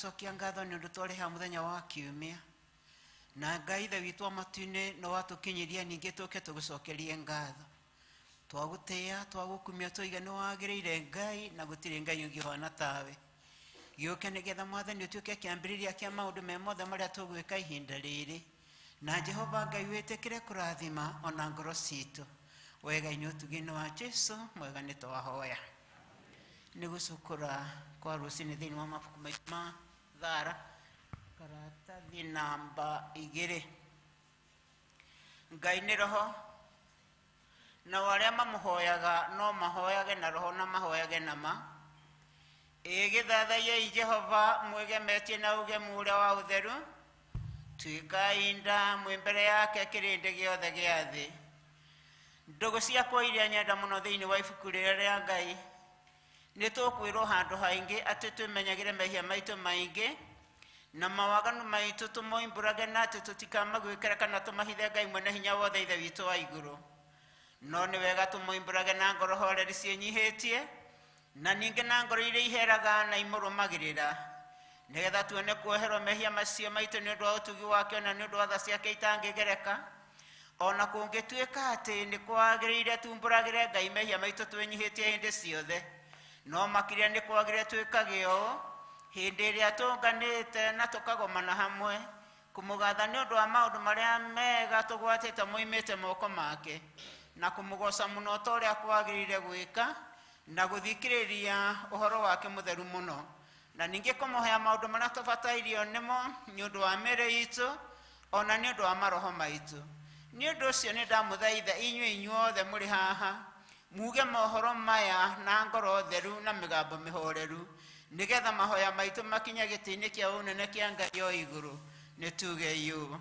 Tũgũcokia ngatho nĩ ũndũ twarĩ haha mũthenya wa kiumia na Ngai Ithe witũ wa matu-inĩ no watũkinyĩria ningĩ tũke tũgũcokerie ngatho. Twagũtĩĩa, twagũkumia, twoiga nĩ wagĩrĩire Ngai na gũtirĩ Ngai ũngĩ ũhana tawe. Gĩũke nĩgetha Mwathani ũtuĩke kĩambĩrĩria kĩa maũndũ me mothe marĩa tũgwĩka ihinda rĩrĩ. Na Jehova Ngai wĩtĩkĩre kũrathima ona ngoro citũ. Wega-inĩ ũtugi-inĩ wa Jesu mwega nĩ twahoya. Nĩ gũcukũra kwa rũcinĩ thĩinĩ wa mabuku maitũ ma thara karatathi namba 2. Ngai nĩ roho, nao arĩa mamũhoyaga no mahoyage na roho na mahoyage na ma. Ĩ gĩthathaiei Jehova mwĩgemetie na ũgemu ũrĩa wa ũtheru, tuĩkai nda mwĩ mbere yake kĩrĩndĩ gĩothe gĩa thĩ. Ndũgũ ciakwa iria nyenda mũno thĩinĩ wa ibuku rĩrĩa rĩa Ngai, nĩ tũkwĩrwo handũ haingĩ atĩ twĩmenyagĩre mehia maitũ maingĩ na mawaganu maitũ tũmoimbũrage na atĩ tũtikamagwĩkĩra kana tũmahithe Ngai mwene hinya wothe Ithe witũ wa igũrũ. No nĩ wega tũmoimbũrage na ngoro horeri ciĩnyihĩtie na ningĩ na ngoro iria iheraga na imũrũmagĩrĩra, nĩgetha tuone kuoherwo mehia macio maitũ nĩ ũndũ wa ũtugi wake na nĩ ũndũ wa tha ciake itangĩgereka. Ona kũngĩtuĩka atĩ nĩ kwagĩrĩire tumbũragĩre Ngai mehia maitũ twĩnyihĩtie hĩndĩ ciothe, no makĩria nĩ kwagĩrĩire twĩkage ũũ hĩndĩ ĩrĩa tũnganĩte na tũkagomana hamwe kũmũgatha nĩ ũndũ wa maũndũ marĩa mega tũgwatĩte moimĩte moko make, na kũmũgoca mũno ta ũrĩa kwagĩrĩire gwĩka na gũthikĩrĩria ũhoro wake mũtheru mũno, na ningĩ kũmũhea maũndũ marĩa tũbatairio nĩmo nĩ ũndũ wa mĩĩrĩ itũ ona nĩ ũndũ wa maroho maitũ. Nĩ ũndũ ũcio nĩ ndamũthaitha inyuĩ inyuothe mũrĩ haha muge mohoro maya na ngoro theru na mĩgambo mĩhoreru, nĩgetha mahoya maitũ makinye gĩtĩ-inĩ kĩa ũnene kĩa Ngai o igũrũ. Nĩ tuge ũũ: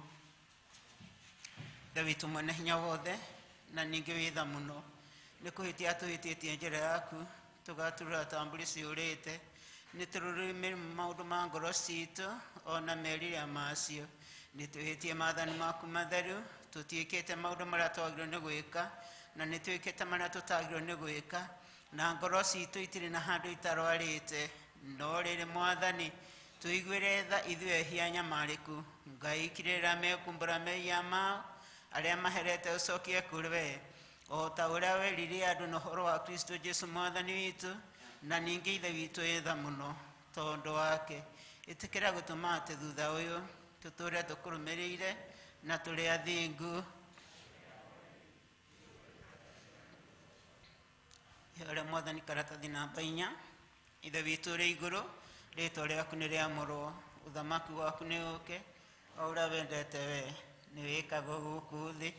Ithe witũ mwene hinya wothe na ningĩ wĩ tha mũno, nĩ kũhĩtia tũhĩtĩtie njĩra yaku, tũgaturũra ta mbũri ciũrĩte, nĩ tũrũrĩmĩ maũndũ ma ngoro citũ ona meriria macio. Nĩ twĩhĩtie maathani maku matheru, tũtiĩkĩte maũndũ marĩa twagĩrĩirwo nĩ gwĩka, na nĩ twĩkĩte marĩa tũtagĩrĩirwo nĩ gwĩka, na ngoro citũ itirĩ na handũ itarwarĩte. No rĩrĩ Mwathani, tũiguĩre tha ithuĩ ehia nyamarĩku. Ngai kirĩra mekumbũra mehia mao arĩa maherete ũcokie kũrĩ we, o ta ũrĩa werire andũ na ũhoro wa Kristo Jesu Mwathani witũ, na ningĩ Ithe witũ wĩ tha mũno tondũ wake. Ĩtĩkĩra gũtũma atĩ thutha ũyũ tũtũre tũkũrũmĩrĩire na tũrĩ athingu. Ũrĩa Mwathani karatathi namba 4. Ithe witũ ũrĩ igũrũ, rĩĩtwa rĩaku nĩ rĩamũrwo, ũthamaki waku nĩ ũũke, o ũrĩa wendete we nĩ wĩkagwo gũkũ thĩ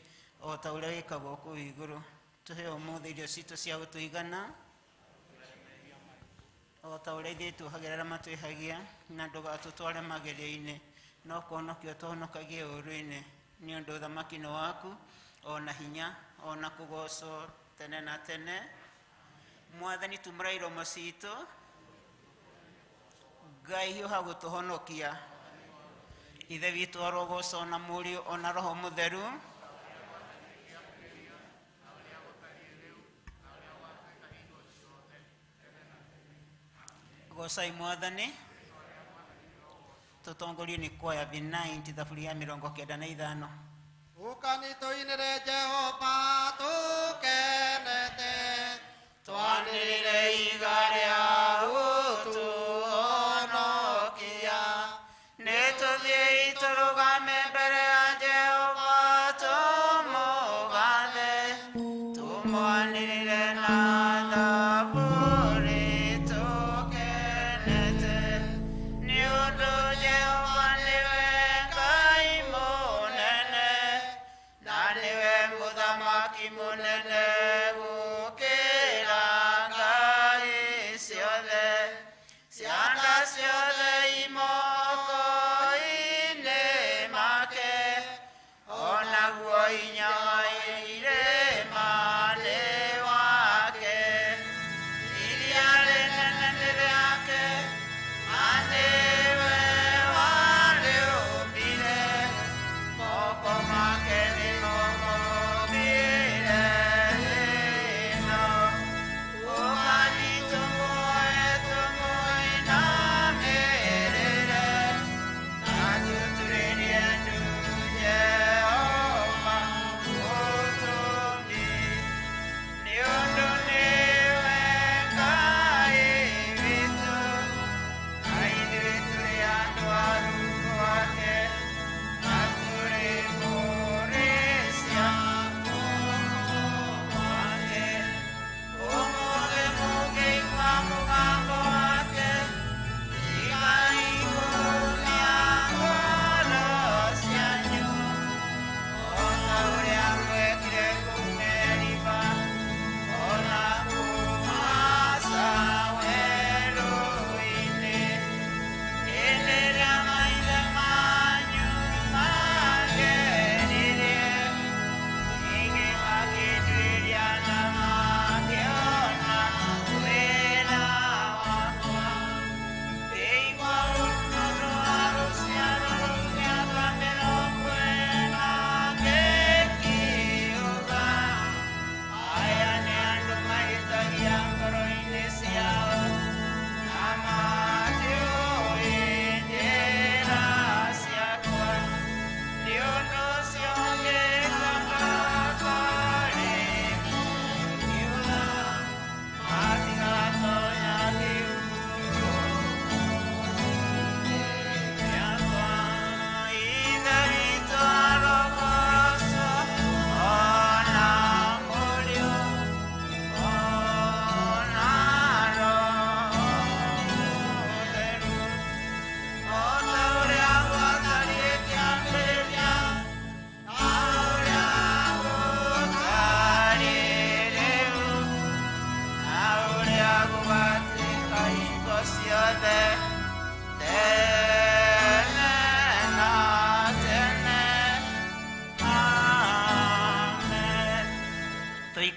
o ta ũrĩa wĩkagwo kũu igũrũ. Tũhe ũmũthĩ irio citũ cia gũtũigana o ta ũrĩa ithuĩ tuohagĩra arĩa matwĩhagia, na ndũgatũtware magerio-inĩ, no kũhonokia ũtũhonokagie ũũru-inĩ, nĩ ũndũ ũthamaki nĩ waku, o na hinya, o na kũgocwo tene na tene. Mwathani, tumũra iromo citũ. Ngai hiũha gũtũhonokia. Ithe witũ arogocwo na Mũriũ ona Roho Mũtheru. Gocai Mwathani. Tũtongorio nĩ kwaya B90 thaburia ya 95. Ũkani tũinĩre Jehova tũkenete, twanĩrĩre iga rĩa gũtũhonokia. Nĩ tũthiĩi tũrũgame mbere ya Jehova tũmũgathe, tũmwanĩrĩre na thaburi tũkenete. Nĩ ũndũ Jehova nĩwe Ngai mũnene, na nĩwe mũthamaki mũnene gũkĩra ngai ciothe.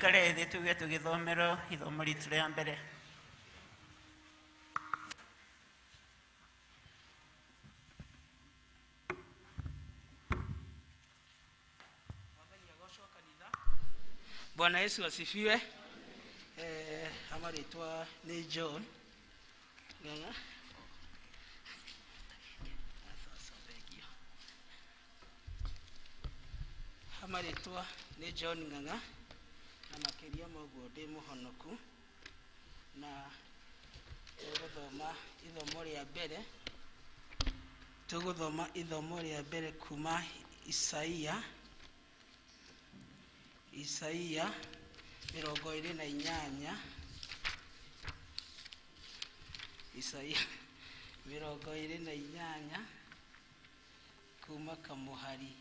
Tũikare thĩ tuge tũgĩthomerwo ithomo ritũ rĩa mbere. Bwana Yesu asifiwe. Amarĩtwa nĩ John Ng'ang'a. Amarĩtwa nĩ John Ng'ang'a na makĩria ma ũguo ndĩ mũhonoku, na tũgũthoma ithomo rĩa mbere. Tũgũthoma ithomo rĩa mbere kuma Isaia, Isaia 28, Isaia 28 kuma kamuhari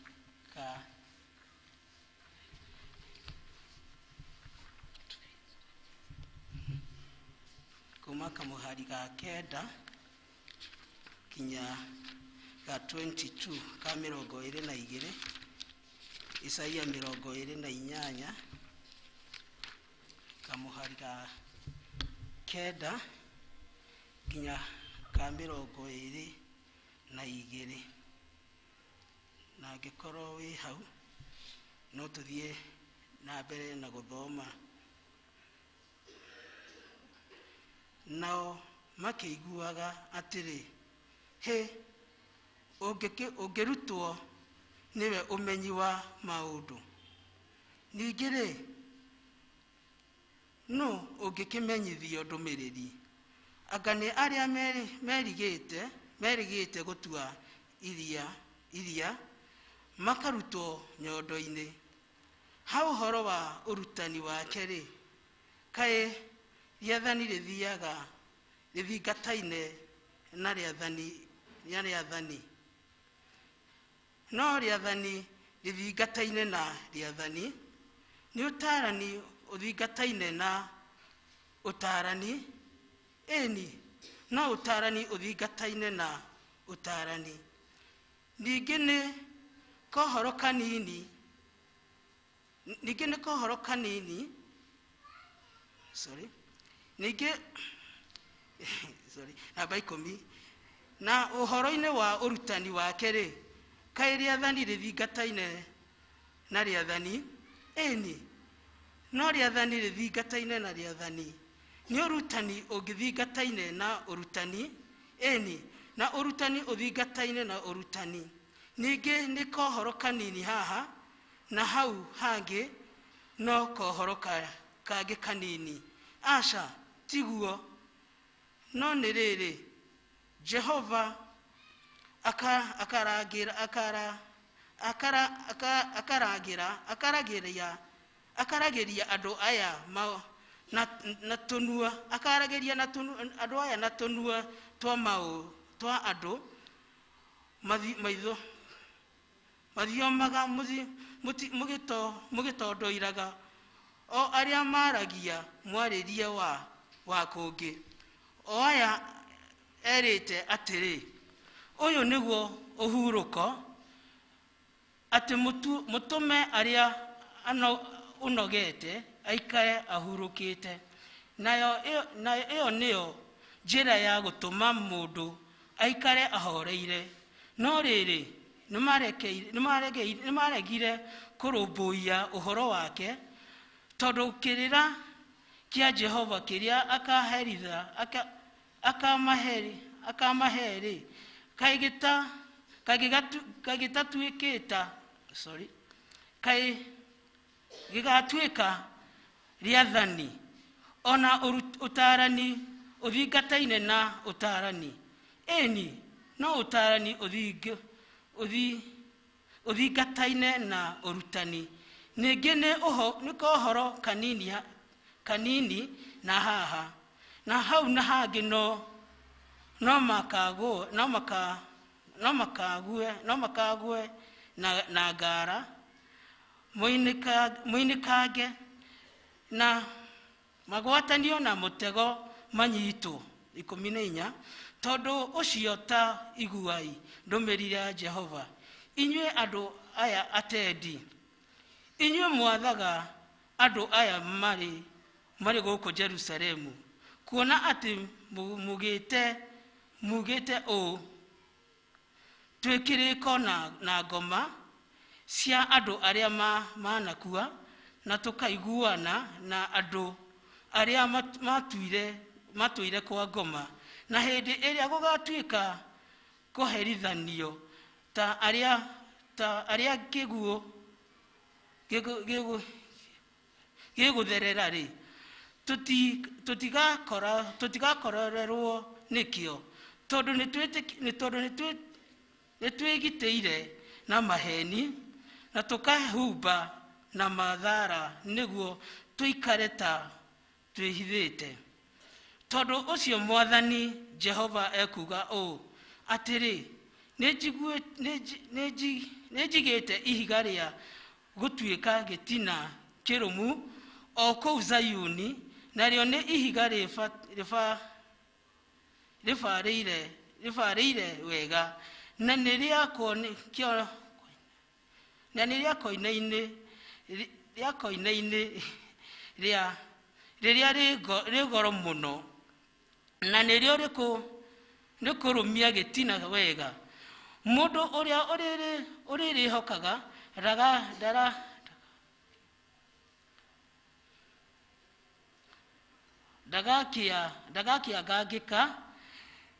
ka 9 kinya ga 22 ka 22. Isaia 28 kamuhari ka 9 kinya ka 22. Na angĩkorwo wĩ hau no tũthiĩ na mbere na gũthoma. Nao makĩiguaga atĩrĩ, hĩ, ũngĩrutwo nĩwe ũmenyi wa maũndũ, ningĩ rĩ, nũ ũngĩkĩmenyithio ndũmĩrĩri? Anga nĩ arĩa merigĩte gũtua iria makarutwo nyondo-inĩ. Ha ũhoro wa ũrutani wake-rĩ, kaĩ rĩathani rĩthiaga rĩthingataine na rĩathani, no rĩathani rĩthingataine na rĩathani, nĩ ũtaarani ũthingataine na ũtaarani, ĩni no ũtaarani ũthingataine na ũtaarani. Ningĩ nĩ kohoro kanini, sorry, ningĩ sorry, namba 10. Na ũhoro-inĩ wa ũrutani wake-rĩ, kaĩ rĩathani rĩthingataine na rĩathani, ĩni no rĩathani rĩthingataine na rĩathani, nĩ ũrutani ũngĩthingataine na ũrutani, ĩni na ũrutani ũthingataine na ũrutani. Ningĩ nĩ kohoro kanini haha na hau hangĩ, no kohoro kangĩ kanini. Aca, tiguo. No nĩ rĩrĩ, Jehova akaragĩria andũ aya na tũnua, akaragĩria andũ aya na tũnua twa twa andũ maitho mathiomaga mũgĩtondoiraga, o arĩa maragia mwarĩrie wa kũngĩ, o aya erĩte atĩrĩ, ũyũ nĩguo ũhurũko, atĩ mũtũme arĩa ũnogete aikare ahurũkĩte. Nayo ĩyo nĩyo njĩra ya gũtũma mũndũ aikare ahoreire. No rĩrĩ, nĩmaregire kũrũmbũiya ũhoro wake, tondũ kĩrĩra kĩa Jehova kĩrĩa akamahe-rĩ, kaĩ gĩtatuĩkĩta, sorry, kaĩ gĩgatuĩka rĩathani, ona ũtaarani ũthingataine na ũtaarani, ĩni no ũtaarani ũthingataine na ũrutani. Ningĩ nĩ kohoro kanini na haha na hau na hangĩ, no makagwe na ngara moinĩkange na magwatanio na mũtego manyitwo. 14. Tondũ ũcio ta iguai ndũmĩrĩri ya Jehova, inyuĩ andũ aya atendi, inyuĩ mwathaga andũ aya marĩ gũkũ Jerusalemu, kuona atĩ mugĩte ũũ, twĩ kĩrĩko na ngoma cia andũ arĩa manakua, na tũkaiguana na andũ arĩa matũire kwa ngoma, na hĩndĩ ĩrĩa gũgatuĩka kũherithanio ta arĩa kĩguũ gĩgũtherera rĩ, tũtigakorererwo nĩkĩo, tondũ nĩtwĩgitĩire na maheni na tũkahumba na mathara nĩguo tũikare ta twĩhithĩte. Tondũ ũcio Mwathani Jehova ekuuga ũũ, atĩrĩ, nĩnjigĩte ihiga rĩa gũtuĩka gĩtina kĩrũmu o kũu Zayuni, narĩo nĩ ihiga rĩbarĩire wega, na nĩ rĩa koine-inĩ rĩrĩa rĩ goro mũno, na nĩrĩo rĩkũrũmia gĩtina wega. Mũndũ ũrĩa ũrĩrĩhokaga ndagakĩangangĩka.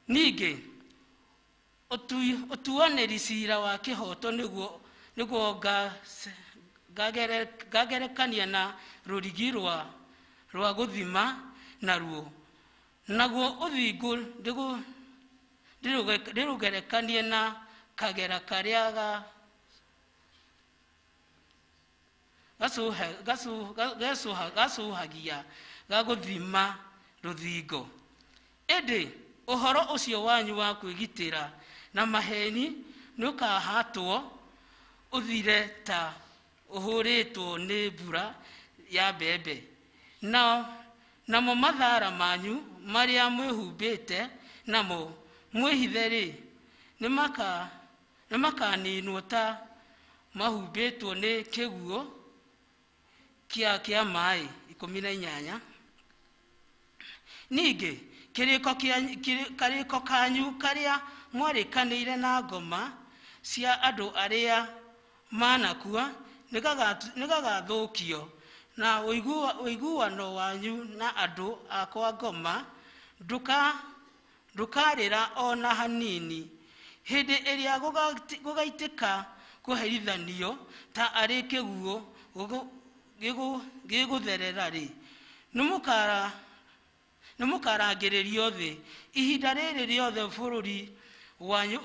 Ningĩ ũtuanĩri cira wa kĩhooto nĩguo ngagerekania na rũrigi rwa gũthima naruo, naguo ũthingu ndĩrũgerekanie na kagera karĩa gacũhagia ga gũthima rũthingo. Ĩndĩ ũhoro ũcio wanyu wa kwĩgitĩra na maheni nĩũkahatwo ũthire ta ũhũrĩtwo nĩ mbura ya mbembe, namo mathara manyu marĩa mwĩhumbĩte namo mwĩhithe-rĩ, nĩmakaninwo ta mahumbĩtwo nĩ kĩguũ kĩa maĩ. 18. Ningĩ karĩko kanyu karĩa mwarĩkanĩire na ngoma cia andũ arĩa manakua nĩgagathũkio, na ũiguano wanyu na andũ a kwa ngoma ndũkarĩra o na hanini. Hĩndĩ ĩrĩa gũgaitĩka kũherithanio ta arĩ kĩguũ gĩgũtherera-rĩ, nĩmũkarangĩrĩrio thĩ. Ihinda rĩrĩ rĩothe bũrũri wanyu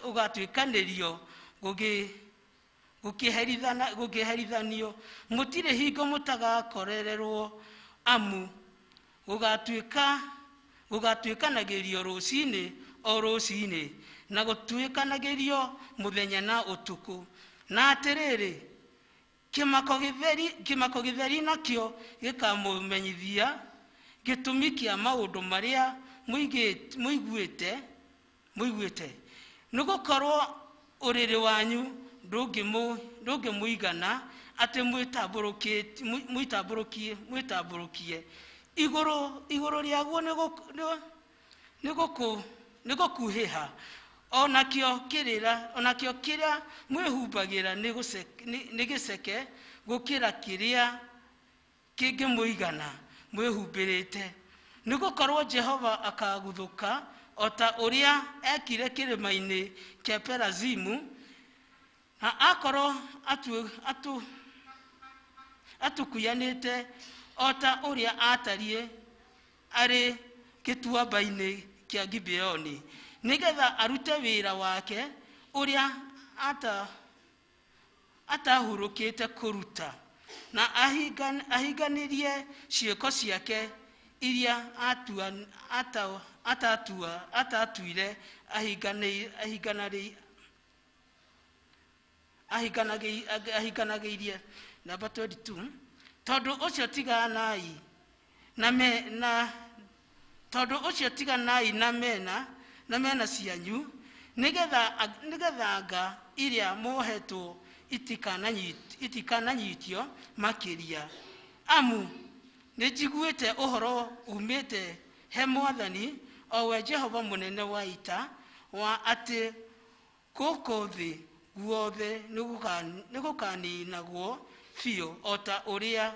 ũgatuĩkanĩrio gũkĩherithanio, mũtirĩ hingo mũtagakorererwo, amu gũgatuĩkanagĩrio rũcinĩ o rũcinĩ, na gũtuĩkanagĩrio mũthenya na ũtukũ. Na atĩrĩrĩ, kĩmako gĩtheri nakĩo gĩkamũmenyithia gĩtũmi kĩa maũndũ marĩa mũiguĩte, nĩgũkorwo ũrĩrĩ wanyu ndũngĩmũigana atĩ mwĩtambũrũkie. Igũrũ rĩaguo nĩgũkuhĩha, onakĩo kĩrĩa mwĩhumbagĩra nĩ gĩceke gũkĩra kĩrĩa kĩngĩmũigana mwĩhumbĩrĩte. Nĩgũkorwo Jehova akaguthũka o ta ũrĩa ekire kĩrĩma-inĩ kĩa Perazimu, na akorwo atukuyanĩte o ta ũrĩa atariĩ arĩ gĩtuamba-inĩ kĩa Gibeoni, nĩgetha arute wĩra wake ũrĩa atahurũkĩte kũruta, na ahinganĩrie ciĩko ciake iria atatuire ahinganagĩirie. Namba 22. Tondũ ũcio tiganai na mena cianyu, nĩgetha nga iria mwohetwo itikananyitio makĩria. Amu nĩnjiguĩte ũhoro umĩte he Mwathani, o we Jehova mũnene wa ita, wa atĩ gũkũ thĩ guothe nĩgũkaninagwo biũ o ta ũrĩa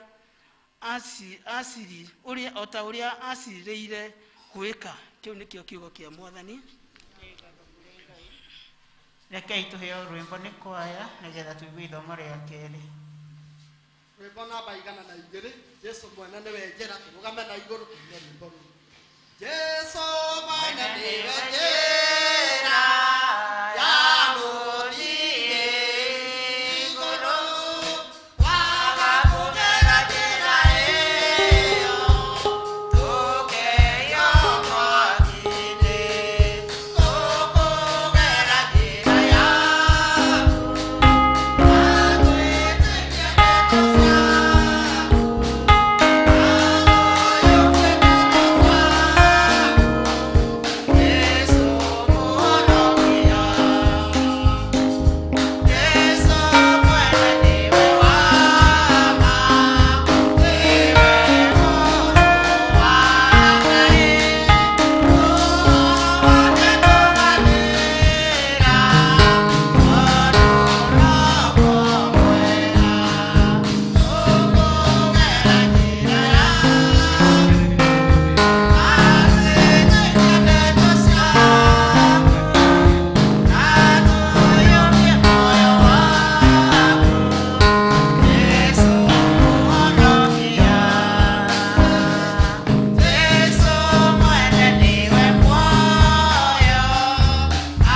acirĩire gwĩka. Kĩu nĩkĩo kiugo kĩa Mwathani. Rekei tũheo rwĩmbo nĩ kwaya nĩgetha tũigue ithomo rĩa kerĩ. Rwĩmbo namba 102, Jesu mwene nĩwe njĩra, tũrũgame na igũrũ tũine rwĩmbo rũu. Jesu mwene nĩwe njĩra ya gũthiĩ igũrũ, waga kũgera njĩra ĩyo tũkeyo mwaki-inĩ, tũkũgera njĩra yaku, na twĩtĩkie ndeto ciaku, na tũiyũkie ndeto ciaku, Jesu Mũhonokia. Jesu mwene nĩwe wa ma, nĩwe Mũrũ wa Ngai, ũhoro wake tũganĩra, tondũ noguo mwega, tũkũgera njĩra yaku, na twĩtĩkie ndeto ciaku, na tũiyũkie muoyo waku, Jesu Mũhonokia. Jesu mwene nĩwe muoyo,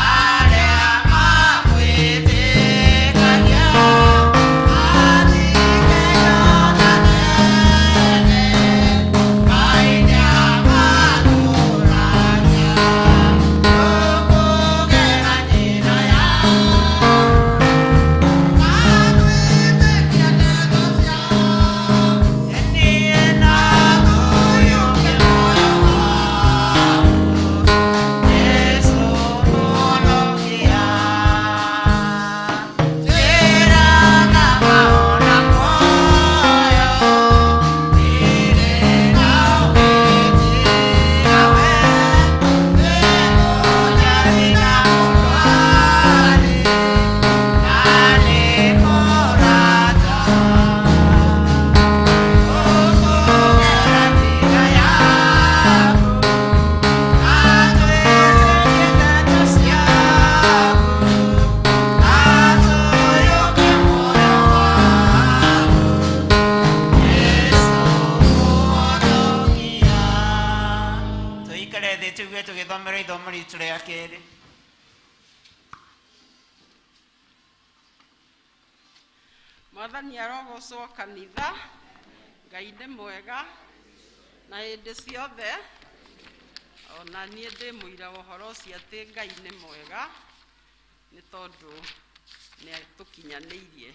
arĩa mamwĩtĩkagia matikeyona tene, Ngai nĩamatũũragia, tũkũgera njĩra yaku, na twĩtĩkie ndeto ciaku, na tũiyũkie muoyo waku, Jesu Mũhonokia. Njĩra na ma ona muoyo, ndirĩ na ũngĩtiga we, nĩngũnyari na mũtwari, na nĩ mũrata. Tũkũgera njĩra yaku, na twĩtĩkie ndeto ciaku, na tũiyũkie muoyo waku, Jesu Mũhonokia. Tũikare thĩ tũigue tũgĩthomera ithomo ritũ rĩa kerĩ. Mwathani arogocwo kanitha. Ngai nĩ mwega na hĩndĩ ciothe. Ona niĩ ndĩ mũira wa ũhoro ũcio atĩ Ngai nĩ mwega, nĩ tondũ nĩ atũkinyanĩirie.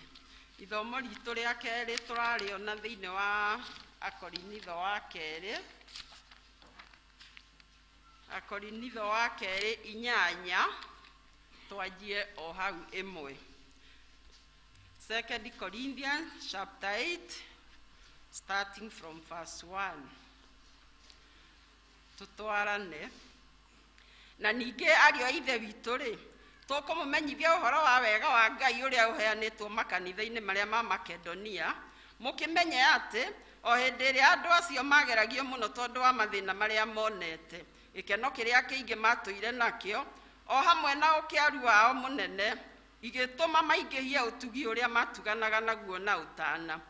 Ithomo ritũ rĩa kerĩ tũrarĩona thĩinĩ wa Akorinitho wa kerĩ, Akorinitho wa kerĩ 8, twanjie o hau 1. 2 Corinthians chapter 8, starting from verse 1. Tutwarane. Na ningĩ ariũ a Ithe witũ rĩ, tũkũmũmenyithia ũhoro wa wega wa Ngai ũrĩa ũheanĩtwo makanitha-inĩ marĩa ma Makedonia, mũkĩmenye atĩ o hĩndĩ ĩrĩa andũ acio mageragio mũno tondũ wa mathĩna marĩa monete, gĩkeno kĩrĩa kĩingĩ matũire nakĩo, o hamwe na ũkĩaru wao mũnene, igĩtũma maingĩhie ũtugi ũrĩa matuganaga naguo na ũtana.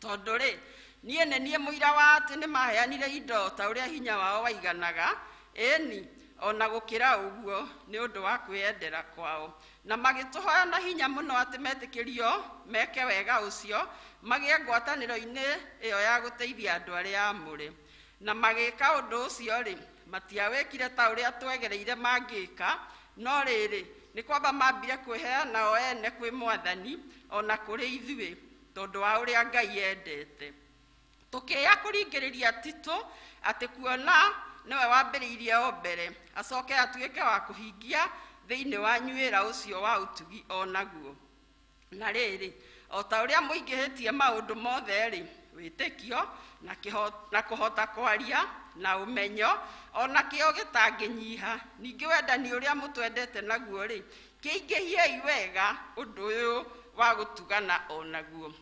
Tondũ rĩ, niĩ nĩ niĩ mũira wa atĩ nĩmaheanire indo ta ũrĩa hinya wao waiganaga, ĩni ona gũkĩra ũguo nĩ ũndũ wa kwĩyendera kwao, na magĩtũhoya na hinya mũno atĩ metĩkĩrio meke wega ũcio, magĩe ngwatanĩro-inĩ ĩyo ya gũteithia andũ arĩa aamũre. Na magĩka ũndũ ũcio rĩ, matiawĩkire ta ũrĩa twegereire mangĩka, no rĩrĩ, nĩ kwamba mambire kwĩheana o ene kwĩ Mwathani ona kũrĩ ithuĩ, tondũ wa ũrĩa Ngai endete. Tũkĩya kũringĩrĩria Tito atĩ kuona nĩwe wambĩrĩirie o mbere, acoke atuĩke wa kũhingia thĩinĩ wanyu wĩra ũcio wa ũtugi o naguo. Na rĩrĩ, o ta ũrĩa mũingĩhĩtie maũndũ mothe rĩ, wĩtĩkio na kũhota kwaria na ũmenyo ona kĩo gĩtangĩnyiha, ningĩ wendani ũrĩa mũtwendete naguo rĩ, kĩingĩhiei wega ũndũ ũyũ wa gũtugana o naguo.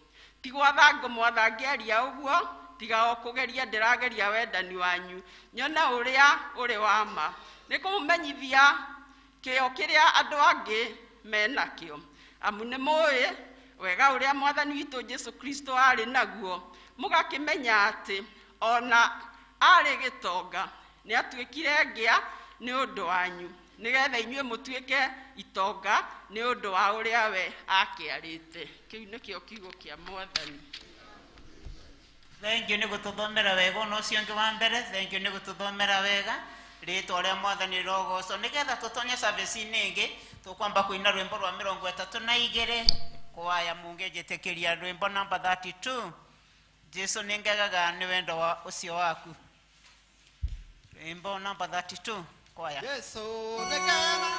Ti gwatha ngũmwatha ngĩaria ũguo, tiga o kũgeria ndĩrageria wendani wanyu, nyone ũrĩa ũrĩ wa ma, nĩ kũmũmenyithia kĩo kĩrĩa andũ angĩ menakĩo. Amu nĩ mũĩ wega ũrĩa Mwathani witũ Jesu Kristo arĩ naguo, mũgakĩmenya atĩ ona arĩ gĩtonga nĩ atuĩkire ngĩa nĩ ũndũ wanyu, nĩgetha inyuĩ mũtuĩke itonga nĩ ũndũ wa ũrĩa we akĩarĩte. Kĩu nĩkĩo kiugo kĩa Mwathani. Thengiũ nĩ gũtũthomera wega ona ũcio ũngĩ wa mbere, thengiũ nĩ gũtũthomera wega rĩtwa rĩa Mwathani rĩrogocwo. Nĩgetha tũtonye service-inĩ ĩngĩ, tũkwamba kũina rwĩmbo rwa 32 kwaya mũngĩnjĩtĩkĩria rwĩmbo namba 32, Jesu nĩ ngegaga nĩ wendo wa ũcio waku. Rwĩmbo namba 32 kwaya. Jesu nĩngegaga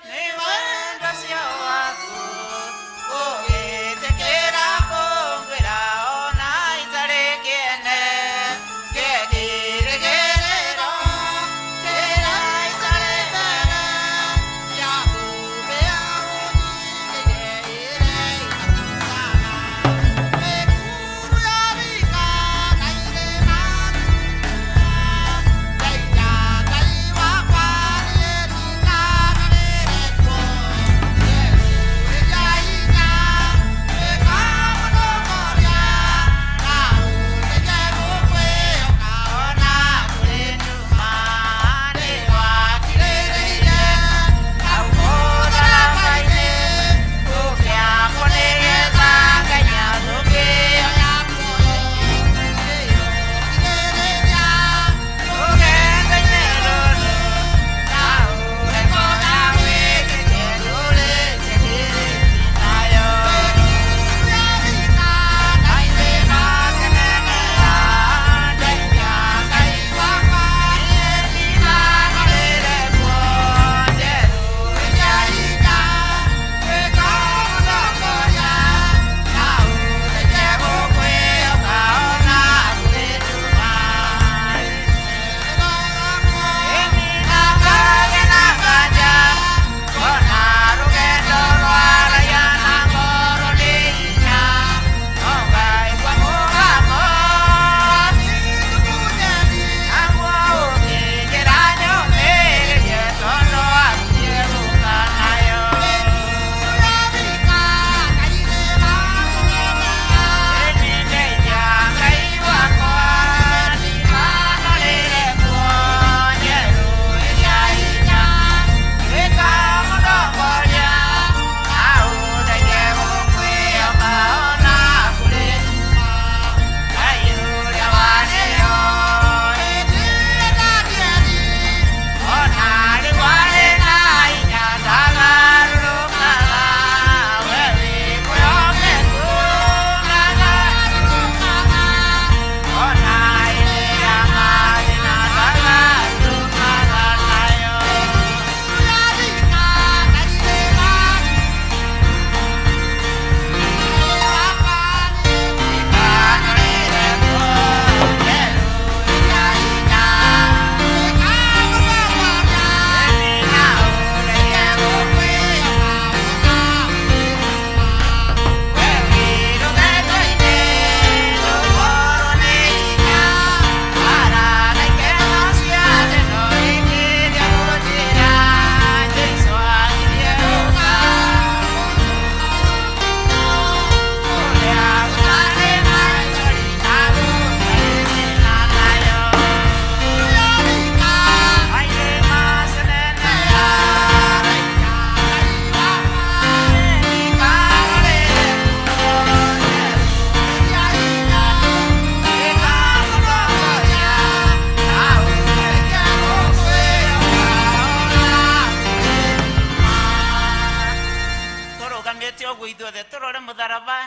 nĩ wendo ũcio waku, ũgĩtĩkĩra kũngwĩra ona itarĩ kĩene, ngekĩrĩgĩrĩro kĩrĩa itarĩ mbere, yakũmbĩa ũnyigĩire ĩrĩa ĩtatũkaga. Mĩkuru ya rika na irĩma Ngai Ngai wakwa niĩ ndikanarĩre kuo. Jesu hinya ĩka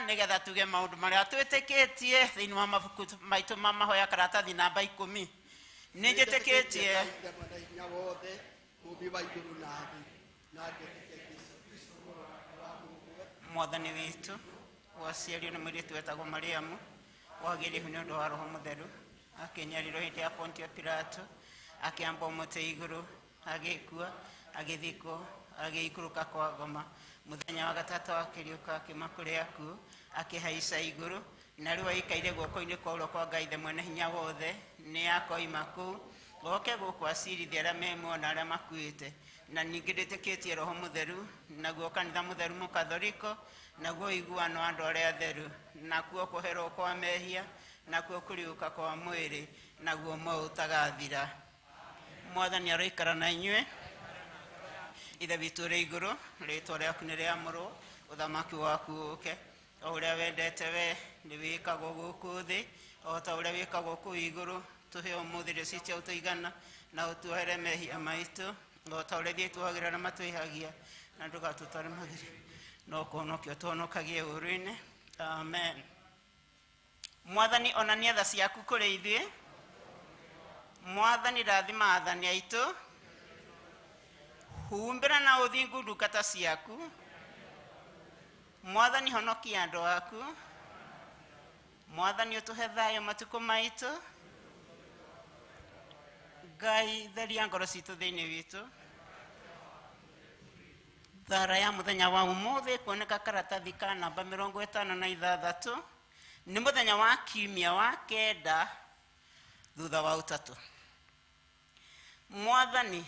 Nĩgetha tuge maũndũ marĩa twĩtĩkĩtie thĩinĩ wa mabuku maitũ ma mahoya karatathi namba 10. Nĩ njĩtĩkĩtie Ithe Mwene Hinya Wothe, Mũũmbi wa igũrũ na thĩ, na ngetĩkia Jesũ Kristo Mũrũ wake wa mũmwe. Mwathani witũ waciarirwo nĩ mũirĩtu wetagwo Mariamu, wagĩire ihu nĩ ũndũ wa Roho Mũtheru, akĩnyarirwo hĩndĩ ya Pontio Pilato, akĩambwo mũtĩ igũrũ, agĩkua, agĩthikwo, agĩikũrũka kwa ngoma. Mũthenya wa gatatũ akĩriũka akiuma kũrĩ akuũ, akĩhaica igũrũ, na rĩu aikaire guoko-inĩ kwa ũrĩo kwa Ngai Ithe Mwene Hinya Wothe. Nĩ akoima kũu oke gũkũ acirithie arĩa me muoyo na arĩa makuĩte. Na ningĩ ndĩtĩkĩtie Roho Mũtheru, naguo kanitha mũtheru mũkathoriko, naguo ũiguano wa andũ arĩa atheru, nakuo kũherwo kwa mehia, nakuo kũriũka kwa mwĩrĩ, naguo muoyo ũtagathira. Mwathani aroikara na inyuĩ. Ithe witũ ũrĩ igũrũ, rĩtwa rĩaku nĩ rĩamũrwo, ũthamaki waku ũke, o ũrĩa wendete we nĩ wĩkagwo gũkũ thĩ o ta ũrĩa wĩkagwo kũu igũrũ. Tũhe ũmũthĩ irio ciitũ cia ũtũigana, na ũtuohere mehia maitũ o ta ũrĩa ithuĩ tuohagĩra arĩa matwĩhagia, na ndũgatũtware magerio, no kũhonokia ũtũhonokagie ũũru-inĩ. Amen. Mwathani, onania tha ciaku kũrĩ ithuĩ. Mwathani, rathima athani aitũ, humbĩra na ũthingu ndungata ciaku. Mwathani, honokia andũ aku. Mwathani, ũtũhe thayũ matukũ maitũ. Ngai, theria ngoro citũ thĩinĩ witũ. Thara ya mũthenya wa ũmũthĩ kuoneka karatathi ka namba 56, nĩ mũthenya wa kiumia wa kenda thutha wa ũtatũ. Mwathani,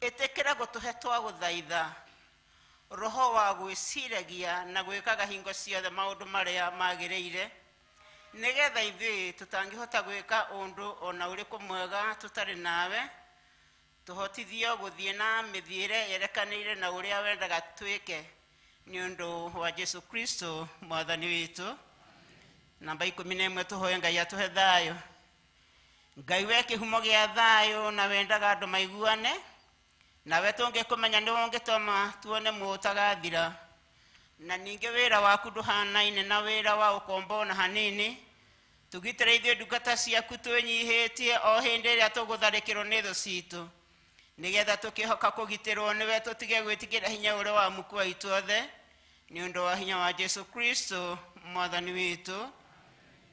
ĩtĩkĩra gũtũhe twagũthaitha roho wa gwĩciragia na gwĩkaga hingo ciothe maũndũ marĩa magĩrĩire, nĩgetha ithuĩ tũtangĩhota gwĩka ũndũ ona ũrĩkũ mwega tũtarĩ nawe, tũhotithio gũthiĩ na mĩthiĩre yerekanĩire na ũrĩa wendaga twĩke, nĩ ũndũ wa Jesu Kristo Mwathani witũ. Namba 11, tũhoe Ngai atũhe thayũ. Ngai, we kĩhumo gĩa thayũ na wendaga andũ maiguane nawe, tũngĩkũmenya nĩ ũngĩtũma tuone muoyo ũtagathira. Na ningĩ wĩra waku ndũhanaine na wĩra wa ũkombo ona hanini. Tũgitĩre ithuĩ ndungata ciaku twĩnyihĩtie o hĩndĩ ĩrĩa tũgũtharĩkĩrwo nĩ thũ citũ, nĩgetha tũkĩhoka kũgitĩrwo nĩwe tũtige gwĩtigĩra hinya ũrĩa wa muku wa ithuothe, nĩ ũndũ wa hinya wa Jesu Kristo Mwathani witũ.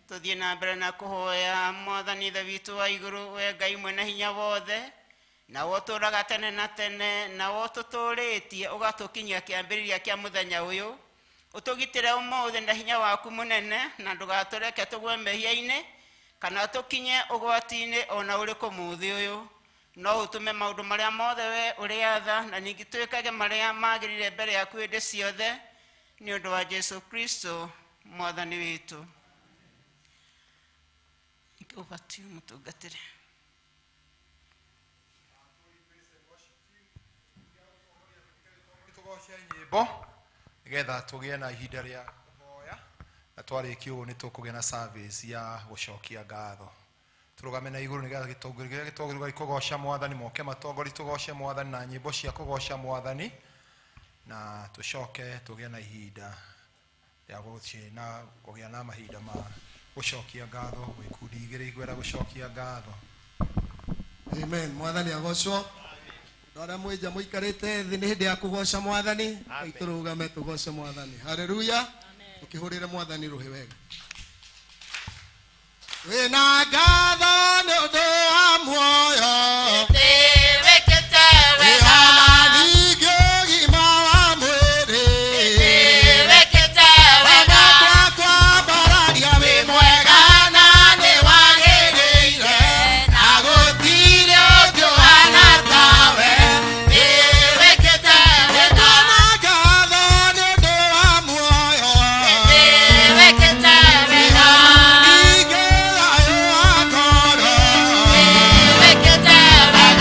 Tũthiĩ na mbere na kũhoya. Mwathani Ithe witũ wa igũrũ, we Ngai mwene hinya wothe, nawe ũtũũraga tene na tene, nawe ũtũtũũrĩtie ũgatũkinyia kĩambĩrĩria kĩa mũthenya ũyũ, ũtũgitĩre ũmũthĩ na hinya waku mũnene, na ndũgatũreke tũgwe mehia-inĩ kana tũkinye ũgwati-inĩ ona ũrĩkũ mũthĩ ũyũ, no ũtũme maũndũ marĩa mothe we ũrĩatha, na ningĩ twĩkage marĩa magĩrĩire mbere yaku hĩndĩ ciothe, nĩ ũndũ wa Jesu Kristo Mwathani witũ. Over to you, mũtungatĩri. Tũgoce nyĩmbo nĩgetha tũgĩe na ihinda rĩa kũhoya, na twarĩkia ũguo nĩ tũkũgĩa na service ya gũcokia ngatho. Tũrũgame na igũrũ nĩgetha gĩtongoria kĩrĩa gĩtongoria kũgoca Mwathani moke matongoria tũgoce Mwathani na nyĩmbo cia kũgoca Mwathani, na tũcoke tũgĩe na ihinda rĩa gũthiĩ na kũgĩa na mahinda ma gũcokia ngatho. Gwĩ ikundi igĩrĩ igwenda gũcokia ngatho. Amen. Mwathani agocwo. Andũ arĩa mwĩnja mũikarĩte thĩ, nĩ hĩndĩ ya kũgoca Mwathani. Ngai, tũrũgame tũgoce Mwathani. Haleluya. Ũkĩhũrĩre Mwathani rũhĩ wega. Wĩna ngatho nĩ ũndũ wa muoyo. Wĩkĩte wega. Wĩona ningĩ ũgima wa mwĩrĩ. Wĩkĩte wega. Kwambararia wĩ mwega na nĩ wagĩrĩire, na gũtirĩ ũngĩ ũhana tawe. Wĩkĩte wega. Wĩna ngatho nĩ ũndũ wa muoyo. Wĩkĩte wega. Ningĩ thayũ wa ngoro. Wĩkĩte wega.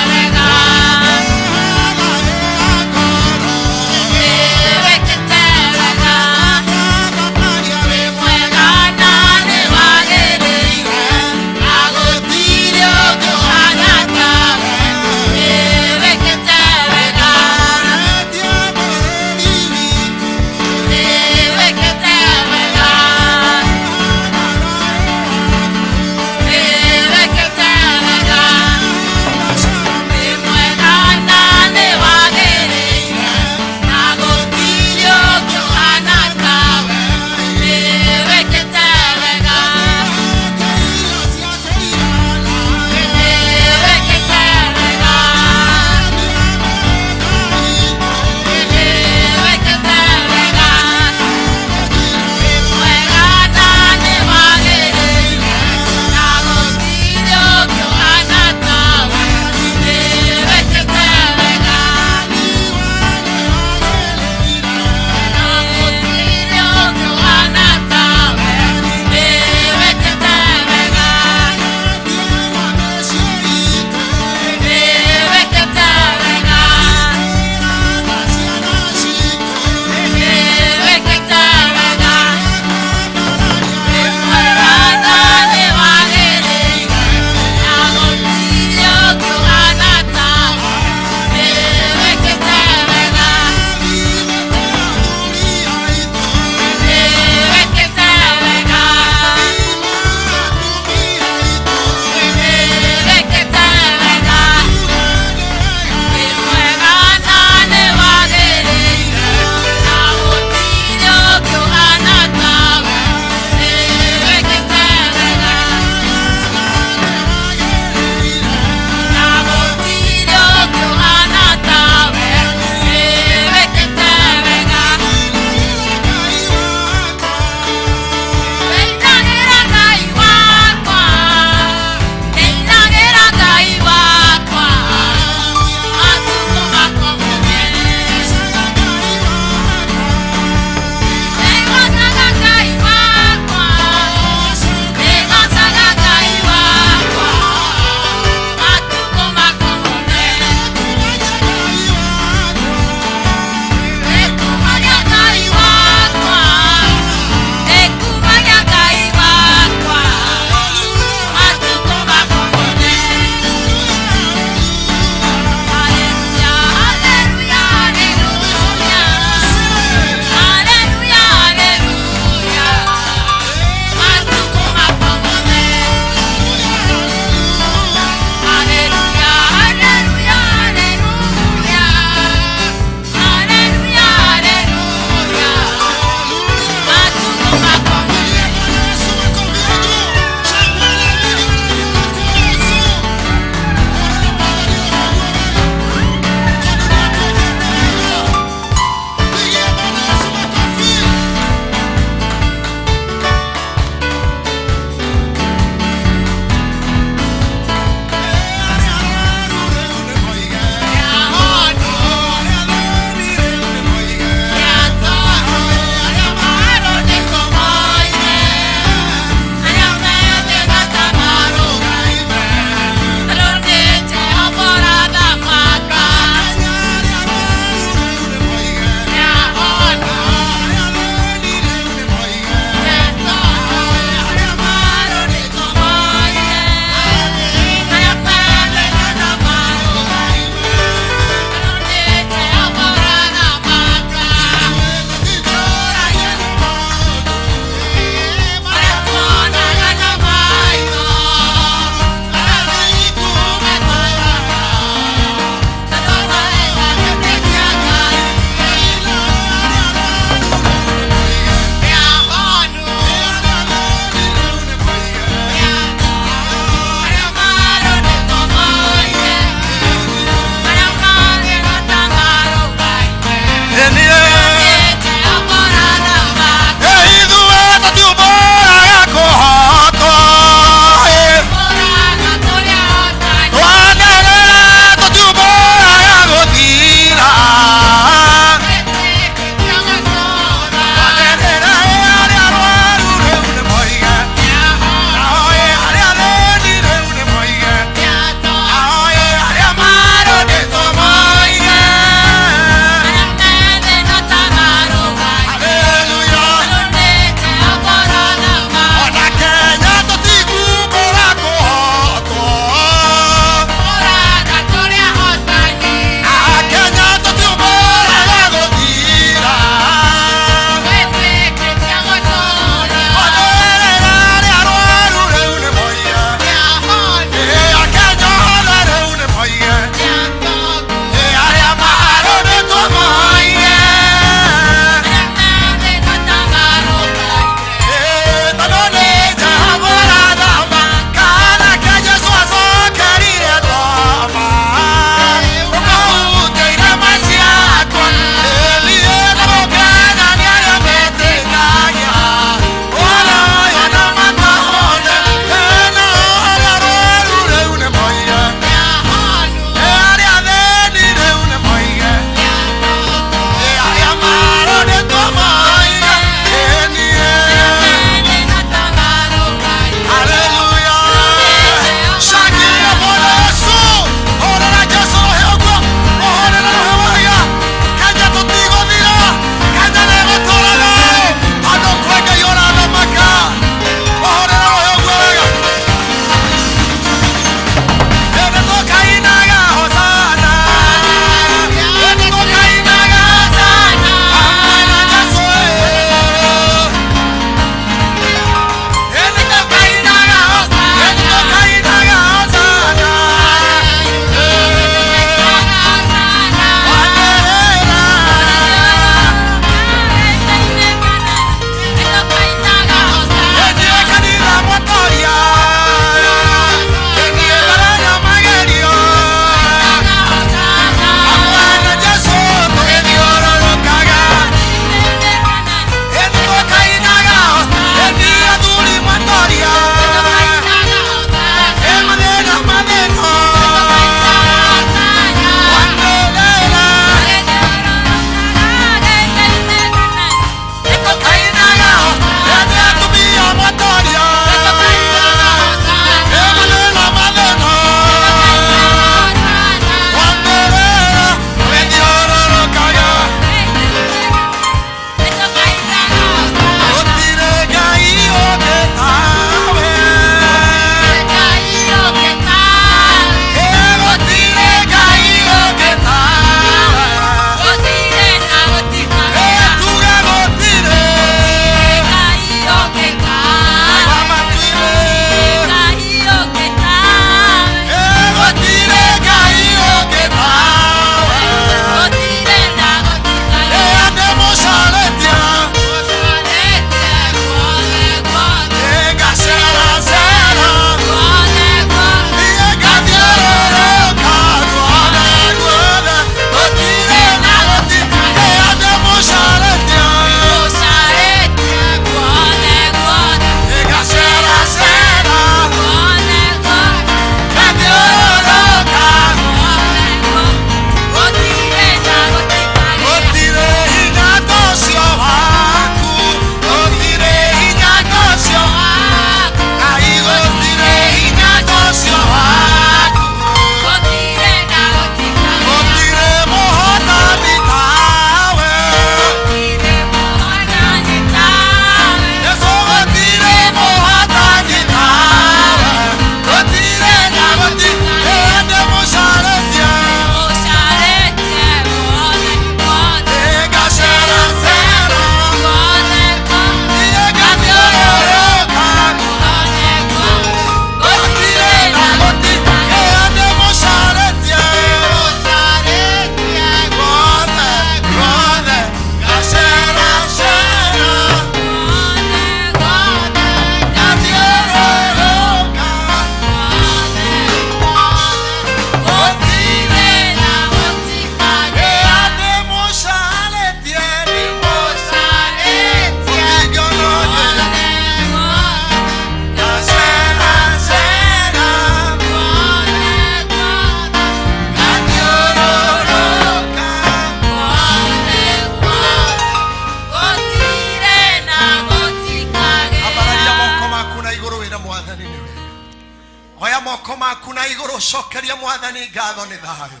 Gũcokeria Mwathani ngatho nĩ thayũ.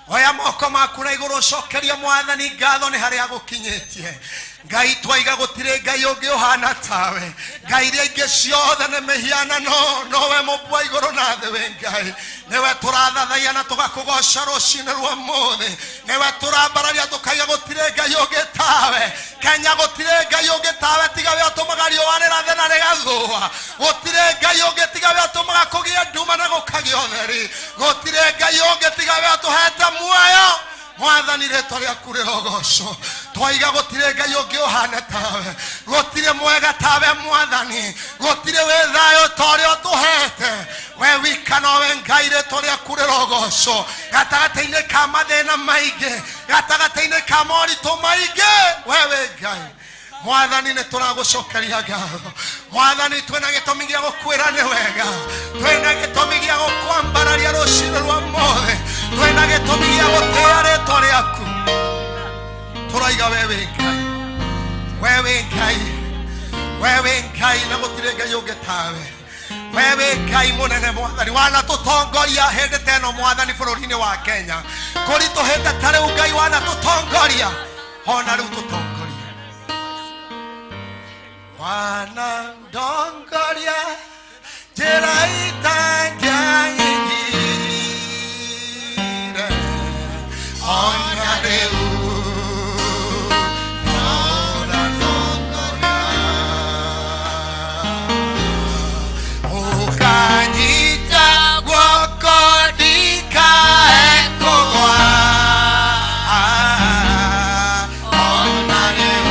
Oya moko maku na igũrũ, ũcokerie Mwathani ngatho nĩ harĩa agũkinyĩtie. Ngai, twaiga gũtirĩ Ngai ũngĩ ũhana tawe. Ngai iria ingĩ ciothe nĩ mĩhianano, nowe mũmbi wa igũrũ na thĩ wĩ Ngai. Nĩwe tũrathathaiya na tũgakũgoca rũcinĩ rwa mũthĩ. Nĩwe tũrambararia tũkaiga gũtirĩ Ngai ũngĩ tawe. Kenya gũtirĩ Ngai ũngĩ tawe, tiga we ũtũmaga riũa rĩrathe na rĩgathũa. Gũtirĩ Ngai ũngĩ tiga we ũtũmaga kũgĩe nduma na gũkagĩa ũtheri. Gũtirĩ Ngai ũngĩ tiga we ũtũhete muoyo. Mwathani, rĩtwa rĩaku rĩrogocwo. Twaiga gũtirĩ Ngai ũngĩ ũhana tawe, gũtirĩ mwega tawe Mwathani, gũtirĩ wĩ thayũ ta ũrĩa ũtũhete. We wika nowe Ngai, rĩtwa rĩaku rĩrogocwo. Gatagatĩ-inĩ ka mathĩna maingĩ, gatagatĩ-inĩ ka moritũ maingĩ, we wĩ Ngai. Mwathani, nĩ tũragũcokeria ngatho. Mwathani, twĩna gĩtũmi gĩa gũkwĩra nĩ wega, twĩna gĩtũmi gĩa gũkwambararia rũcinĩ rwa mothe, twĩna gĩtũmi gĩa gũtĩĩa rĩtwa rĩaku. Tũraiga we wĩ Ngai, we wĩ Ngai, we wĩ Ngai, na gũtirĩ Ngai ũngĩ tawe. We wĩ Ngai mũnene. Mwathani, wanatũtongoria hĩndĩ ta ĩno. Mwathani, bũrũri-inĩ wa Kenya kũritũhĩte ta rĩu, Ngai wanatũtongoria, ona rĩu tũtongoria. Wanandongoria njĩra itangĩaigire, ona rĩu noranongoria, ũkanyita guoko ndikae kũgwa, ona rĩu.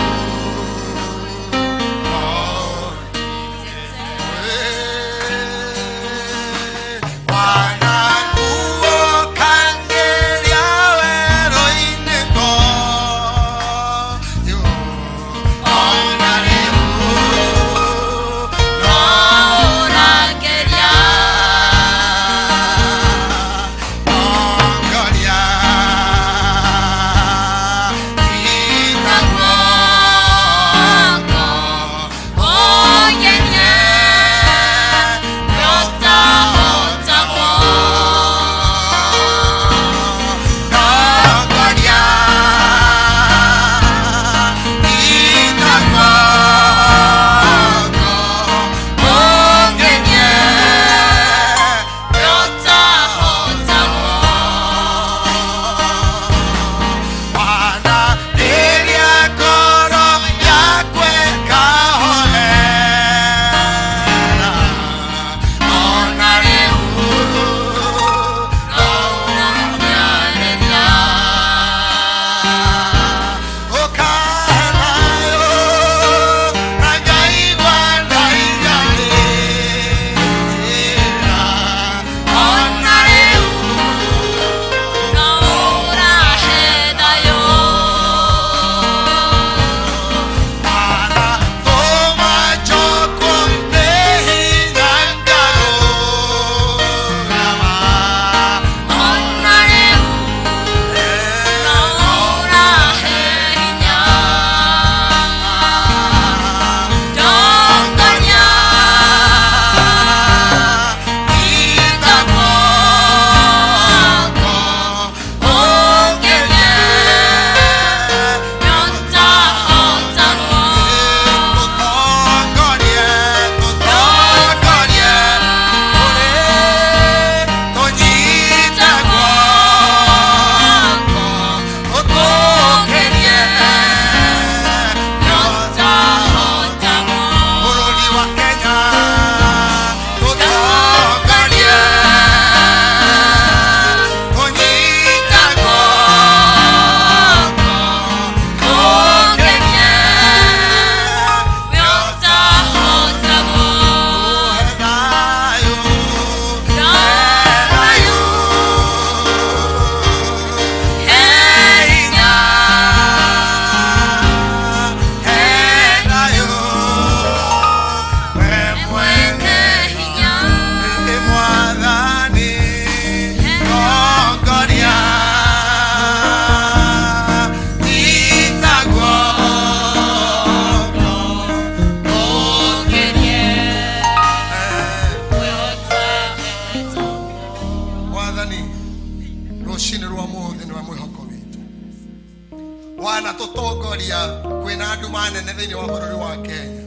Wanatũtongoria kwĩna nduma nene thĩinĩ wa bũrũri wa Kenya.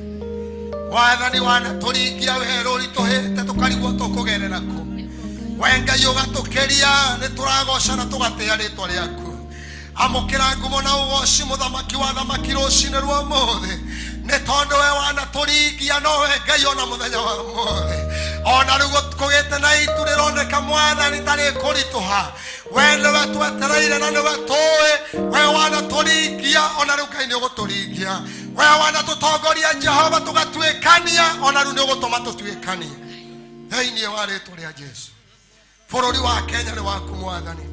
Mwathani wanatũringia werũ ũritũhĩte tũkarigwo tũkũgerera kũ. We Ngai ũgatũkĩria nĩ tũragoca na tũgatĩa rĩtwa rĩaku. Amũkĩra ngumo na ũgoci mũthamaki wa thamaki rũcinĩ rwa ũmũthĩ, nĩ tondũ we wanatũringia nowe Ngai ona mũthenya wa ũmũthĩ. Ona rĩu kũgĩte na itu rĩroneka mwathani ta rĩkũritũha, we nĩwe twetereire na nĩwe tũĩ. We wanatũringia ona rĩu Ngai nĩ ũgũtũringia. We wanatũtongoria Jehova tũgatuĩkania, ona rĩu nĩ ũgũtũma tũtuĩkanie thĩinĩ wa rĩtwa rĩa Jesu. Bũrũri wa Kenya nĩ waku mwathani,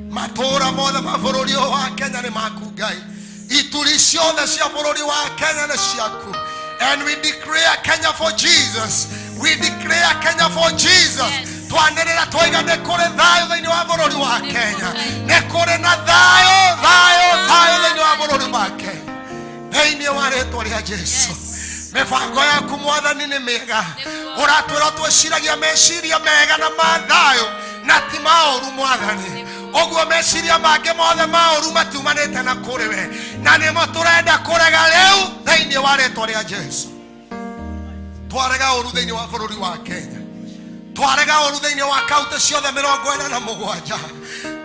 matũũra mothe ma bũrũri ũyũ wa Kenya nĩ maku Ngai, ituri ciothe cia bũrũri wa Kenya nĩ ciaku. And we declare Kenya for Jesus. We declare Kenya for Jesus. Twanĩrĩra twaiga nĩ kũrĩ thayũ thĩinĩ wa bũrũri wa Kenya, nĩ kũrĩ na thayũ thayũ thayũ thĩinĩ wa bũrũri wa Kenya thĩinĩ wa rĩtwa rĩa Jesu. Mĩbango yaku mwathani nĩ mĩega, ũratwĩra twĩciragia meciria mega na ma thayũ na ti maũru mwathani. Ũguo meciria mangĩ mothe maũru matiumanĩte na kũrĩ we, na nĩmo tũrenda kũrega rĩu thĩinĩ wa rĩtwa rĩa Jesu. Twarega ũru thĩinĩ wa bũrũri wa Kenya, twarega ũru thĩinĩ wa kaunti ciothe 47,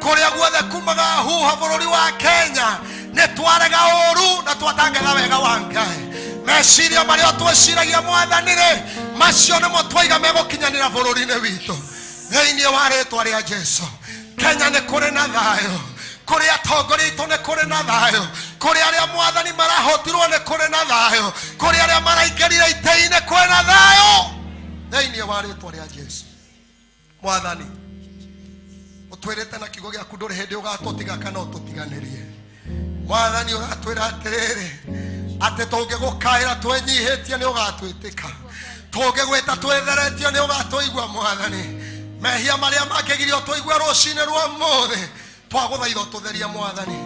kũrĩa guothe kumaga huha bũrũri wa Kenya nĩ twarega ũru na twatangatha wega wa Ngai. Meciria marĩa twĩciragia mwathani rĩ, macio nĩmo twaiga megũkinyanĩra bũrũri-inĩ witũ thĩinĩ wa rĩtwa rĩa Jesu. Kenya nĩ kũrĩ na thayũ, kũrĩ atongoria aitũ nĩ kũrĩ na thayũ, kũrĩ arĩa mwathani marahotirwo nĩ kũrĩ na thayũ, kũrĩ arĩa maraingĩrire itĩ-inĩ kwĩ na thayũ thĩinĩ wa rĩtwa rĩa Jesu. Mwathani ũtwĩrĩte na kiugo gĩaku ndũrĩ hĩndĩ ũgatũtiga kana ũtũtiganĩrie. Mwathani ũratwĩra atĩrĩrĩ, atĩ tũngĩgũkaĩra twĩnyihĩtie nĩ ũgatwĩtĩka, tũngĩgwĩta twĩtheretie nĩ ũgatũigua mwathani. Mehia marĩa mangĩgirio tũigue rũcinĩ rwa ũmũthĩ, twagũthaitha ũtũtherie mwathani.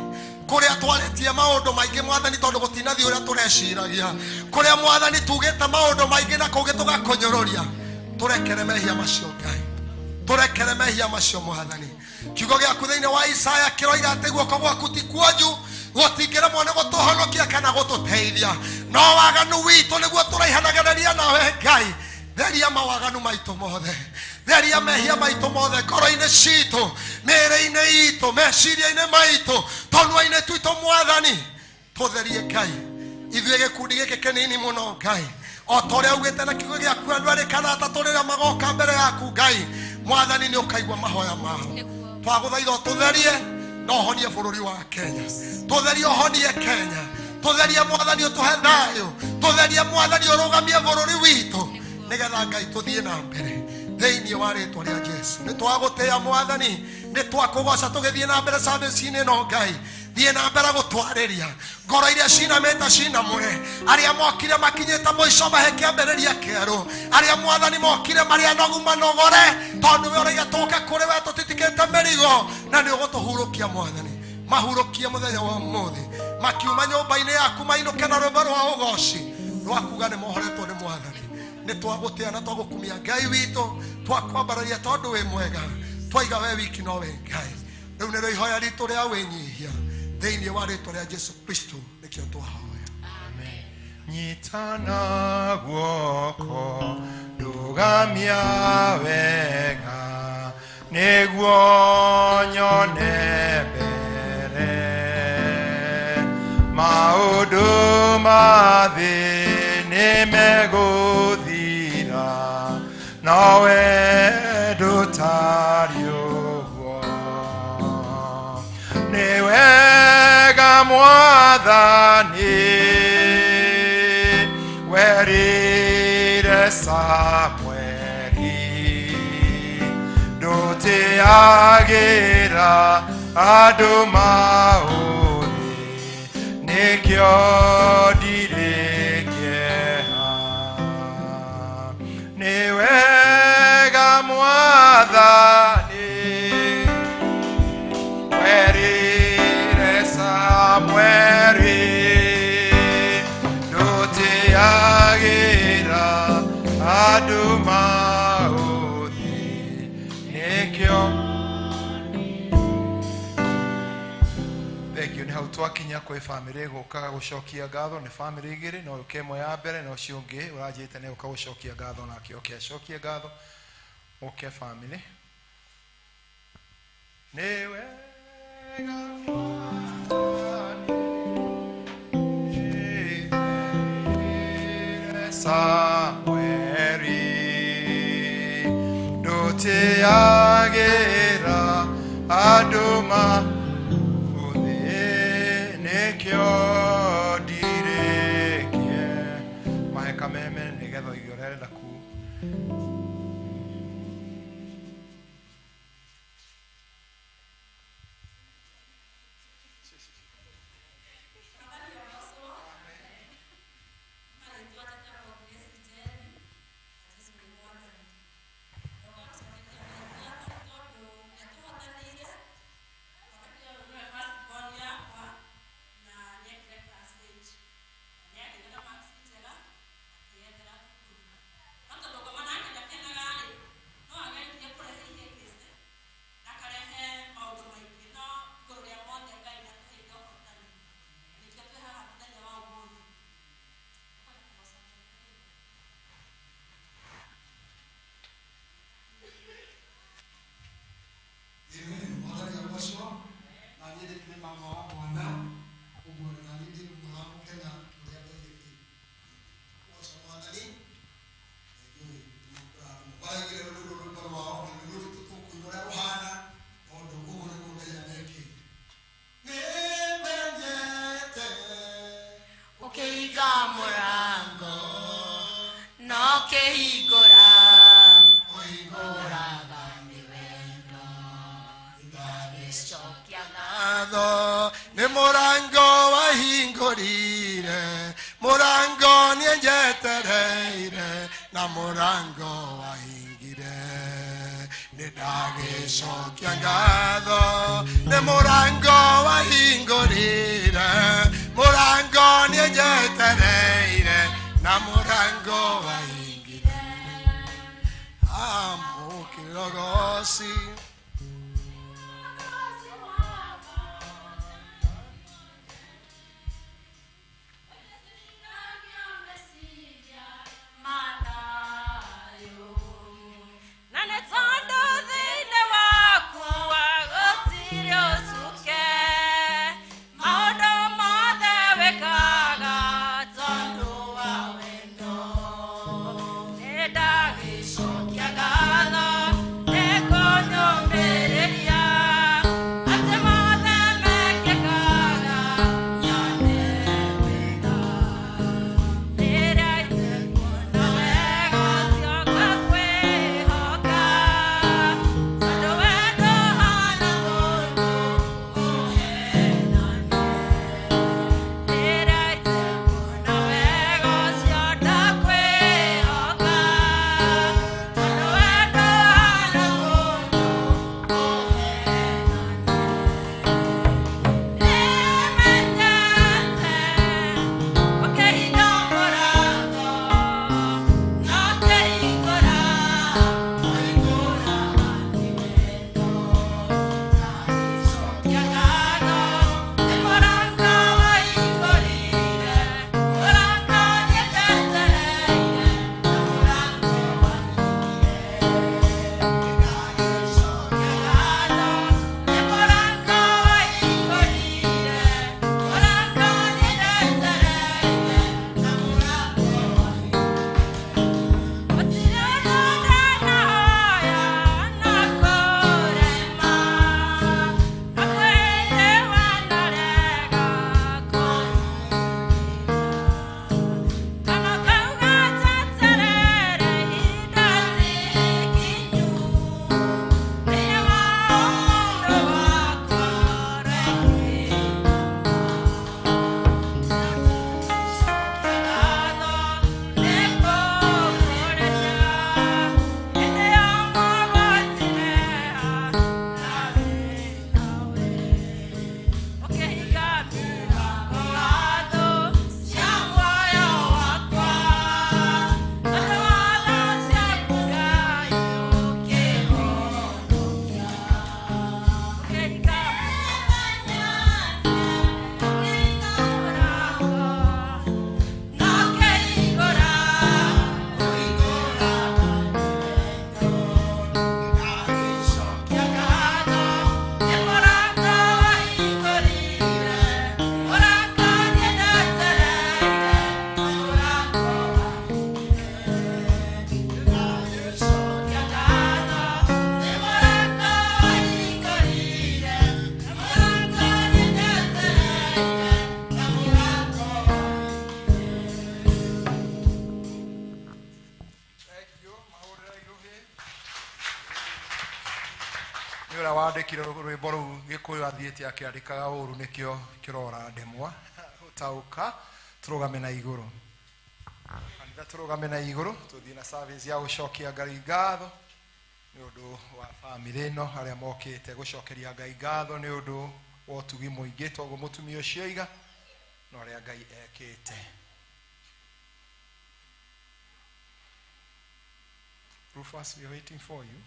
Kũrĩa twarĩtie maũndũ maingĩ mwathani, tondũ gũtinathiĩ ũrĩa tũreciragia, kũrĩa mwathani tugĩte maũndũ maingĩ na kũngĩ tũgakũnyũrũria, tũrekere mehia macio Ngai, tũrekere mehia macio mwathani. Kiugo gĩaku thĩinĩ wa Isaya kĩroiga atĩ guoko gwaku ti kuonju, gũtingĩremwo nĩ gũtũhonokia kana gũtũteithia, no waganu witũ nĩguo tũraihanagĩrĩria nawe Ngai. Theria mawaganu maitũ mothe, theria mehia maitũ mothe ngoro-inĩ citũ, mĩĩrĩ-inĩ itũ, meciria-inĩ maitũ, tũnua-inĩ twitũ mwathani, tũtherie Ngai. Ithuĩ gĩkundi gĩkĩ kĩnini mũno Ngai, o ta ũrĩa ugĩte na kiugo gĩaku andũ erĩ kana atatũ rĩrĩa magoka mbere yaku Ngai, mwathani nĩ ũkaigua mahoya mao. Twagũthaitha ũtũtherie na ũhonie bũrũri wa Kenya, tũtherie ũhonie Kenya, tũtherie mwathani ũtũhe thayũ, tũtherie mwathani ũrũgamie bũrũri witũ, nĩgetha Ngai tũthiĩ na mbere thĩinĩ wa rĩtwa rĩa Jesu. Nĩ twagũtĩĩa mwathani, nĩ twakũgoca tũgĩthiĩ na mbere service-inĩ ĩno Ngai. Thiĩ na mbere gũtwarĩria ngoro iria cinamĩte cinamũre, arĩa mokire makinyĩte mũico mahe kĩambĩrĩria kĩerũ, arĩa mwathani mokire marĩ anogu manogore, tondũ we ũraiga tũke kũrĩ we tũtitikĩte mĩrigo na nĩ ũgũtũhurũkia mwathani. Mahurũkie mũthenya wa ũmũthĩ, makiuma nyũmba-inĩ yaku mainũke na rwĩmbo rwa ũgoci rwa kuga nĩ mohoretwo nĩ mwathani. Nĩ twagũtĩa na twagũkumia Ngai witũ, twakwambararia tondũ wĩ mwega, twaiga we wiki no we Ngai. Rĩu nĩrĩo ihoya ritũ rĩa wĩnyihia thĩinĩ wa rĩtwa rĩa Jesu Kristo nĩkĩo twahoya. Nyitana guoko ndũgamia wega nĩguo nyone mbere maũndũ ma thĩ nĩmegũthira nowe ndũtariĩ ũguo. Nĩ wega mwathani werire Samueli ndũtĩagĩra andũ maũthĩ nĩkĩo ndirĩ kĩeha. Nĩ wega mwathani werire Samueli ndũtĩagĩra andũ maũthĩ nĩkĩo. Thengio nĩ hau twakinya kwĩ bamĩrĩ ĩgũkaga gũcokia ngatho. Nĩ bamĩrĩ igĩrĩ, no ũke ĩmwe ya mbere na ũcio ũngĩ ũranjĩte nĩ ũka gũcokia ngatho nake oke acokie ngatho. Ũke bamĩrĩ. Nĩ wega Samueli ndũtĩagĩra andũ ma ũthĩ nĩkĩo ndirĩkie. Mahe kameme nĩgetha ũigue ũrĩa arenda kuuga. Amen. Mwathani agocwo. Na niĩ ndĩ mama wa mwana, ũguo na niĩ ndĩ mũramũkena ũrĩa Ngai ekĩte. Goca Mwathani. Nĩ maraigire rũrũ rwĩmbo rwao na nĩ rũrũ tũkũina ũrĩa rũhana tondũ ũguo nĩguo Ngai amekĩte. Nĩmenyete Ũkĩhinga mũrango na ũkĩhingũra, ũhingũraga nĩ wendo, ndagĩcokia ngatho nĩ mũrango wahingũrire, mũrango nĩnjetereire na mũrango wahingire. Nĩ ndagĩcokia ngatho nĩ mũrango wahingũrire, mũrango nĩnjetereire na mũrango wahingire. Amũkĩrogoci. Na nĩ tondũ thĩinĩ wakwa gũtirĩ ũcuke, maũndũ mothe wĩkaga tondũ wa wendo. Nĩ ndagĩcokia ngatho nĩ kũnyũmĩrĩria. Nĩ ũrĩa wandĩkire rwĩmbo rũu Gĩkũyũ athiĩte akĩandĩkaga ũru nĩkĩo kĩrora ndemwa gũtaũka. Tũrũgame na igũrũ kanitha, tũrũgame na igũrũ tũthiĩ na service ya gũcokia Ngai ngatho nĩ ũndũ wa bamĩrĩ ĩno arĩa mokĩte gũcokeria Ngai ngatho nĩ ũndũ wa ũtugi mũingĩ toguo mũtumia ũcio oiga na ũrĩa Ngai ekĩte. Rufus, we are waiting for you.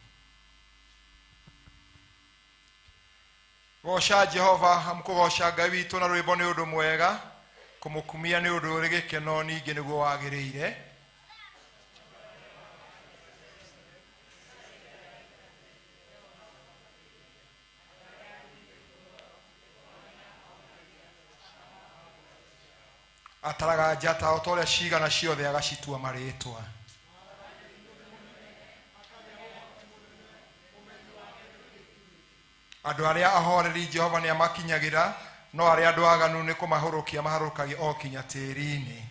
Goca Jehova, amũkũgoca Ngai witũ na rwĩmbo nĩ ũndũ mwega, kũmũkumia nĩ ũndũ ũrĩ gĩkeno ningĩ nĩguo wagĩrĩire. Ataraga njata o ta ũrĩa cigana ciothe agacitua marĩtwa. Andũ arĩa ahoreri Jehova nĩ amakinyagĩra, no arĩa andũ aganu nĩ kũmahũrũkia maharũkagia o kinya tĩri-inĩ.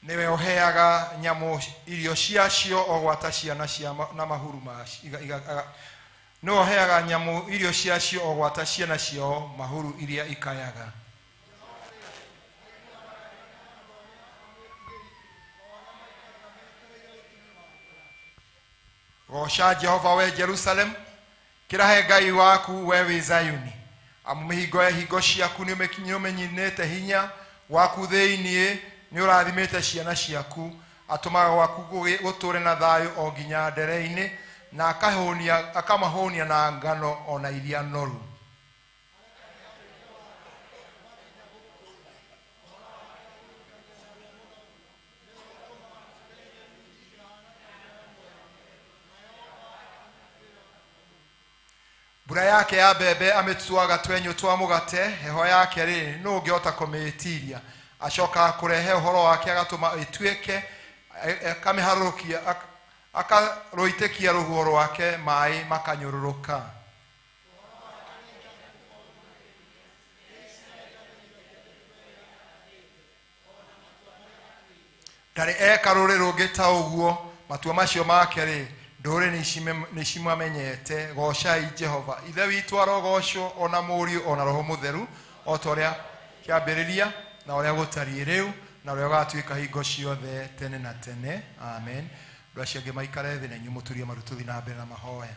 Nĩwe ũheaga nyamũ irio ciacio o gwata ciana cia na mahuru nĩwe ũheaga nyamũ irio ciacio o gwata ciana ciao mahuru iria ikayaga. Goca Jehova we Jerusalem, kĩrahe Ngai waku we wĩ Zayuni, amu mĩhingo ya hingo ciaku nĩũmenyinĩte hinya waku thĩiniĩ, nĩ ũrathimĩte ciana ciaku, atũmaga gwaku gũtũre na thayũ o nginya ndere-inĩ, na akamahũnia na ngano ona iria noru. Mbura yake ya mbembe amĩtuaga twenyũ twa mũgate, heho yake rĩ nũ ũngĩhota kũmĩĩtiria? Acokaga kũrehe ũhoro wake agatũma ĩtuĩke, akamĩharũrũkia, akarũitĩkia rũhuho rwake, maĩ makanyũrũrũka. Ndarĩ eka rũrĩ rũngĩ ta ũguo, matua macio make rĩ ndũrĩ nĩcimamenyete. Gocai Jehova. Ithe witũ arogocwo, ona Mũriũ ona Roho Mũtheru, o ta ũrĩa kĩambĩrĩria na ũrĩa gũtariĩ rĩu na ũrĩa ũgatuĩka hingo ciothe tene na tene. Amen. Andũ acio angĩ maikare thĩ na inyuĩ mũturie maru tũthiĩ na mbere na mahoya.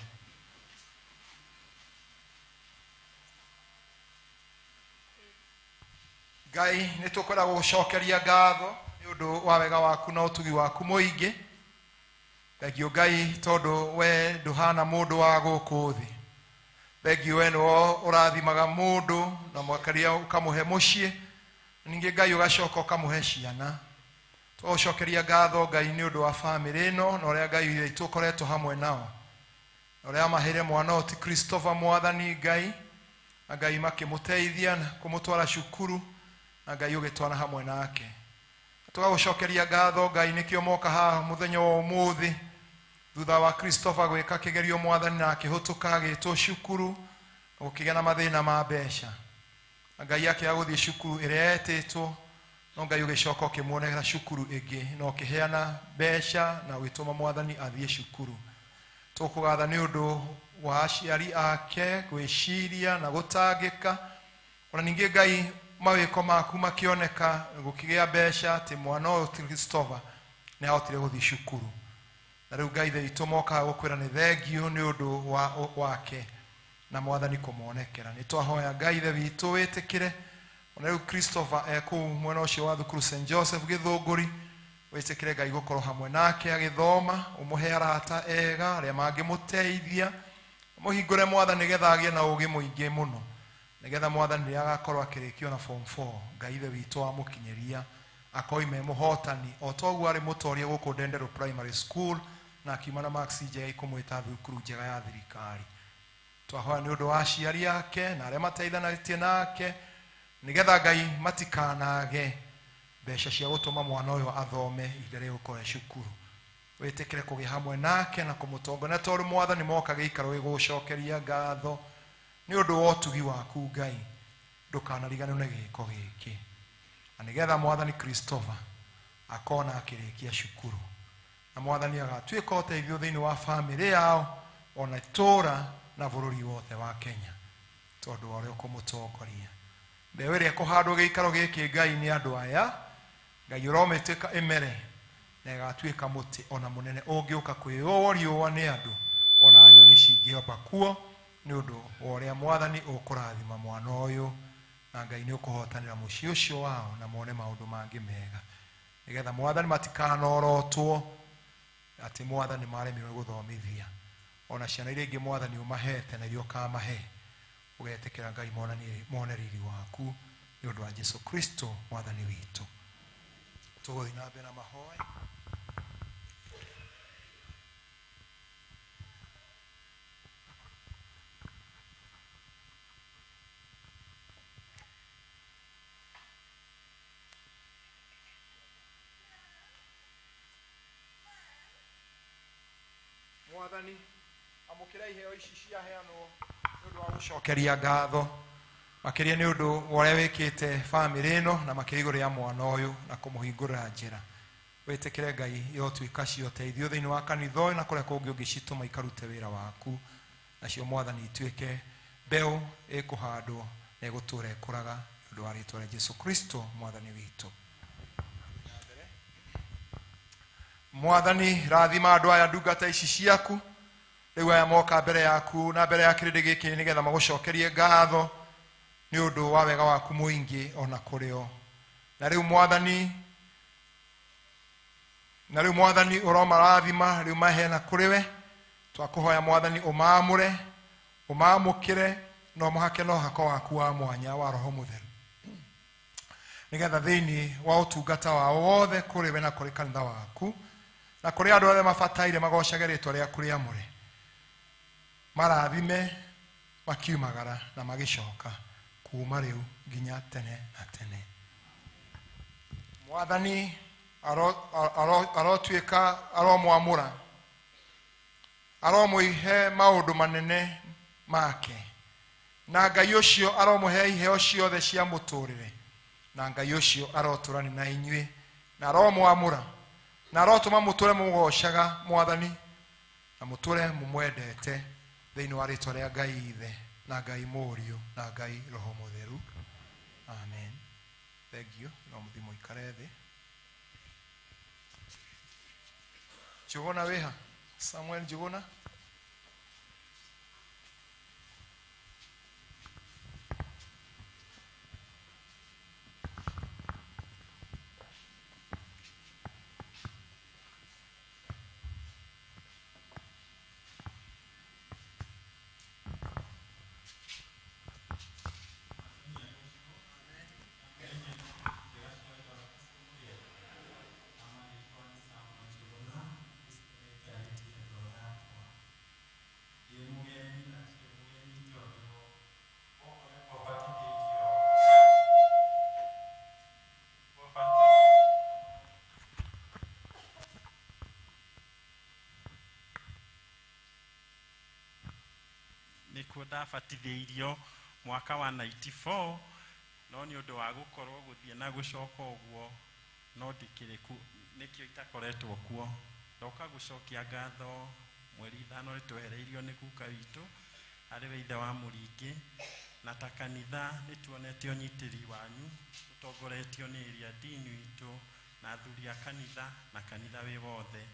Ngai, nĩ tũkwenda gũgũcokeria ngatho nĩ ũndũ wa wega waku na ũtugi waku mũingĩ. Thengio Ngai tondũ we ndũhana mũndũ wa gũkũ thĩ. Thengio we nĩwe ũrathimaga mũndũ na mwakaria ũkamũhe mũciĩ, ningĩ Ngai ũgacoka ũkamũhe ciana. Tũgũcokeria ngatho Ngai nĩ ũndũ wa bamĩrĩ ĩno na ũrĩa Ngai witũ ũkoretwo hamwe nao, na ũrĩa amaheire mwana ũyũ ti Christopher Mwathani Ngai, na Ngai makĩmũteithia na kũmũtwara cukuru, na Ngai ũgĩtwara hamwe nake. Tũgagũcokeria ngatho Ngai nĩkĩo moka haha mũthenya wa ũmũthĩ thutha wa Christopher gwĩka kĩgerio Mwathani na akĩhũtũka agĩtwo cukuru na gũkĩgĩa na mathĩna ma mbeca, na Ngai akĩaga gũthiĩ cukuru ĩrĩa etĩtwo, no Ngai ũgĩcoka ũkĩmuonera cukuru ĩngĩ na ũkĩheana mbeca na ũgĩtũma Mwathani athiĩ cukuru. Tũkũgatha nĩ ũndũ wa aciari ake gwĩciria na gũtangĩka, ona ningĩ Ngai mawĩko maku makĩoneka gũkĩgĩa mbeca atĩ mwana ũyũ Christopher nĩ ahotire gũthiĩ cukuru. Na rĩu Ngai witũ mokaga gũkwĩra nĩ thengio nĩ ũndũ wake na Mwathani kũmonekera. Nĩ twahoya Ngai ithe witũ wĩtĩkĩre ona rĩu Christopher ekũu mwena ũcio wa thukuru St Joseph Gĩthũngũri, wĩtĩkĩre Ngai gũkorwo hamwe nake agĩthoma, ũmũhe arata ega arĩa mangĩmũteithia, mũhingũre Mwathani nĩgetha agĩe na ũũgĩ mũingĩ mũno, nĩgetha Mwathani rĩrĩa agakorwo akĩrĩkio na form 4 Ngai ithe witũ amũkinyĩria akoime mũhotani o toguo arĩ mũtoria gũkũ Ndenderũ Primary School na akiuma na marks njega ikũmwĩta thukuru njega ya thirikari. Twahoya nĩ ũndũ wa aciari ake na arĩa mateithanĩtie nake Nĩgetha Ngai matikanage mbeca cia gũtũma mwana ũyũ athome ihinda rĩa gũkorwo e cukuru. Wĩtĩkĩre kũgĩa hamwe nake na kũmũtongoria, na tondũ Mwathani moka gĩikaro gĩgũcokeria ngatho nĩ ũndũ wa ũtugi waku Ngai, ndũkanariganĩrwo nĩ gĩko gĩkĩ. Na nĩgetha Mwathani Christopher akona akĩrĩkia cukuru, na Mwathani agatuĩka ũteithio thĩinĩ wa bamĩrĩ yao ona itũũra na bũrũri wothe wa Kenya, tondũ wa ũrĩa ũkũmũtongoria. Mbeũ ĩrĩa ĩkũhandwo gĩikaro gĩkĩ Ngai nĩ andũ aya, Ngai ũromĩtuĩka ĩmere na ĩgatuĩka mũtĩ ona mũnene ũngĩũka kwĩyũa riũa nĩ andũ ona nyoni cingĩhomba kuo, nĩ ũndũ wa ũrĩa Mwathani ũkũrathima mwana ũyũ, na Ngai nĩ ũkũhotanĩra mũciĩ ũcio wao na mone maũndũ mangĩ mega, nĩgetha Mwathani matikanorotwo atĩ Mwathani maremirwo gũthomithia ona ciana iria ingĩ Mwathani ũmahete na iria ũkamahe, ũgetĩkĩra Ngai mone riri waku nĩ ũndũ wa Jesu Kristo Mwathani witũ. Tũgũthiĩ na mbere na mahoya. Mwathani, amũkĩra iheo ici ciaheanwo nĩ ũndũ wa gũcokeria ngatho, makĩria nĩ ũndũ wa ũrĩa wĩkĩte bamĩrĩ ĩno na makĩria igũrũ rĩa mwana ũyũ na kũmũhingũrĩra njĩra. Wĩtĩkĩre Ngai irotuĩka cia ũteithio thĩinĩ wa kanitha ũyũ na kũrĩa kũngĩ ũngĩcitũma ikarute wĩra waku, nacio Mwathani ituĩke mbeũ ĩkũhandwo na ĩgũtũũra ĩkũraga nĩ ũndũ wa rĩtwa rĩa Jesu Kristo Mwathani witũ. Mwathani, rathima andũ aya ndungata ici ciaku rĩu aya moka mbere yaku na mbere ya kĩrĩndĩ gĩkĩ nĩgetha magũcokerie ngatho nĩ ũndũ wa wega waku mũingĩ ona kũrĩ o. Na rĩu Mwathani, na rĩu Mwathani ũromarathima rĩu maheana kũrĩ we. Twakũhoya Mwathani ũmaamũre, ũmaamũkĩre na ũmahake na ũhako waku wa mwanya wa Roho Mũtheru, nĩgetha thĩinĩ wa ũtungata wao wothe kũrĩ we na kũrĩ kanitha waku na kũrĩ andũ arĩa mabataire magocage rĩtwa rĩaku rĩamũre, marathime makiumagara na magĩcoka kuma rĩu nginya tene na tene. Mwathani arotuĩka aromwamũra, aromũihe maũndũ manene make, na Ngai ũcio aromũhe iheo ciothe cia mũtũrĩre, na Ngai ũcio arotũrani na inyuĩ na aromwamũra na arotũma mũtũre mũgocaga Mwathani na mũtũre mũmwendete thĩinĩ wa rĩtwa rĩa Ngai Ithe na Ngai Mũriũ na Ngai Roho Mũtheru. Amen. Thank you. No mũthiĩ mũikare thĩ. Njũgũna wĩha? Samuel Njũgũna. Nĩkuo ndabatithĩirio mwaka wa 94, no nĩ ũndũ wa gũkorwo gũthiĩ na gũcoka ũguo no ndikĩrĩ ku, nĩkĩo itakoretwo kuo. Ndoka gũcokia ngatho mweri 5 nĩtwehereirio nĩ guka witũ arĩ we ithe wa Mũringĩ, na ta kanitha nĩtuonete ũnyitĩri wanyu ũtongoretio nĩ ĩrĩa dini witũ na athuri a kanitha na kanitha wĩ wothe.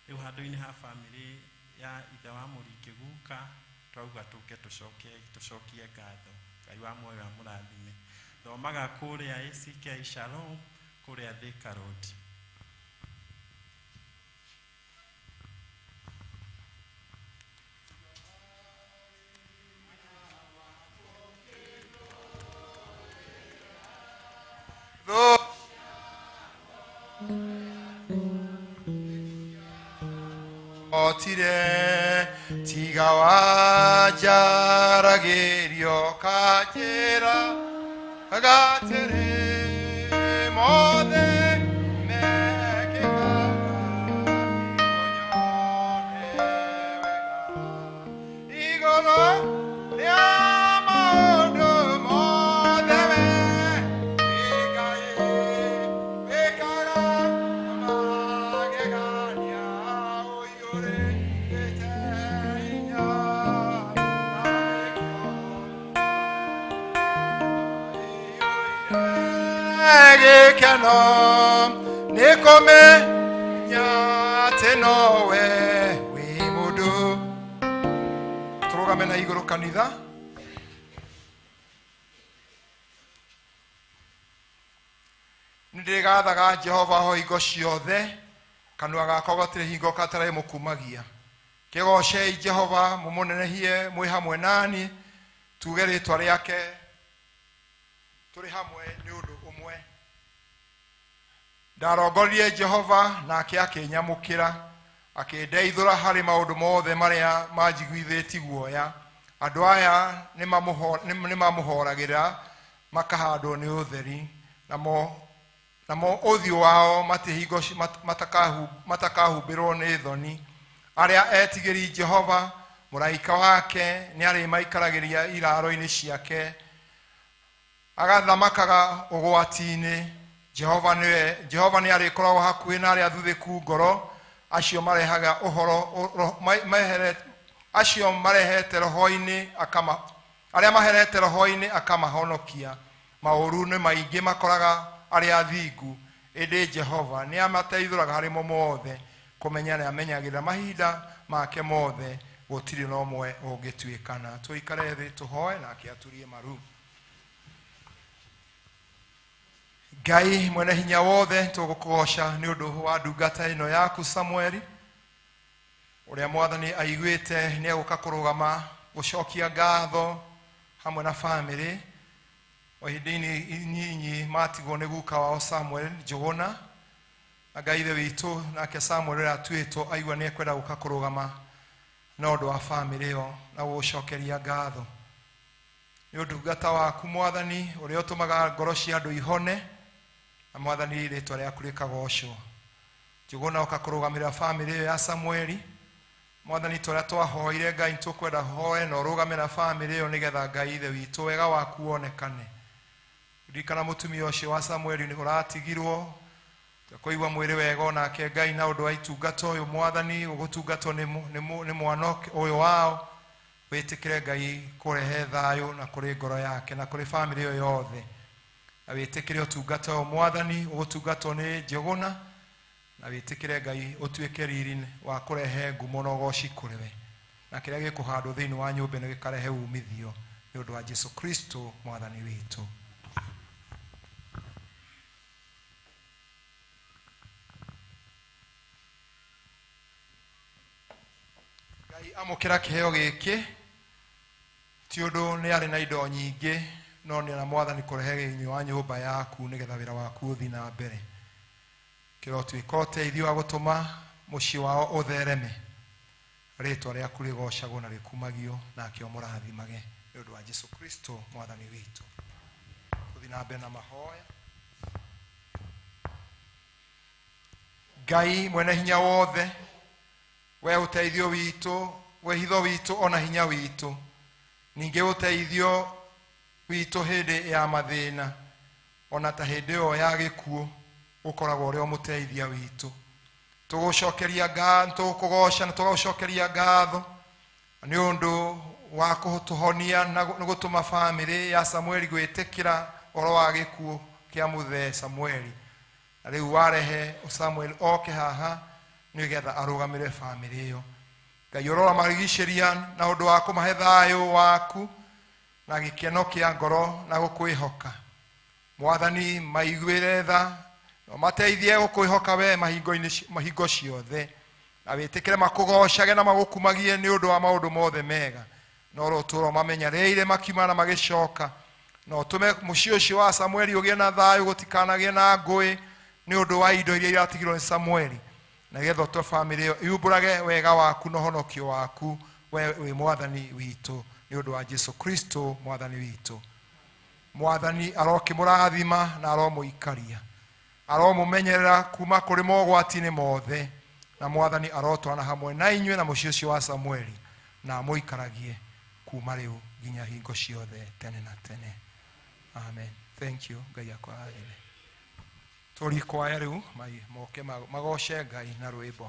Rĩu handũ-inĩ ha bamĩrĩ ya ithe wa Mũringĩ guka twauga tũke tũcokie ngatho. Ngai wa muoyo amũrathime. Thomaga kũrĩa ACK Shalom kũrĩa Thika Road. Otire tiga wajaragĩrio kanjĩra Oigaga atĩrĩ mothe mekĩkaga nyone wega igũrũ rĩa maũndũ mothe we wĩ Ngai wĩkaga magegania ũiyũrĩte hinya na nĩkĩo gĩkeno nĩ kũmenya atĩ nowe wĩ mũndũ. Tũrũgame na igũrũ kanitha. Nĩ ndĩgathaga Jehova ho hingo ciothe, kanua gakwa gatirĩ hingo gatarĩ mũkumagia. Kĩgocei Jehova, mũmũnenehie mwĩ hamwe nani, tuge rĩtwa rĩake tũrĩ hamwe nĩ ũndũ ũmwe. Ndarongoririe Jehova nake akĩnyamũkĩra, akĩndeithũra harĩ maũndũ mothe marĩa manjiguithĩtie guoya. Andũ aya nĩmamũhoragĩra makahandwo nĩ ũtheri, namo ũthiũ wao matihingo matakahumbĩrwo nĩ thoni. Arĩa etigĩri Jehova, mũraika wake nĩarĩmaikaragĩria iraro-inĩ ciake, agathamakaga ũgwati-inĩ. Jehova nĩarĩkoragwo hakuhĩ na arĩa athuthĩku ngoro, acio marehaga ũhoro acio marehete roho-inĩ akama arĩa maherete roho-inĩ akamahonokia. Maũru nĩ maingĩ makoraga arĩa athingu, ĩndĩ Jehova nĩamateithũraga harĩ mo mothe. Kũmenya nĩamenyagĩrĩra mahinda make mothe, gũtirĩ na ũmwe ũngĩtuĩkana. Tũikare thĩ tũhoe nake aturie maru. Ngai mwene hinya wothe, tũgũkũgoca nĩ ũndũ wa ndungata ĩno yaku Samueli, ũrĩa mwathani aiguĩte nĩegũka kũrũgama gũcokia ngatho hamwe na bamĩrĩ. O ihinda-inĩ inyinyi matigwo nĩ guka wao Samuel Njũgũna, na Ngai ithe witũ nake Samuel ũrĩa atuĩtwo aigua nĩekwenda gũka kũrũgama na ũndũ wa bamĩrĩ ĩyo na gũgũcokeria ngatho. Nĩ ũtungata waku mwathani ũrĩa ũtũmaga ngoro cia andũ ihone, na mwathani rĩtwa rĩaku rĩkagocwo. Njũgũna ũka kũrũgamĩrĩra bamĩrĩ ĩyo ya Samueli. Mwathani tũrĩa twahoire Ngai tũkwenda hoe na ũrũgame na bamĩrĩ ĩyo nĩgetha Ngai ithe witũ wega waku wonekane. Ririkana mũtumia ũcio wa Samueli nĩ ũratigirwo kũigua mwĩrĩ wega onake Ngai na ũndũ wa itungata ũyũ mwathani ũgũtungatwo nĩ mwana ũyũ wao. Wĩtĩkĩre Ngai kũrehe thayũ na kũrĩ ngoro yake na kũrĩ bamĩrĩ ĩyo yothe, na wĩtĩkĩre ũtungata ũyũ mwathani ũgũtungatwo nĩ Njũgũna, na wĩtĩkĩre Ngai ũtuĩke riri wa kũrehe ngumo na ũgoci kũrĩ we, na kĩrĩa gĩkũhandwo thĩinĩ wa nyũmba ĩno gĩkarehe umithio nĩ ũndũ wa Jesu Kristo mwathani witũ. Ngai amũkĩra kĩheo gĩkĩ, ti ũndũ nĩ arĩ na indo nyingĩ, no nĩ na mwathani kũrehe thĩinĩ wa nyũmba yaku nĩgetha wĩra waku ũthiĩ na mbere. Kĩrotuĩka ũteithio wa gũtũma mũciĩ wao ũthereme, rĩtwa rĩaku rĩgocagwo na rĩkumagio, nake ũmũrathimage nĩ ũndũ wa Jesu Kristo mwathani witũ. Tũthiĩ na mbere na mahoya. Ngai mwene hinya wothe, we ũteithio witũ, wĩhitho witũ ona hinya witũ, ningĩ ũteithio witũ hĩndĩ ya mathĩna ona ta hĩndĩ ĩyo ya gĩkuũ, ũkoragwo ũrĩ o mũteithia witũ. Tũgũcokeria ngatho, tũgũkũgoca na tũgagũcokeria ngatho nĩ ũndũ wa kũtũhonia na gũtũma bamĩrĩ ya Samueli gwĩtĩkĩra ũhoro wa gĩkuũ kĩa mũthee Samueli. Na rĩu warehe Samuel oke haha nĩgetha arũgamĩre bamĩrĩ ĩyo. Ngai ũrora marigicĩria na ũndũ wa kũmahe thayũ waku na gĩkeno kĩa ngoro na gũkwĩhoka. Mwathani maiguĩre tha na mateithie gũkwĩhoka we mahingo ciothe, na wĩtĩkĩre makũgocage na magũkumagie nĩ ũndũ wa maũndũ mothe mega. No ũrotũũra mamenyereire makiuma na magĩcoka, na ũtũme mũciĩ ũcio wa Samueli ũgĩe na thayũ, gũtikanagĩe na ngũĩ nĩ ũndũ wa indo iria iratigirwo nĩ Samueli, na nĩgetha ũtwe bamĩrĩ ĩyo yumbũrage wega waku na ũhonokio waku we wĩ mwathani witũ, nĩ ũndũ wa Jesu Kristo mwathani witũ. Mwathani arokĩmũrathima na aromũikaria, aromũmenyerera kuma kũrĩ mogwati-inĩ mothe, na Mwathani arotwarana hamwe na inyuĩ na mũciĩ ũcio wa Samueli, na amũikaragie kuma rĩu nginya hingo ciothe tene na tene. Amen. Thank you. Ngai akũrathime. Tũri kwaya rĩu moke magoce Ngai na rwĩmbo.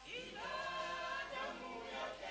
Ida damu yake.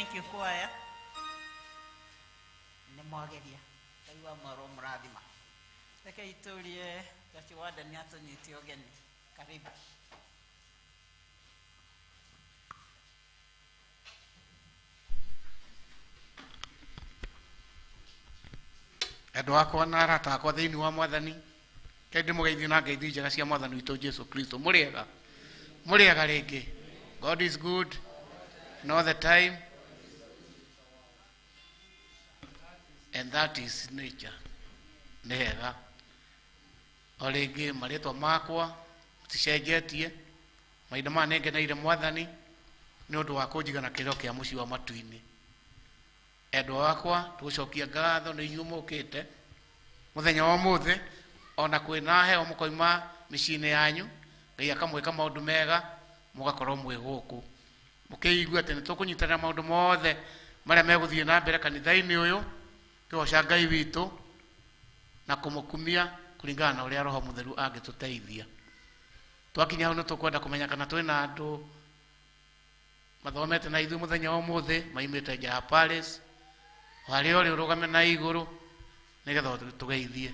Thank you choir. Nĩ mwageria. Ngai wa mwaro mũrathima. Reke itũrie Chachi Warden nĩ atũnyite ũgeni. Karibu. Andå akwa na arata akwa thä inä wa mwathani ke ndä må geithio na ngeithi njega cia mwathani witå Jesu Kristo. Må rä ega, må rä ega rä ngä. God is good and all the time, and that is nature. Nä hega o rä ngä marĩtwa makwa maticenjetie. Mahinda maya nĩ ngeneire mwathani nĩ ũndũ wa kũnjiga na kĩrĩro kĩa mũciĩ wa matu-inĩ. Endwa wakwa, tũgũcokia ngatho nĩ inyuĩ mũkĩte mũthenya wa ũmũthĩ, ona kwĩna heho mũkoima mĩciĩ-inĩ yanyu, Ngai akamwĩka maũndũ mega, mũgakorwo mwĩ gũkũ mũkĩigua atĩ nĩ tũkũnyitanĩra maũndũ mothe marĩa megũthiĩ na mbere kanitha-inĩ ũyũ, kĩgoca Ngai witũ na kũmũkumia kũringana na ũrĩa Roho Mũtheru angĩtũteithia. Twakinya hau nĩ tũkwenda kũmenya kana twĩna andũ mathomete na ithuĩ mũthenya wa ũmũthĩ maimĩte nja ya Paris, o harĩa ũrĩ ũrũgame na igũrũ nĩgetha tũgeithie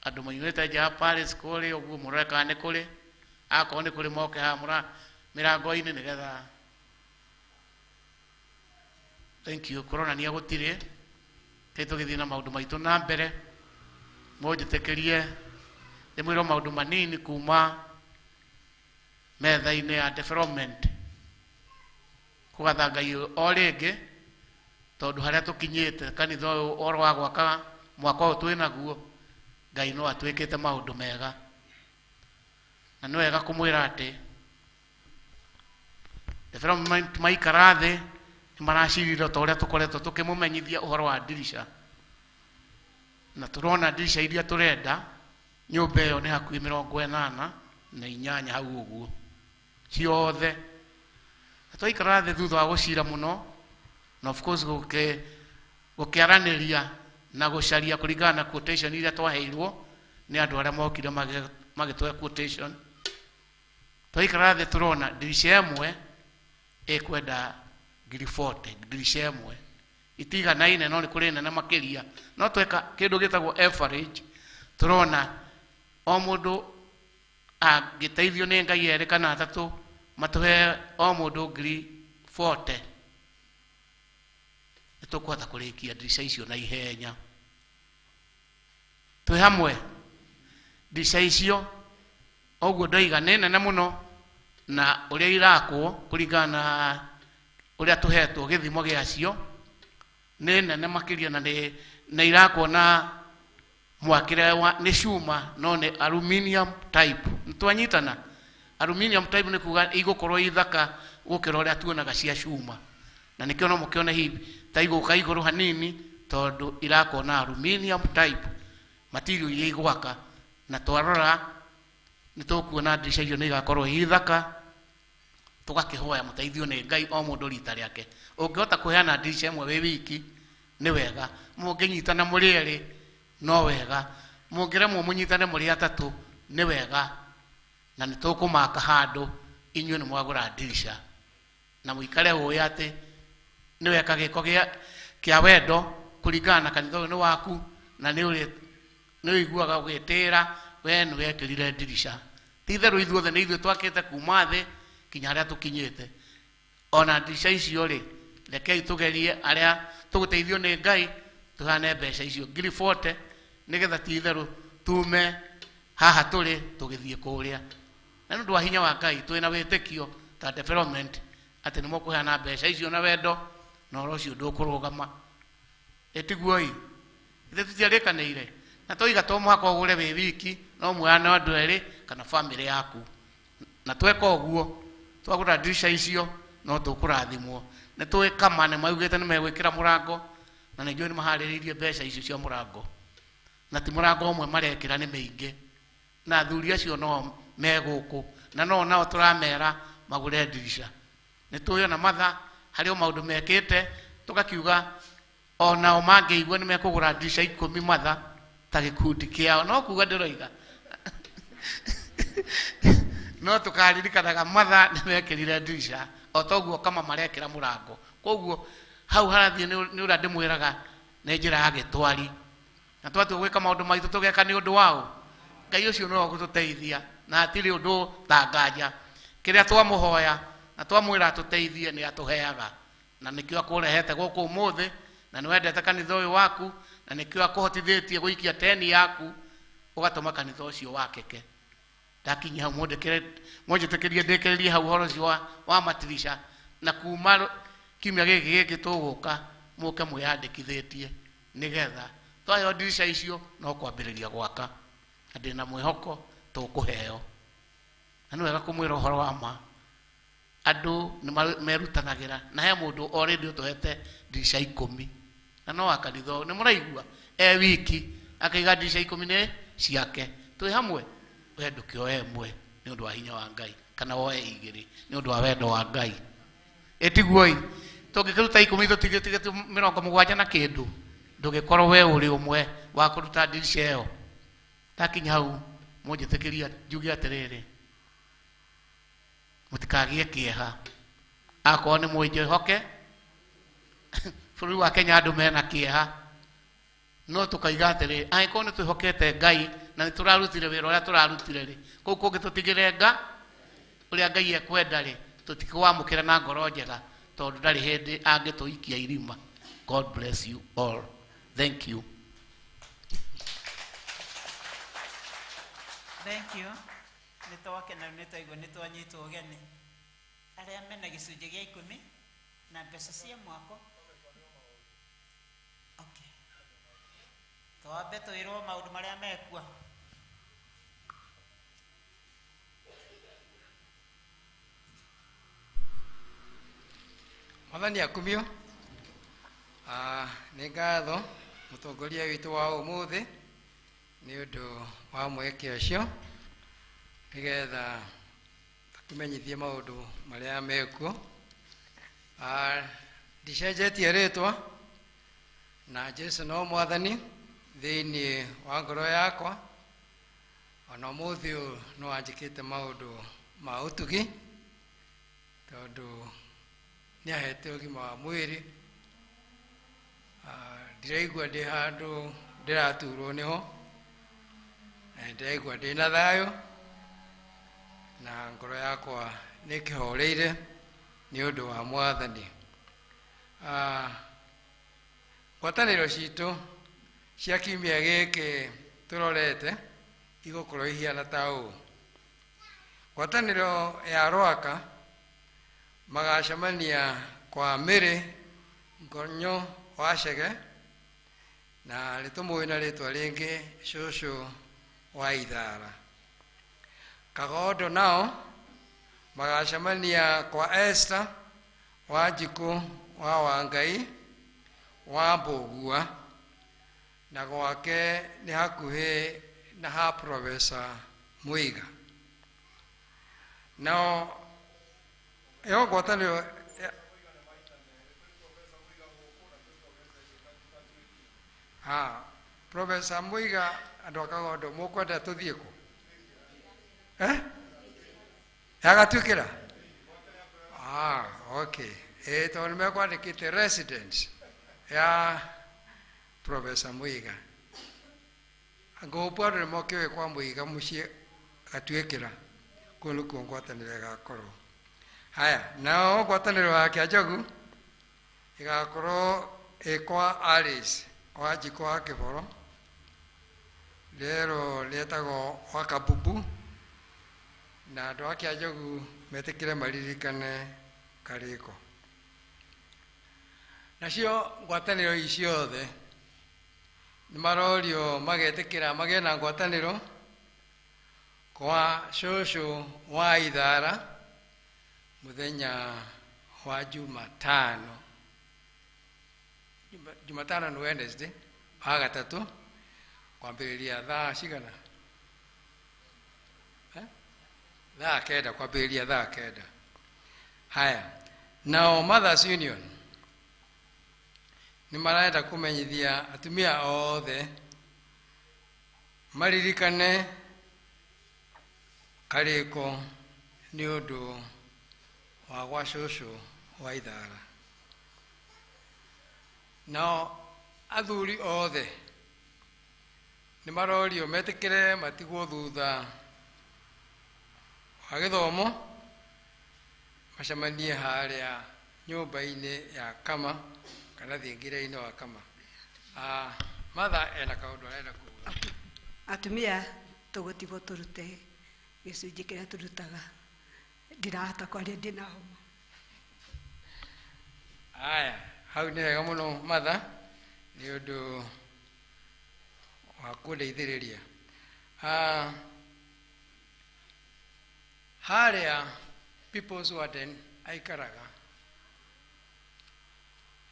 andũ maimĩte nja ya Paris kũrĩ ũguo mũrore kana nĩ kũrĩ, akorwo nĩ kũrĩ moke haha mĩrango-inĩ nĩgetha. Thank you. Kũronania gũtirĩ kĩ tũgĩthiĩ na maũndũ maitũ na mbere. Mũnjĩtĩkĩrie ndĩmwĩre maũndũ manini kuma metha-inĩ ya development, kũgatha Ngai o rĩngĩ tondũ harĩa tũkinyĩte kanitha ũyũ ũhoro wa gwaka mwaka ũyũ twĩnaguo, Ngai no atwĩkĩte maũndũ mega, na nĩ wega kũmwĩra atĩ development maikara thĩ nĩ maracirire ta ũrĩa tũkoretwo tũkĩmũmenyithia ũhoro wa ndirisha, na tũrona ndirisha iria tũrenda nyũmba ĩyo nĩ hakuhĩ 88 hau ũguo ciothe. Na twaikara thĩ thutha wa gũcira mũno na of course gũkĩaranĩria na gũcaria kũringana na quotation iria twaheirwo nĩ andũ arĩa mokire magĩtũhe quotation. Twaikara thĩ tũrona ndirisha ĩmwe ĩkwenda ngiri 40, ndirisha ĩmwe itiganaine, no nĩ kũrĩ nene makĩria, no tweka kĩndũ gĩtagwo average tũrona o mũndũ angĩteithio nĩ Ngai erĩ kana atatũ matũhe o mũndũ ngiri 40, nĩ tũkũhota kũrĩkia ndirisha icio na ihenya. Twĩ hamwe, ndirisha icio ũguo ndoiga nĩ nene mũno, na ũrĩa irakwo kũringana na ũrĩa tũhetwo gĩthimo gĩacio nĩ nene makĩria, na nĩ irakwo na mwakĩre wa nĩ cuma no nĩ aluminium type. Nĩtwanyitana? Aluminium type nĩ kuga igũkorwo ithaka gũkĩra ũrĩa tuonaga cia cuma, na nĩkĩo no mũkĩone hihi ta igũka igũrũ hanini tondũ irakwo na aluminium type material iria igwaka, na twarora nĩ tũkuona ndirisha icio nĩ igakorwo ithaka. Tũgakĩhoya mũteithio nĩ Ngai o mũndũ rita rĩake. Ũngĩhota kũheana ndirisha ĩmwe wĩ wiki nĩ wega, mũngĩnyitana mũrĩ erĩ no wega, mũngĩremwo mũnyitane mũrĩ atatũ nĩ wega, na nĩ tũkũmaka handũ inyuĩ nĩ mwagũra ndirisha, na mũikare ũĩ atĩ nĩ weka gĩko kĩa wendo kũringana na kanitha ũyũ nĩ waku, na nĩ ũiguaga ũgĩtĩĩra we nĩ wekĩrire ndirisha. Ti itherũ ithuothe nĩ ithuĩ twakĩte kuma thĩ kinya harĩa tũkinyĩte. Ona ndirisha icio rĩ, rekei tũgerie arĩa tũgũteithio nĩ Ngai tũheane mbeca icio ngiri 40 nĩgetha ti itherũ tume haha tũrĩ tũgĩthiĩ kũrĩa. Na nĩ ũndũ wa hinya wa Ngai twĩna wĩtĩkio ta development atĩ nĩ mũkũheana mbeca icio na wendo, na ũhoro ũcio ndũkũrũgama. Ĩtiguo-ĩ, ithuĩ tũtiarĩkanĩire na twoiga to mũhaka ũgũre wĩ wiki, no muoyane andũ erĩ kana bamĩrĩ yaku, na tweka ũguo twagũra ndirisha icio no tũkũrathimwo. Nĩ tũĩ kama nĩ maugĩte nĩ megwĩkĩra mũrango, na nĩ njũĩ nĩ maharĩrĩirie mbeca icio cia mũrango, na ti mũrango ũmwe marekĩra nĩ mĩingĩ, na athuri acio no me gũkũ na no nao tũramera magũre ndirisha. Nĩ tũĩ ona matha harĩ o maũndũ mekĩte, tũgakiuga onao mangĩigua nĩ mekũgũra ndirisha 10 matha ta gĩkundi kĩao, no kuga ndĩroiga no tũkaririkanaga matha nĩ mekĩrire ndirisha O toguo kama marekĩra mũrango. Koguo hau harathiĩ nĩ ũrĩa ndĩmwĩraga nĩ njĩra ya gĩtwari. Na twatua gwĩka maũndũ maitũ tũgeka nĩ ũndũ wao. Ngai ũcio nĩwe ũgũtũteithia na hatirĩ ũndũ ta nganja. Kĩrĩa twamũhoya na twamwĩra atũteithie nĩ atũheaga. Na nĩkĩo akũrehete gũkũ ũmũthĩ, na nĩ wendete kanitha ũyũ waku, na nĩkĩo akũhotithĩtie gũikia teni yaku ũgatũma kanitha ũcio wakĩke. Ndakinyia hau mũnjĩtĩkĩrie ndĩkĩrĩrie hau ũhoro ũcio wa matirisha, na kuma kiumia gĩkĩ gĩngĩ tũgũka mũke mwĩyandĩkithĩtie nĩgetha twaheo ndirisha icio no kwambĩrĩria gwaka. Na ndĩna mwĩhoko tũkũheo. Na nĩ wega kũmwĩra ũhoro wa ma, andũ nĩ merutanagĩra, na he mũndũ already ũtũhete ndirisha 10 na no wa kanitha ũyũ. Nĩ mũraigua e wiki akaiga ndirisha 10 nĩ ciake. Twĩ hamwe, we ndũkĩoe ĩmwe nĩ ũndũ wa hinya wa Ngai, kana woe 2 nĩ ũndũ wa wendo wa Ngai. Ĩtiguo ĩ, tũngĩkĩruta 10 tũtigĩtige 70 na kĩndũ, ndũgĩkorwo we ũrĩ ũmwe wa kũruta ndirisha ĩyo. Ndakinya hau mũnjĩtĩkĩrie njuge atĩrĩrĩ, mũtikagĩe kĩeha akorwo nĩ mwĩnjĩhoke. Bũrũri wa Kenya andũ mena kĩeha, no tũkaiga atĩrĩrĩ, angĩkorwo nĩ twĩhokete Ngai na nĩ tũrarutire wĩra ũrĩa tũrarutire rĩ, kũu kũngĩ tũtigĩre nga ũrĩa Ngai ekwenda rĩ, tũtikwamũkĩra na ngoro njega, tondũ ndarĩ hĩndĩ angĩtũikia irima. God bless you all. Thank you. Thank you. Nĩ twakena nĩ twaigua nĩ twanyitwo ũgeni. Arĩa mena gĩcunjĩ gĩa 10 na mbeca cia mwako. Okay. Twambe twĩrwo maũndũ marĩa mekua. Mwathani akumio. Nĩ ngatho mũtongoria witũ wa ũmũthĩ nĩ ũndũ wa mweke ũcio nĩgetha tũkĩmenyithie maũndũ marĩa mekuo. Ndicenjetie rĩtwa na Jesu no mwathani thĩinĩ wa ngoro yakwa. Ona ũmũthĩ ũyũ no anjĩkĩte maũndũ ma ũtugi tondũ nĩahete ũgima wa mwĩrĩ. Ndiraigua ndĩ handũ ndĩraturwo nĩho, na ndĩraigua ndĩna thayũ na ngoro yakwa nĩkĩhoreire nĩ ũndũ wa mwathani. Ngwatanĩro citũ cia kiumia gĩkĩ tũrorete igũkorwo ihiana ta ũũ. Ngwatanĩro ya Rwaka magacemania kwa Mĩrĩ Ngonyo wa Chege, na nĩtũmũĩ na rĩtwa rĩngĩ cũcũ wa Ithara. Kagondo nao magacemania kwa Esther wa Njikũ wa Wangai wa Mbũgua, na gwake nĩ hakuhĩ na ha Profesa Muiga. Nao ĩyo ngwatanĩro ha Profesa Muiga, andũ a Kagondo mũkwenda tũthiĩ kũ? Yagatuĩkĩra? Okay. Tondũ nĩ mekwandĩkĩte residence ya Profesa Muiga. Ngũmbũ andũ nĩ mokĩũĩ kwa Muiga mũciĩ gatuĩkĩra, kũu nĩkuo ngwatanĩro ĩgakorwo. Haya, nao ngwatanĩro ya Kĩanjogu ĩgakorwo ĩ kwa Alice wa Njikũ wa Kĩboro, rĩero rĩetagwo wa Kabubu, na andũ a Kĩanjogu metĩkĩre maririkane Karĩko. Nacio ngwatanĩro ici ciothe nĩ marorio magetĩkĩra magĩe na ngwatanĩro kwa cũcũ wa Ithara mũthenya wa Jumatano. Jumatano nĩ Wednesday wa gatatũ kwambĩrĩria thaa cigana? Thaa 9, kwambĩrĩria thaa 9. Haya, nao Mothers Union nĩ marenda kũmenyithia atumia othe maririkane Karĩko nĩ ũndũ wa gwa cũcũ wa Ithara. Nao athuri othe nĩ marorio metĩkĩre matigwo thutha wa gĩthomo, macemanie harĩa nyũmba-inĩ ya Kama kana thingira-inĩ wa Kama. Martha ena kaũndũ arenda kuuga. Atumia tũgũtigwo tũrute gĩcunjĩ kĩrĩa tũrutaga, ndirahota kwaria ndĩna homa. Aya, hau nĩ hega mũno Martha nĩ ũndũ wa kũndeithĩrĩria. Harĩa People's Warden aikaraga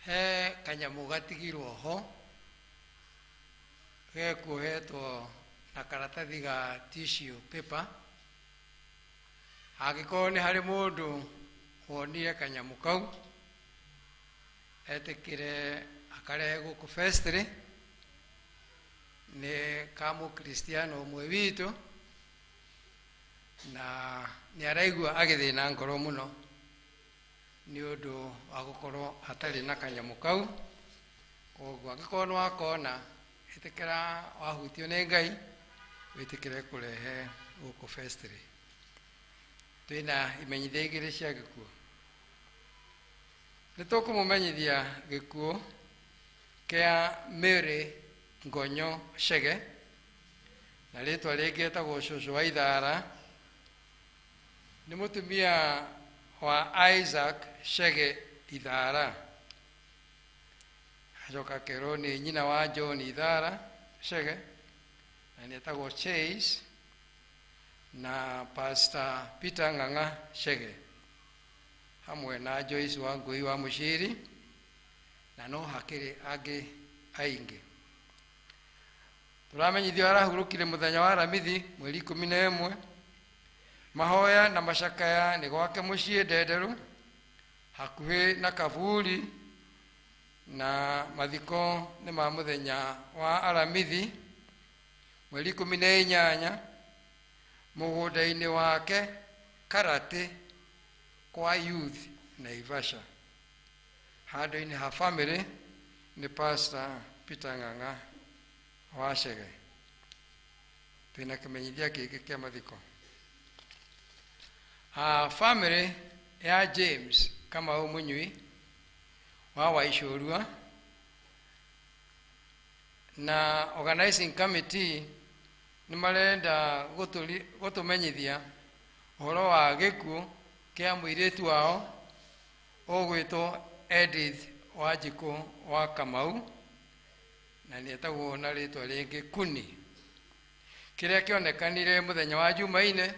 he kanyamũ gatigirwo ho gekuohetwo na karatathi ga tissue paper. Angĩkorwo nĩ harĩ mũndũ wonire kanyamũ kau etĩkĩre akarehe gũkũ vestry, nĩ ka mũkristiano ũmwe witũ na nĩ araigua agĩthĩna ngoro mũno nĩ ũndũ wa gũkorwo atarĩ na kanyamũ kau. Koguo angĩkorwo nĩ wakona, ĩtĩkĩra wahutio nĩ Ngai wĩtĩkĩre kũrehe gũkũ vestry. Twĩna imenyithia igĩrĩ cia gĩkuũ. Nĩ tũkũmũmenyithia gĩkuũ kĩa Mary Ngonyo Chege, na rĩtwa rĩngĩ etagwo cũcũ wa Ithara. Nĩ mũtumia wa Isaac Chege Ithara. Acoka akerwo nĩ nyina wa John Ithara Chege, na nĩ etagwo Chase, na Pastor Peter Ng'ang'a Chege hamwe na Joyce Wangui wa Mũciri, na no hakĩrĩ angĩ aingĩ. Tũramenyithio arahurũkire mũthenya wa Aramithi mweri 11. Mahoya na macakaya nĩ gwake mũciĩ Ndenderũ hakuhĩ na kaburi, na mathiko nĩ ma mũthenya wa Aramithi mweri 18 mũgũnda-inĩ wake Karate kwa Youth Naivasha. Handũ-inĩ ha family nĩ Pastor Peter Ng'ang'a wa Chege. Twĩna kĩmenyithia kĩngĩ kĩa mathiko. Family ya James Kamau Mũnyui wa Waicũrua na organizing committee nĩ marenda gũtũmenyithia ũhoro wa gĩkuũ kĩa mũirĩtu wao ũgwĩtwo Edith Wanjikũ wa Kamau, na nĩ etagwo na rĩtwa rĩngĩ Kuni, kĩrĩa kĩonekanire mũthenya wa Jumaine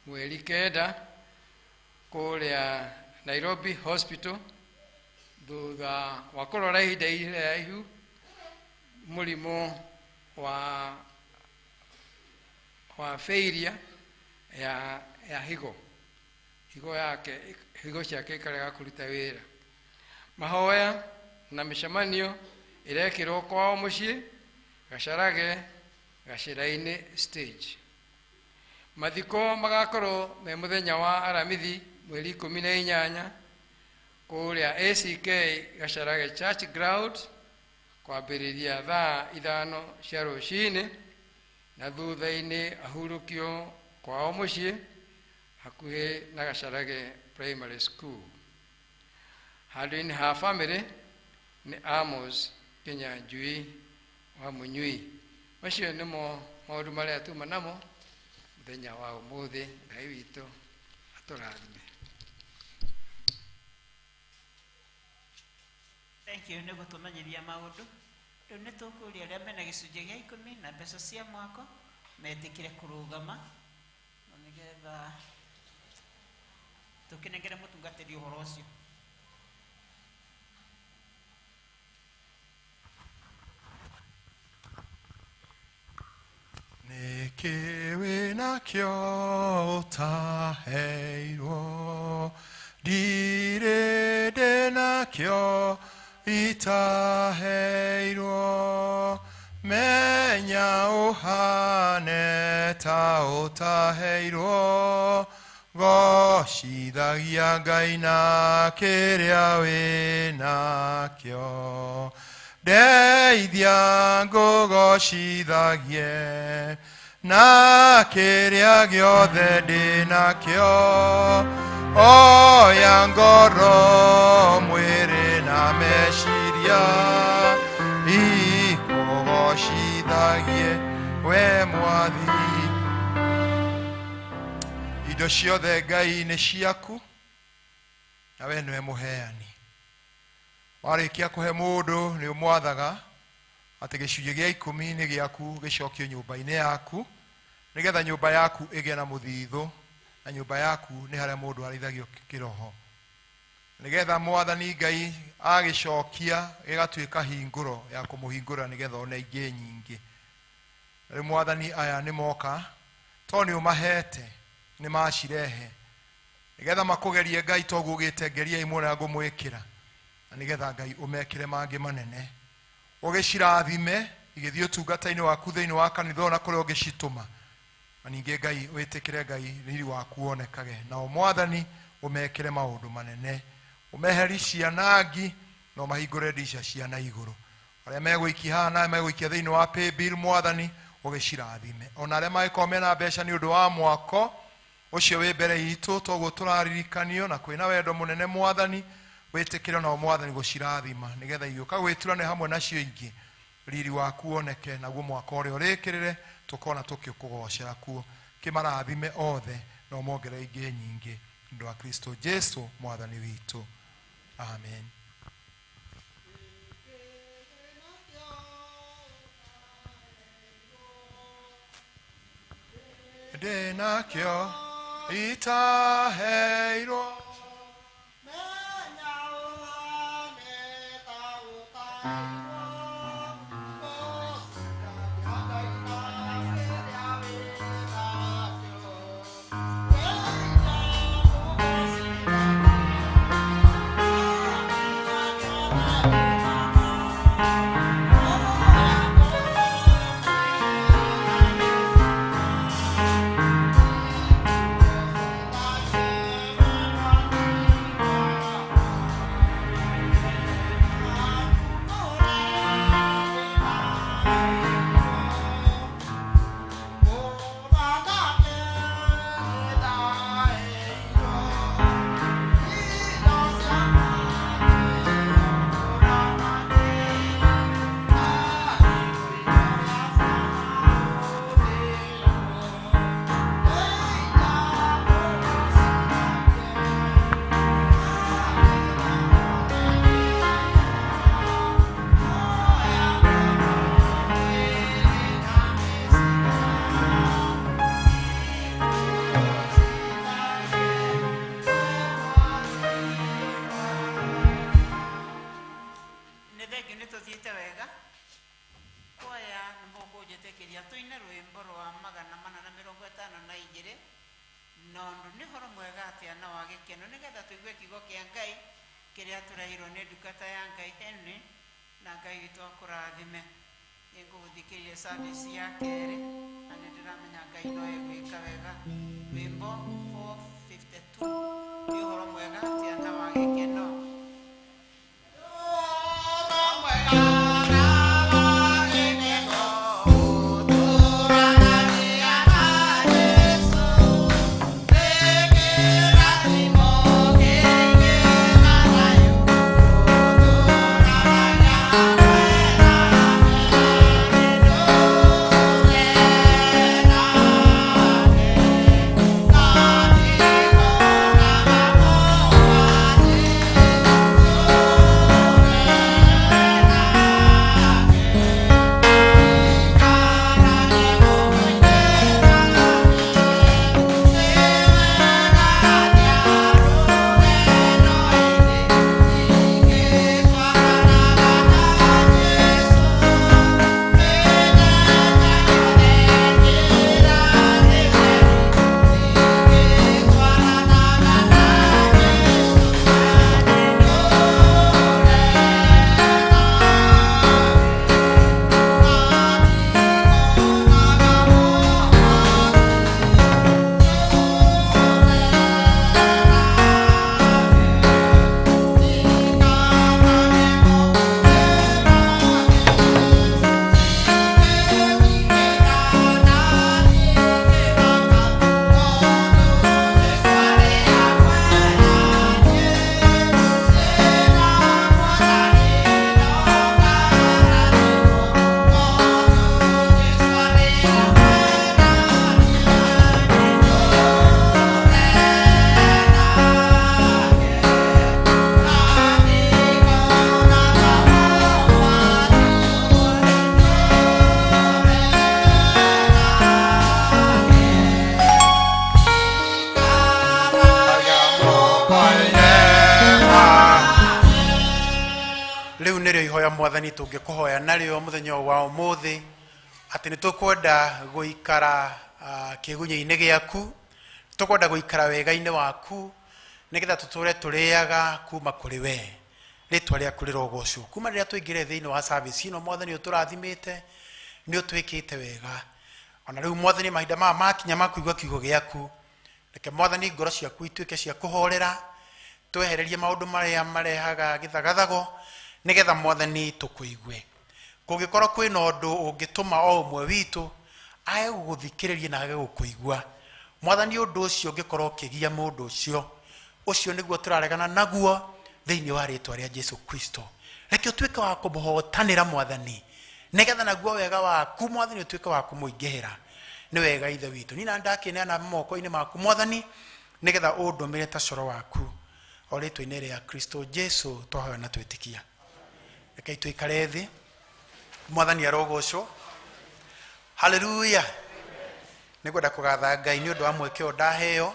mweri 9 kũrĩa Nairobi Hospital thutha wa kũrora ihinda iraihu mũrimũ wa failure ya higo. Higo yake, higo ciake ikarega kũruta wĩra. Mahoya na mĩcemanio ĩrekĩrwo kwao mũciĩ Gacarage Gacĩra-inĩ stage. Mathiko magakorwo me mũthenya wa Aramithi mweri 18 kũrĩa ACK Gacarage Church Ground kwambĩrĩria thaa 5 cia rũcinĩ, na thutha-inĩ ahurũkio kwao mũciĩ hakuhĩ na Gacarage Primary School. Handũ-inĩ ha family nĩ Amos Kinyanjui wa Mũnyui. Macio nĩmo maũndũ marĩa tuma namo mũthenya wa ũmũthĩ. Ngai witũ atũrathime. Thank you nĩ gũtũmenyithia maũndũ. Rĩu nĩ tũkũria arĩa mena gĩcunjĩ gĩa 10 na mbeca cia mwako metĩkĩre kũrũgama na nĩgetha tũkĩnengere mũtungatĩri ũhoro ũcio. Nĩkĩ wĩnakĩo ũtaheirwo? Ndirĩ ndĩnakĩo itaheirwo. Menya ũhane ta ũtaheirwo, Gocithagia Ngai na kĩrĩa wĩnakĩo. Ndeithia ngũgocithagie na kĩrĩa gĩothe ndĩnakĩo. Oya ngoro, mwĩrĩ na meciria, ikũgocithagie we Mwathi. Indo ciothe Ngai nĩ ciaku, na we nĩwe mũheani. Warĩkia kũhe mũndũ nĩ ũmwathaga atĩ gĩcunjĩ gĩa 10 nĩ gĩaku gĩcokio nyũmba-inĩ yaku, nĩgetha nyũmba yaku ĩgĩe na mũthithũ, na nyũmba yaku nĩ harĩa mũndũ arĩithagio kĩroho, nĩgetha Mwathani Ngai agĩcokia gĩgatuĩka hingũro ya kũmũhingũra, nĩgetha one ingĩ nyingĩ. Rĩu Mwathani, aya nĩ moka to nĩ ũmahete, nĩ macirehe nĩgetha makũgerie Ngai, toguo ugĩte ngeriai muone na ngũmwĩkĩra, na nĩgetha Ngai ũmekĩre mangĩ manene, ũgĩcirathime igĩthiĩ ũtungata-inĩ waku thĩinĩ wa kanitha ona kũrĩa ũngĩcitũma, na ningĩ Ngai wĩtĩkĩre Ngai riri waku wonekage, nao Mwathani ũmekĩre maũndũ manene, ũmeheri cianangi na ũmahingũre ndica cia na igũrũ. Arĩa megũikia haha na megũikia thĩinĩ wa paybill, Mwathani ũgĩcirathime, ona arĩa mangĩkorwo mena mbeca nĩ ũndũ wa mwako ũcio wĩ mbere itũ, toguo tũraririkanio na kwĩna wendo mũnene, Mwathani wĩtĩkĩre nao Mwathani gũcirathima, nĩgetha igĩũka gwĩturane hamwe nacio ingĩ, riri waku woneke, naguo mwaka ũrĩa ũrĩkĩrĩre tũkona tũkĩkũgocera kuo. Kĩmarathime othe na ũmongerere ingĩ nyingĩ, nĩ ũndũ wa Kristo Jesu Mwathani witũ, amen. Ndĩnakĩo itaheirwo. Nĩ thengiũ nĩ tũthiĩte wega. Kwaya nĩ mũkũnjĩtĩkĩria tũine rwĩmbo rwa 452, nondũ nĩ ũhoro mwega atĩa na wa gĩkeno, nĩgetha tũigue kiugo kĩa Ngai kĩrĩa tũrehirwo nĩ ndungata ya Ngai Henry, na Ngai witũ akũrathime. Nĩngũgũthikĩrĩria service ya kerĩ, na nĩ ndĩramenya Ngai no egwĩka wega. Rwĩmbo 452, nĩ ũhoro mwega atĩa na wa gĩkeno. Thank you. ihoya Mwathani tũngĩkũhoya narĩo mũthenya ũyũ wa ũmũthĩ, atĩ nĩ tũkwenda gũikara kĩgunyĩ-inĩ gĩaku, tũkwenda gũikara wega-inĩ waku, nĩgetha tũtũre tũrĩaga kuma kũrĩ we. Rĩtwa rĩaku rĩrogocwo. Kuma rĩrĩa tũingĩre thĩinĩ wa service ĩno, Mwathani, ũtũrathimĩte, nĩ ũtwĩkĩte wega. Ona rĩu, Mwathani, mahinda maya makinya ma kũigua kiugo gĩaku, reke, Mwathani, ngoro ciaku ituĩke cia kũhorera, twehererie maũndũ marĩa marehaga gĩthagathago, nĩgetha, Mwathani, tũkũigue. Kũngĩkorwo kwĩna ũndũ ũngĩtũma o ũmwe witũ age gũgũthikĩrĩria na age gũkũigua, Mwathani, ũndũ ũcio ũngĩkorwo ũkĩgia mũndũ ũcio, ũcio nĩguo tũraregana naguo thĩinĩ wa rĩtwa rĩa Jesu Kristo. Reke ũtuĩke wa kũmũhotanĩra, Mwathani, nĩgetha naguo wega waku, Mwathani, ũtuĩke wa kũmũingĩhĩra. Nĩ wega, Ithe witũ. Niĩ na ndakĩneana moko-inĩ maku, Mwathani, nĩgetha ũndũmĩre ta coro waku, o rĩtwa-inĩ rĩa Kristo Jesu twahoya na twĩtĩkia. Rekei tũikare thĩ. Mwathani arogocwo. Haleluya. Nĩngwenda kũgatha Ngai nĩ ũndũ wa mweke ũyũ ndaheo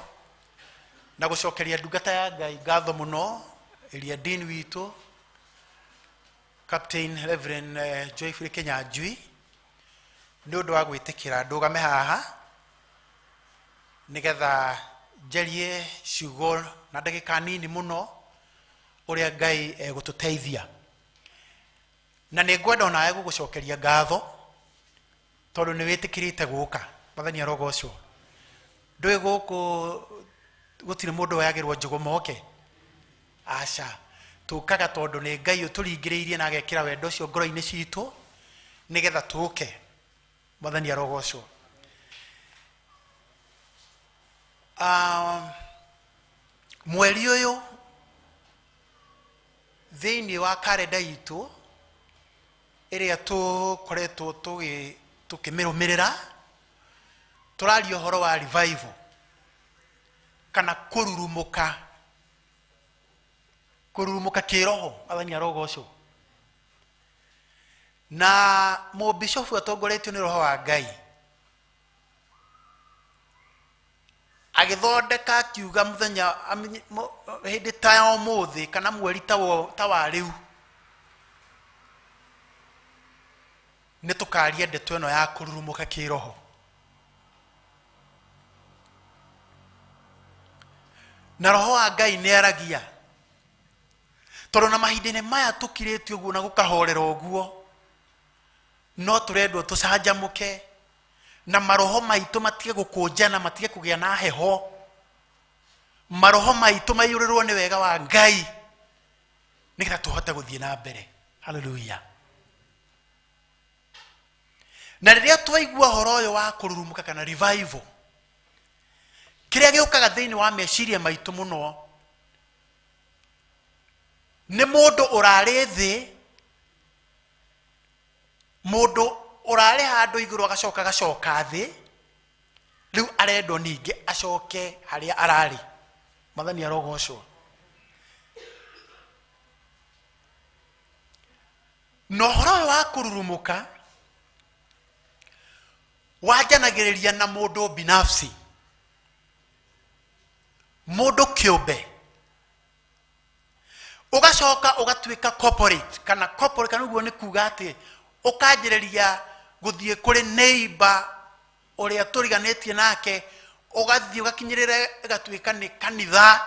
na gũcokeria ndungata ya Ngai ngatho mũno, ĩrĩa dean witũ, Captain Reverend Joyfrey Kenyanjui, nĩ ũndũ wa gwĩtĩkĩra ndũgame haha nĩgetha njarie ciugo na ndagĩka nini mũno ũrĩa Ngai egũtũteithia. Na nĩ ngwenda onawe gũgũcokeria ngatho tondũ nĩ wĩtĩkĩrĩte gũka. Mwathani arogocwo. Ndũĩ gũkũ gũtirĩ mũndũ woyagĩrwo njũgũ moke, aca. Tũkaga tondũ nĩ Ngai ũtũringĩrĩirie na agekĩra wendo ũcio ngoro-inĩ citũ nĩgetha tũke. Mwathani arogocwo. Mweri ũyũ thĩinĩ wa karenda itũ ĩrĩa tũkoretwo tũkĩmĩrũmĩrĩra, tũraria ũhoro wa revival kana kũrurumũka, kũrurumũka kĩroho. Mwathani arogocwo. Na mũbishofu atongoretio nĩ Roho wa Ngai agĩthondeka, akiuga mũthenya hĩndĩ ta ya ũmũthĩ kana mweri ta wa rĩu nĩ tũkaria ndeto ĩno ya kũrurumũka kĩroho. Na Roho wa Ngai nĩ aragia, tondũ na mahinda-inĩ maya tũkirĩte ũguo na gũkahorera ũguo, no tũrendwo tũcanjamũke na maroho maitũ matige gũkũnjana, matige kũgĩa na heho, maroho maitũ maiyũrĩrwo nĩ wega wa Ngai nĩgetha tũhote gũthiĩ na mbere. Haleluya. Na rĩrĩa twaigua ũhoro ũyũ wa kũrurumũka kana revival, kĩrĩa gĩũkaga thĩinĩ wa meciria maitũ mũno nĩ mũndũ ũrarĩ thĩ, mũndũ ũrarĩ handũ igũrũ agacoka agacoka thĩ, rĩu arendwo ningĩ acoke harĩa ararĩ. Mwathani arogocwo. Na ũhoro ũyũ wa kũrurumũka wanjanagĩrĩria na mũndũ binafsi, mũndũ kĩũmbe, ũgacoka ũgatuĩka corporate kana corporate, kana ũguo nĩ kuga atĩ ũkanjĩrĩria gũthiĩ kũrĩ neighbor ũrĩa tũriganĩtie nake, ũgathiĩ ũgakinyĩrĩra ĩgatuĩka nĩ kanitha.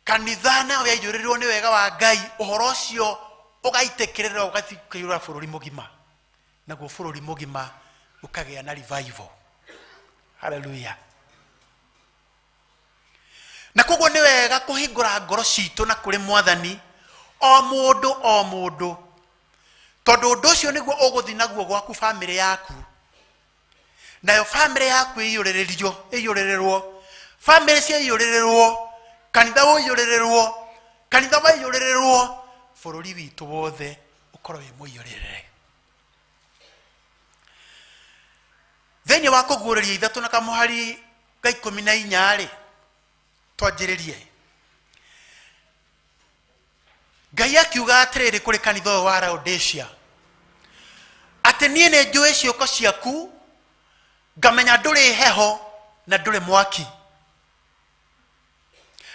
Kanitha nayo yaiyũrĩrwo nĩ wega wa Ngai, ũhoro ũcio ũgaitĩkĩrĩra, ũgathiĩ ũkaiyũra bũrũri mũgima, naguo bũrũri mũgima ũkagĩa na revival. Haleluya. Na koguo nĩ wega kũhingũra ngoro citũ na kũrĩ Mwathani, o mũndũ o mũndũ, tondũ ũndũ ũcio nĩguo ũgũthiĩ naguo gwaku, bamĩrĩ yaku, nayo bamĩrĩ yaku ĩiyũrĩrĩrio, ĩiyũrĩrĩrwo, bamĩrĩ ciaiyũrĩrĩrwo, kanitha ũiyũrĩrĩrwo, kanitha waiyũrĩrĩrwo, bũrũri witũ wothe ũkorwo wĩ mũiyũrĩrĩre. Thĩinĩ wa Kũguũrĩria 3 na kamũhari ga 14 rĩ, twanjĩrĩrie. Ngai akiuga atĩrĩrĩ kũrĩ kanitha ũyũ wa Laodicea atĩ niĩ nĩ njũĩ ciũko ciaku, ngamenya ndũrĩ heho na ndũrĩ mwaki,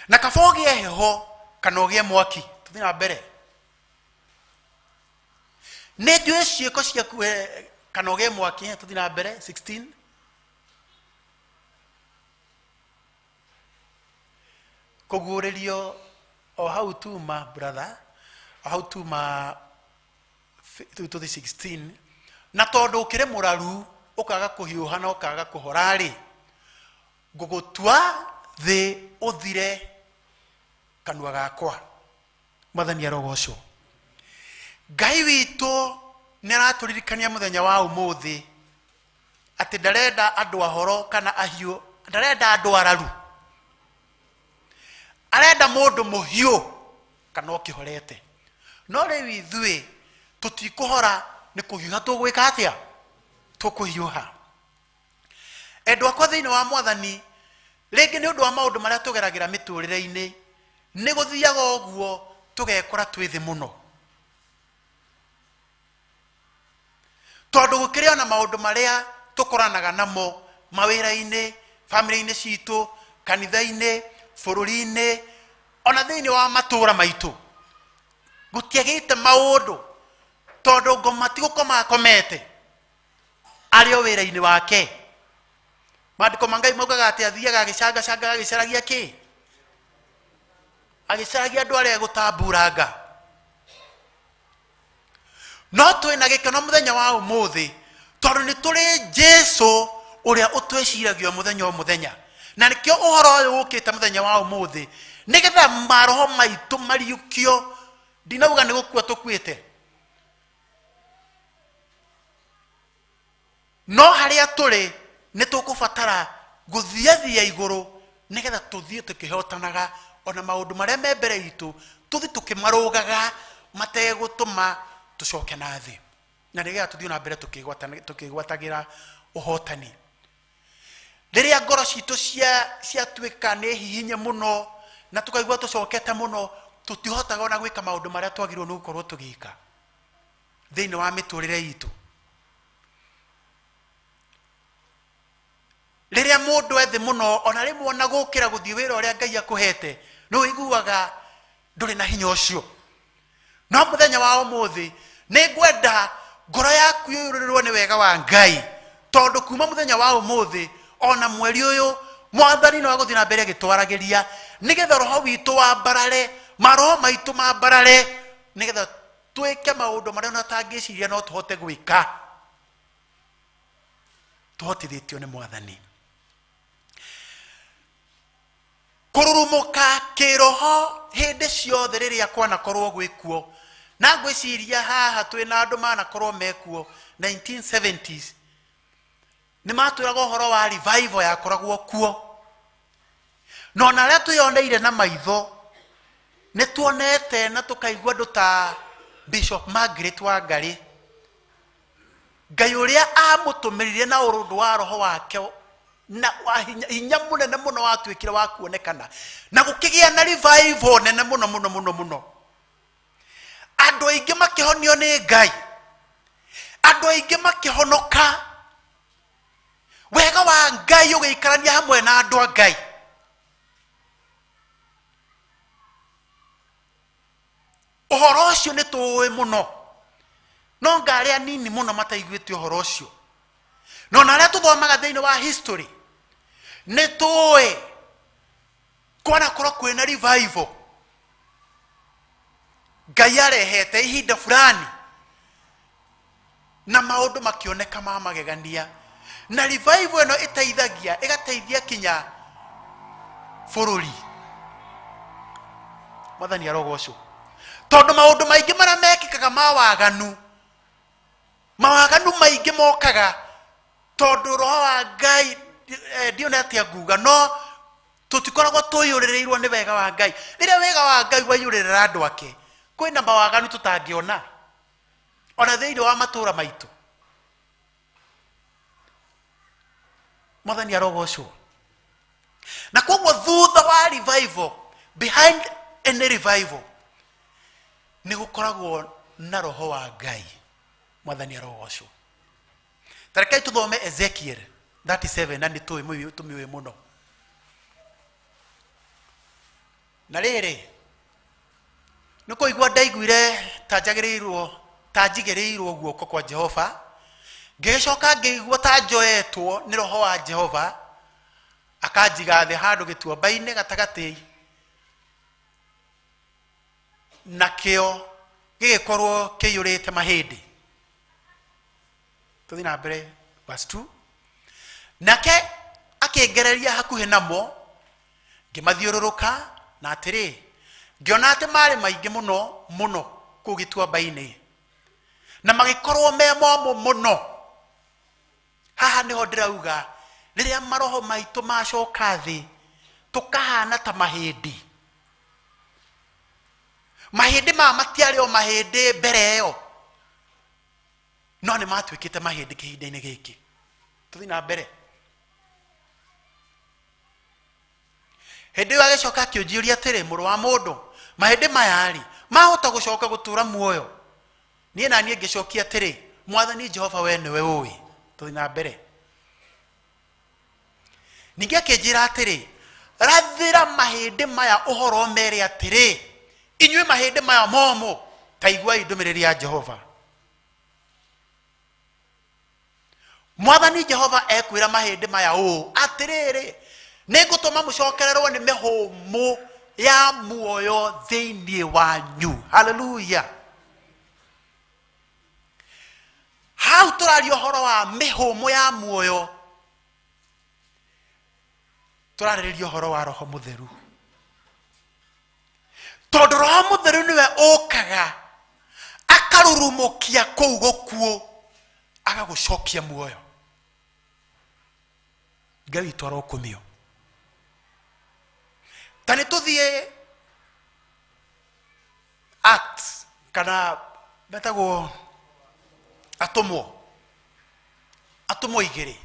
na kaba ũgĩe heho kana ũgĩe mwaki. Tũthiĩ na mbere. Nĩ njũĩ ciĩko ciaku eh, kana ũgĩe mwaki eh, tũthiĩ na mbere 16. Kũguũrĩrio o hau tuma brother, o hau tuma tũthiĩ 16. Na tondũ ũkĩrĩ mũraru ũkaga kũhiũha na ũkaga kũhora-rĩ, ngũgũtua thĩ ũthire kanua gakwa. Mwathani arogocwo. Ngai witũ nĩ aratũririkania mũthenya wa ũmũthĩ atĩ ndarenda andũ ahoro kana ahiũ, ndarenda andũ araru, arenda mũndũ mũhiũ kana ũkĩhorete. No rĩu ithuĩ tũtikũhora, nĩ kũhiũha tũgwĩka atĩa? Tũkũhiũha. Endwa akwa thĩinĩ wa Mwathani, rĩngĩ nĩ ũndũ wa maũndũ marĩa tũgeragĩra mĩtũrĩre-inĩ, nĩ gũthiaga ũguo tũgekora twĩ thĩ mũno, tondũ gũkĩrĩ ona maũndũ marĩa tũkoranaga namo mawĩra-inĩ, bamĩrĩ-inĩ citũ, kanitha-inĩ, bũrũri-inĩ, ona thĩinĩ wa matũũra maitũ. Gũtiagĩte maũndũ, tondũ ngoma ti gũkoma akomete, arĩ o wĩra-inĩ wake. Maandĩko ma Ngai maugaga atĩ athiaga agĩcangacangaga, agĩcaragia kĩ? Agĩcaragia andũ arĩa egũtamburanga. No twĩna gĩkeno mũthenya wa ũmũthĩ, tondũ nĩ tũrĩ Jesu ũrĩa ũtwĩciragia o mũthenya o mũthenya, na nĩkĩo ũhoro ũyũ ũkĩte mũthenya wa ũmũthĩ, nĩgetha maroho maitũ mariũkio. Ndinauga nĩ gũkua tũkuĩte, no harĩa tũrĩ nĩ tũkũbatara gũthiathia igũrũ, nĩgetha tũthiĩ tũkĩhotanaga ona maũndũ marĩa me mbere itũ, tũthiĩ tũkĩmarũgaga mategũtũma tũcoke na thĩ, na nĩgetha tũthiĩ na mbere tũkĩgwatagĩra ũhotani. Rĩrĩa ngoro citũ ciatuĩka nĩ hihinye mũno na tũkaigua tũcokete mũno, tũtihotaga ona gwĩka maũndũ marĩa twagĩrĩirwo nĩ gũkorwo tũgĩka thĩinĩ wa mĩtũrĩre itũ. Rĩrĩa mũndũ ethĩ mũno, ona rĩmwe ona gũkĩra gũthiĩ wĩra ũrĩa Ngai akũhete, nĩ ũiguaga ndũrĩ na hinya ũcio. No mũthenya wa ũmũthĩ nĩ ngwenda ngoro yaku ĩyũrĩrwo nĩ wega wa Ngai, tondũ kuma mũthenya wa ũmũthĩ ona mweri ũyũ, Mwathani no agũthiĩ na mbere agĩtwaragĩria, nĩgetha roho witũ wambarare, maroho maitũ mambarare, nĩgetha twĩke maũndũ marĩa ona tangĩciria no tũhote gwĩka, tũhotithĩtio nĩ Mwathani. Kũrurumũka kĩroho hĩndĩ ciothe rĩrĩa kwanakorwo gwĩkuo, na ngwĩciria haha twĩna andũ manakorwo mekuo 1970s, nĩ matwĩraga ũhoro wa revival yakoragwo kuo, na ona arĩa twĩyoneire na maitho nĩ tuonete na tũkaigua andũ ta Bishop Margaret Wangari, Ngai ũrĩa amũtũmĩrire na ũrũndũ wa roho wake na wa hinya, hinya mũnene mũno watuĩkire wa kuonekana, na gũkĩgĩa na revival nene mũno mũno mũno mũno. Andũ aingĩ makĩhonio nĩ Ngai, andũ aingĩ makĩhonoka, wega wa Ngai ũgĩikarania hamwe na andũ a Ngai. Ũhoro ũcio nĩ tũũĩ mũno, no nga arĩa anini mũno mataiguĩte ũhoro ũcio. Na ona arĩa tũthomaga thĩinĩ wa history, nĩ tũũĩ kwanakorwo kwĩna revival Ngai arehete ihinda fulani, na maũndũ makĩoneka ma magegania. Na revival ĩno ĩteithagia, ĩgateithia kinya bũrũri. Mwathani arogocwo, tondũ maũndũ maingĩ marĩa mekĩkaga ma waganu, mawaganu maingĩ mokaga tondũ roho wa Ngai, ndiona atĩa nguga, no tũtikoragwo tũiyũrĩrĩirwo nĩ wega wa Ngai. Rĩrĩa wega wa Ngai waiyũrĩrĩra andũ ake, kwĩna mawaganu tũtangĩona ona thĩinĩ wa matũũra maitũ. Mwathani arogocwo. Na koguo thutha wa revival, behind any revival, nĩ gũkoragwo na roho wa Ngai. Mwathani arogocwo. Tarekei tũthome Ezekiel 37, na nĩ tũĩ tũmĩũĩ mũno. Na rĩrĩ, nĩ kũigua ndaiguire ta njagĩrĩirwo Ta njigĩrĩirwo guoko kwa Jehova, ngĩgĩcoka ngĩigua ta njoetwo nĩ roho wa Jehova, akanjiga thĩ handũ gĩtuamba-inĩ gatagatĩ, nakĩo gĩgĩkorwo kĩiyũrĩte mahĩndĩ. Tũthiĩ na mbere, verse 2. Nake akĩngereria hakuhĩ namo, ngĩmathiũrũrũka, na atĩrĩ, ngĩona atĩ marĩ maingĩ mũno mũno kũu gĩtuamba-inĩ, na magĩkorwo me momũ mũno. Haha nĩho ndĩrauga rĩrĩa maroho maitũ macoka thĩ, tũkahana ta mahĩndĩ. Mahĩndĩ maya matiarĩ o mahĩndĩ mbere ĩyo, no nĩ matuĩkĩte mahĩndĩ kĩhinda-inĩ gĩkĩ. Tũthiĩ na mbere. Hĩndĩ ĩyo agĩcoka akĩũnjĩũria atĩrĩ, mũrũ wa mũndũ, mahĩndĩ maya rĩ, mahota gũcoka gũtũũra muoyo? Niĩ na niĩ ngĩcokia atĩrĩ, Mwathani Jehova, we nĩwe ũĩ. Tũthiĩ na mbere. Ningĩ akĩnjĩra atĩrĩ, rathĩra mahĩndĩ maya ũhoro ũmere atĩrĩ, inyuĩ mahĩndĩ maya momũ, ta iguai ndũmĩrĩri ya Jehova. Mwathani Jehova ekwĩra mahĩndĩ maya ũũ, atĩrĩrĩ, nĩ ngũtũma mũcokererwo nĩ mĩhũmũ ya muoyo thĩinĩ wanyu. Haleluya. Hau tũraria ũhoro wa mĩhũmũ ya muoyo, tũrarĩrĩria ũhoro wa Roho Mũtheru, tondũ Roho Mũtheru nĩwe ũkaga akarurumũkia kũu gũkuũ, agagũcokia muoyo. Ngai witũ arokumio. Ta nĩ tũthiĩ Acts, kana metagwo atũmwo, atũmwo 2.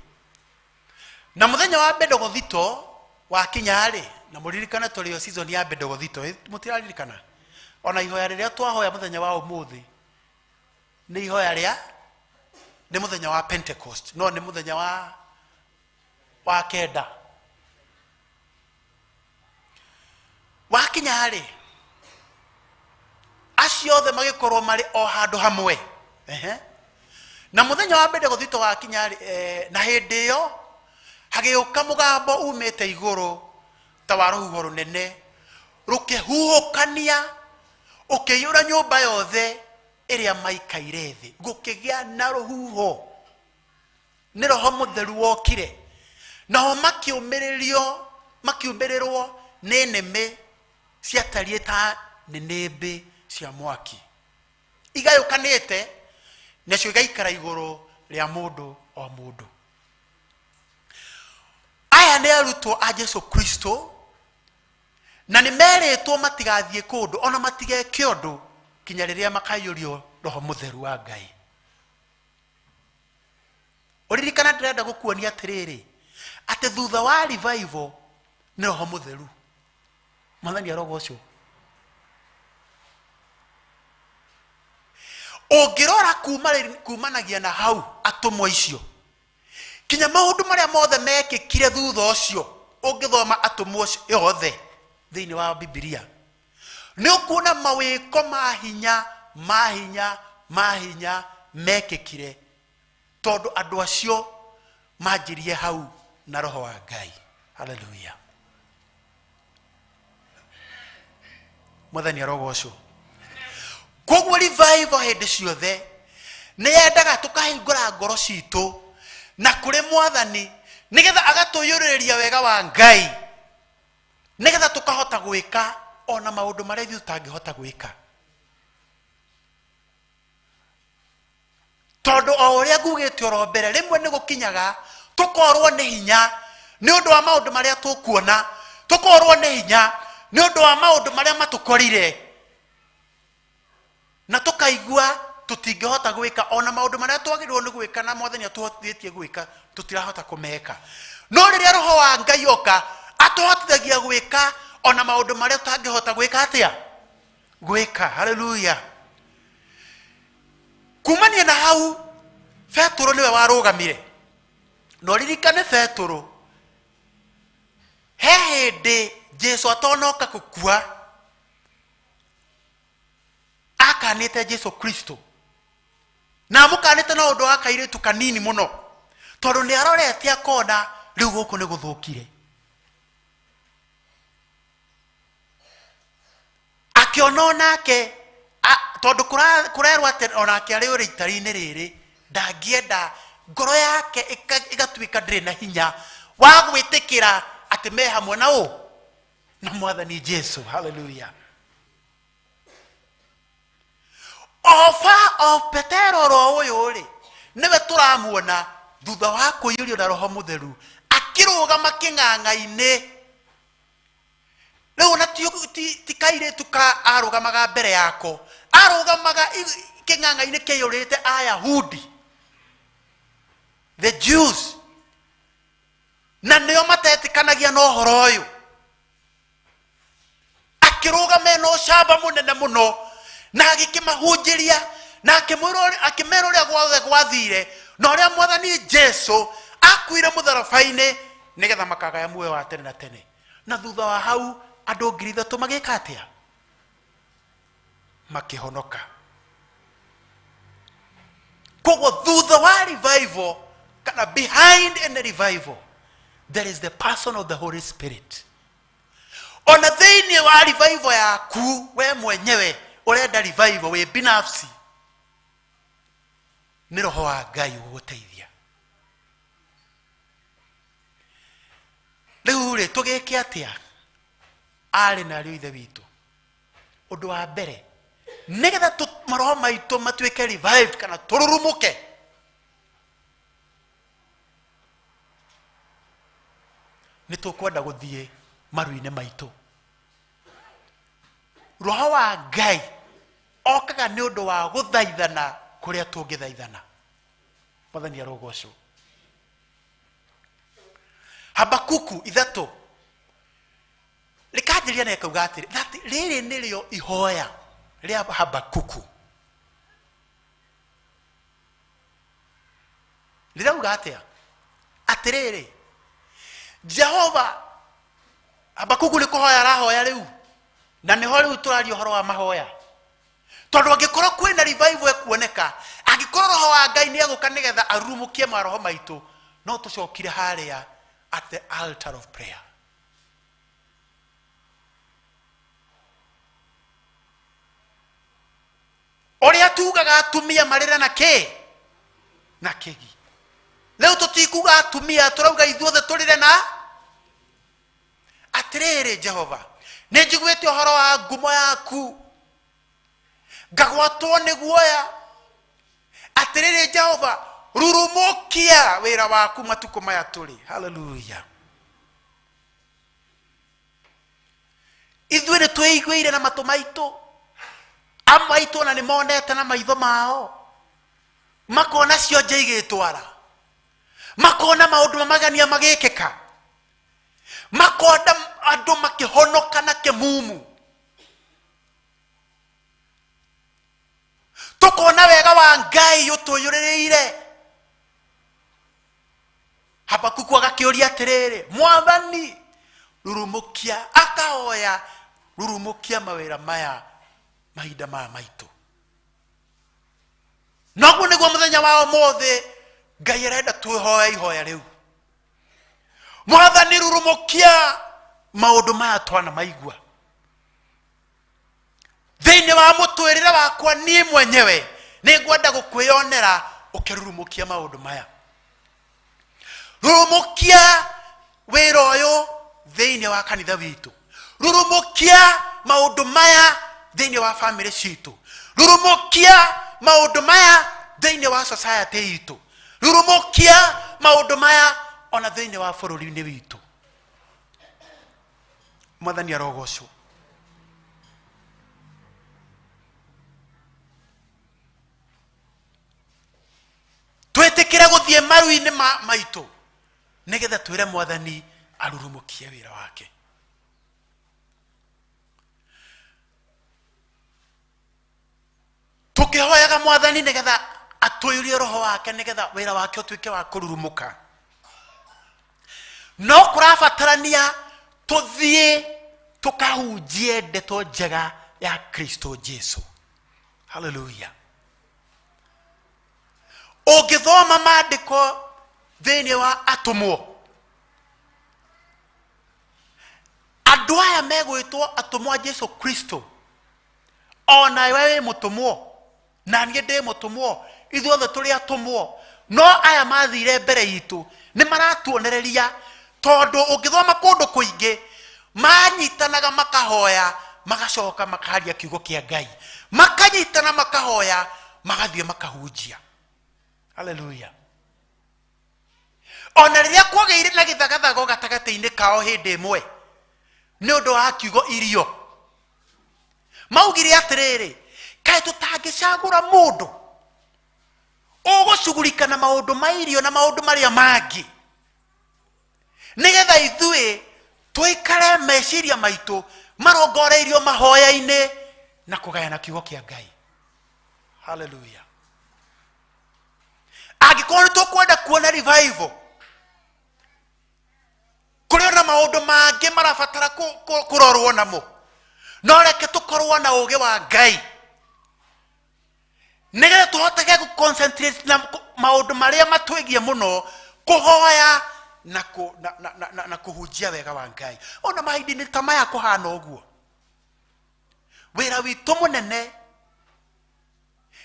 Na mũthenya wa Bendegothito wakinya-rĩ, na mũririkane tũrĩ o season ya Bendegothito, mũtiraririkana? Ona ihoya rĩrĩa twahoya mũthenya wa ũmũthĩ nĩ ihoya rĩa, nĩ mũthenya wa Pentecost, no nĩ mũthenya wa 9. Wakinya-rĩ, acio othe magĩkorwo marĩ o handũ hamwe. Ehe. Na mũthenya wa Bendegothito wakinya-rĩ, na hĩndĩ ĩyo hagĩũka mũgambo umĩte igũrũ ta wa rũhuho rũnene, rũkĩhuhũkania, ũkĩiyũra nyũmba yothe ĩrĩa maikaire thĩ. Gũkĩgĩa na rũhuho, nĩ Roho Mũtheru wokire. Nao makiumĩrĩrwo nĩ nĩmĩ ciatariĩ ta nĩnĩmbĩ cia mwaki, igayũkanĩte, nacio igaikara igũrũ rĩa mũndũ o mũndũ. Aya nĩ arutwo a Jesu Kristo, na nĩ merĩtwo matigathiĩ kũndũ ona matigeke ũndũ kinya rĩrĩa makaiyũrio Roho Mũtheru wa Ngai. Ũririkana ndĩrenda gũkuonia atĩrĩrĩ, atĩ thutha wa revival nĩ Roho Mũtheru. Mwathani arogocwo. Ũngĩrora kumanagia na hau atũmwo icio kinya maũndũ marĩa mothe mekĩkire thutha ũcio, ũngĩthoma atũmwo othe thĩinĩ wa Bibilia, nĩ ũkuona mawĩko ma hinya, ma hinya, ma hinya mekĩkire, tondũ andũ acio manjirie hau na Roho wa Ngai. Haleluya. Mwathani arogocwo. Koguo revival hĩndĩ ciothe nĩ yendaga tũkahingũra ngoro citũ na kũrĩ Mwathani, nĩgetha agatũiyũrĩrĩria wega wa Ngai, nĩgetha tũkahota gwĩka ona maũndũ marĩa ithuĩ tũtangĩhota gwĩka. Tondũ o ũrĩa ngugĩte oro mbere, rĩmwe nĩ gũkinyaga tũkorwo nĩ hinya nĩ ũndũ wa maũndũ marĩa tũkuona, tũkorwo nĩ hinya nĩ ũndũ wa maũndũ marĩa matũkorire, na tũkaigua tũtingĩhota gwĩka ona maũndũ marĩa twagĩrĩirwo nĩ gwĩka na Mwathani atũhotithĩtie gwĩka, tũtirahota kũmeka. No rĩrĩa Roho wa Ngai oka, atũhotithagia gwĩka ona maũndũ marĩa tũtangĩhota gwĩka atĩa? Gwĩka. Haleluya. Kumania na hau, Petũrũ nĩwe warũgamire. Na ũririkane Petũrũ, he hĩndĩ Jesu atonoka gũkua, akanĩte Jesu Kristo. Na amũkanĩte na ũndũ wa kairĩtu kanini mũno, tondũ nĩ arorete akona rĩu gũkũ nĩ gũthũkire. Akĩona onake tondũ kũrerwo atĩ onake arĩ ũrĩ itari-inĩ rĩrĩ, ndangĩenda ngoro yake ĩgatuĩka ndĩrĩ na hinya wa gwĩtĩkĩra atĩ me hamwe na ũ na Mwathani Jesu. Haleluya. Oba o Petero oro ũyũ rĩ, nĩwe tũramuona thutha wa kũiyũrio na Roho Mũtheru akĩrũgama kĩng'ang'a-inĩ. Rĩu ona ti kairĩtu ka arũgamaga mbere yako, arũgamaga kĩng'ang'a-inĩ kĩiyũrĩte Ayahudi, the Jews, na nĩo matetĩkanagia na ũhoro ũyũ. Akĩrũgama ena ũcamba mũnene mũno na agĩkĩmahunjĩria na akĩmera ũrĩa gwothe gwathire na ũrĩa Mwathani Jesu akuire mũtharaba-inĩ nĩgetha makagaya muoyo wa tene na tene. Na thutha wa hau andũ 3,000 magĩka atĩa? Makĩhonoka. Koguo thutha wa revival, kana behind any revival, there is the person of the Holy Spirit. Ona thĩinĩ wa revival yaku we mwenyewe ũrenda revival wĩ binafsi, nĩ Roho wa Ngai ũgũgũteithia. Rĩu rĩ, tũgĩke atĩa arĩ na ariũ ithe witũ? Ũndũ wa mbere, nĩgetha maroho maitũ matuĩke revived kana tũrurumũke, nĩ tũkwenda gũthiĩ maru-inĩ maitũ. Roho wa Ngai okaga nĩ ũndũ wa gũthaithana kũrĩa tũngĩthaithana. Mwathani arogocwo. Habakuku 3 rĩkanjĩria na ĩkauga atĩrĩ, that rĩrĩ nĩrĩo ihoya rĩa Habakuku. Rĩrauga atĩa? Atĩrĩrĩ Jehova, Habakuku nĩ kũhoya arahoya rĩu, na nĩho rĩu tũraria ũhoro wa mahoya, tondũ angĩkorwo kwĩna revival ĩkuoneka, angĩkorwo Roho wa Ngai nĩ egũka nĩgetha arurumũkie maroho maitũ, no tũcokire harĩa at the altar of prayer. Ũrĩa tugaga atumia marĩre na kĩ na kĩgi, rĩu tũtikuga atumia, tũrauga ithuothe tũrĩre. Na atĩrĩrĩ Jehova, nĩ njiguĩte ũhoro wa ngumo yaku, ngagwatwo nĩ guoya. Atĩrĩrĩ Jehova, rurumũkia wĩra waku matukũ maya tũrĩ. Haleluya. Ithuĩ nĩ twĩiguĩire na matũ maitũ, amwe aitũ ona nĩ monete na maitho mao, makona cionje igĩtwara, makona maũndũ mamagania magĩkĩka, makona andũ makĩhonoka na kĩmumu, tũkona wega wa Ngai ũtũyũrĩrĩire. Habakuku agakĩũria atĩrĩrĩ, Mwathani rurumũkia, akahoya rurumũkia mawĩra maya mahinda maya maitũ. Noguo nĩguo mũthenya wa ũmũthĩ Ngai arenda twĩhoe ihoya rĩu, Mwathani rurumũkia maũndũ maya twana maigua thĩinĩ wa mũtũrĩre wakwa. Niĩ mwenyewe nĩ ngwenda gũkwĩyonera ũkĩrurumũkia maũndũ maya. Rurumũkia wĩra ũyũ thĩinĩ wa kanitha witũ, rurumũkia maũndũ maya thĩinĩ wa bamĩrĩ citũ, rurumũkia maũndũ maya thĩinĩ wa society itũ, rurumũkia maũndũ maya ona thĩinĩ wa bũrũri-inĩ witũ. Mwathani arogocwo. Twĩtĩkĩre gũthiĩ maru-inĩ maitũ nĩgetha twĩre Mwathani arurumũkie wĩra wake. Tũkĩhoyaga Mwathani nĩgetha atũiyũrie Roho wake, nĩgetha wĩra wake ũtuĩke wa kũrurumũka, no kũrabatarania tũthiĩ tũkahunjie ndeto njega ya Kristo Jesu. Haleluya. Ũngĩthoma maandĩko thĩinĩ wa atũmwo, andũ aya megwĩtwo atũmwo a Jesu Kristo, ona we wĩ mũtũmwo na niĩ ndĩ mũtũmwo, ithuothe tũrĩ atũmwo, no aya mathire mbere itũ nĩ maratuonereria, tondũ ũngĩthoma kũndũ kũingĩ manyitanaga makahoya, magacoka makaharia kiugo kĩa Ngai, makanyitana makahoya, magathiĩ makahunjia. Haleluya. Ona rĩrĩa kwagĩire na gĩthagathago gatagatĩ-inĩ kao hĩndĩ ĩmwe nĩ ũndũ wa kiugo irio, maugire atĩrĩrĩ, kaĩ tũtangĩcagũra mũndũ ũgũcugurika na maũndũ ma irio na maũndũ marĩa mangĩ, nĩgetha ithuĩ tũikare meciria maitũ marongoreirio mahoya-inĩ na kũgayana kiugo kĩa Ngai. Haleluya. Angĩkorwo nĩ tũkwenda kuona revival, kũrĩ ona maũndũ mangĩ marabatara kũrorwo namo, no reke tũkorwo na ũgĩ wa Ngai nĩgetha tũhoteke gũ concentrate na maũndũ marĩa matwĩgiĩ mũno, kũhoya na, na, na, na, na, na kũhunjia wega wa Ngai. Ona mahinda-inĩ ta maya kũhana ũguo, wĩra witũ mũnene,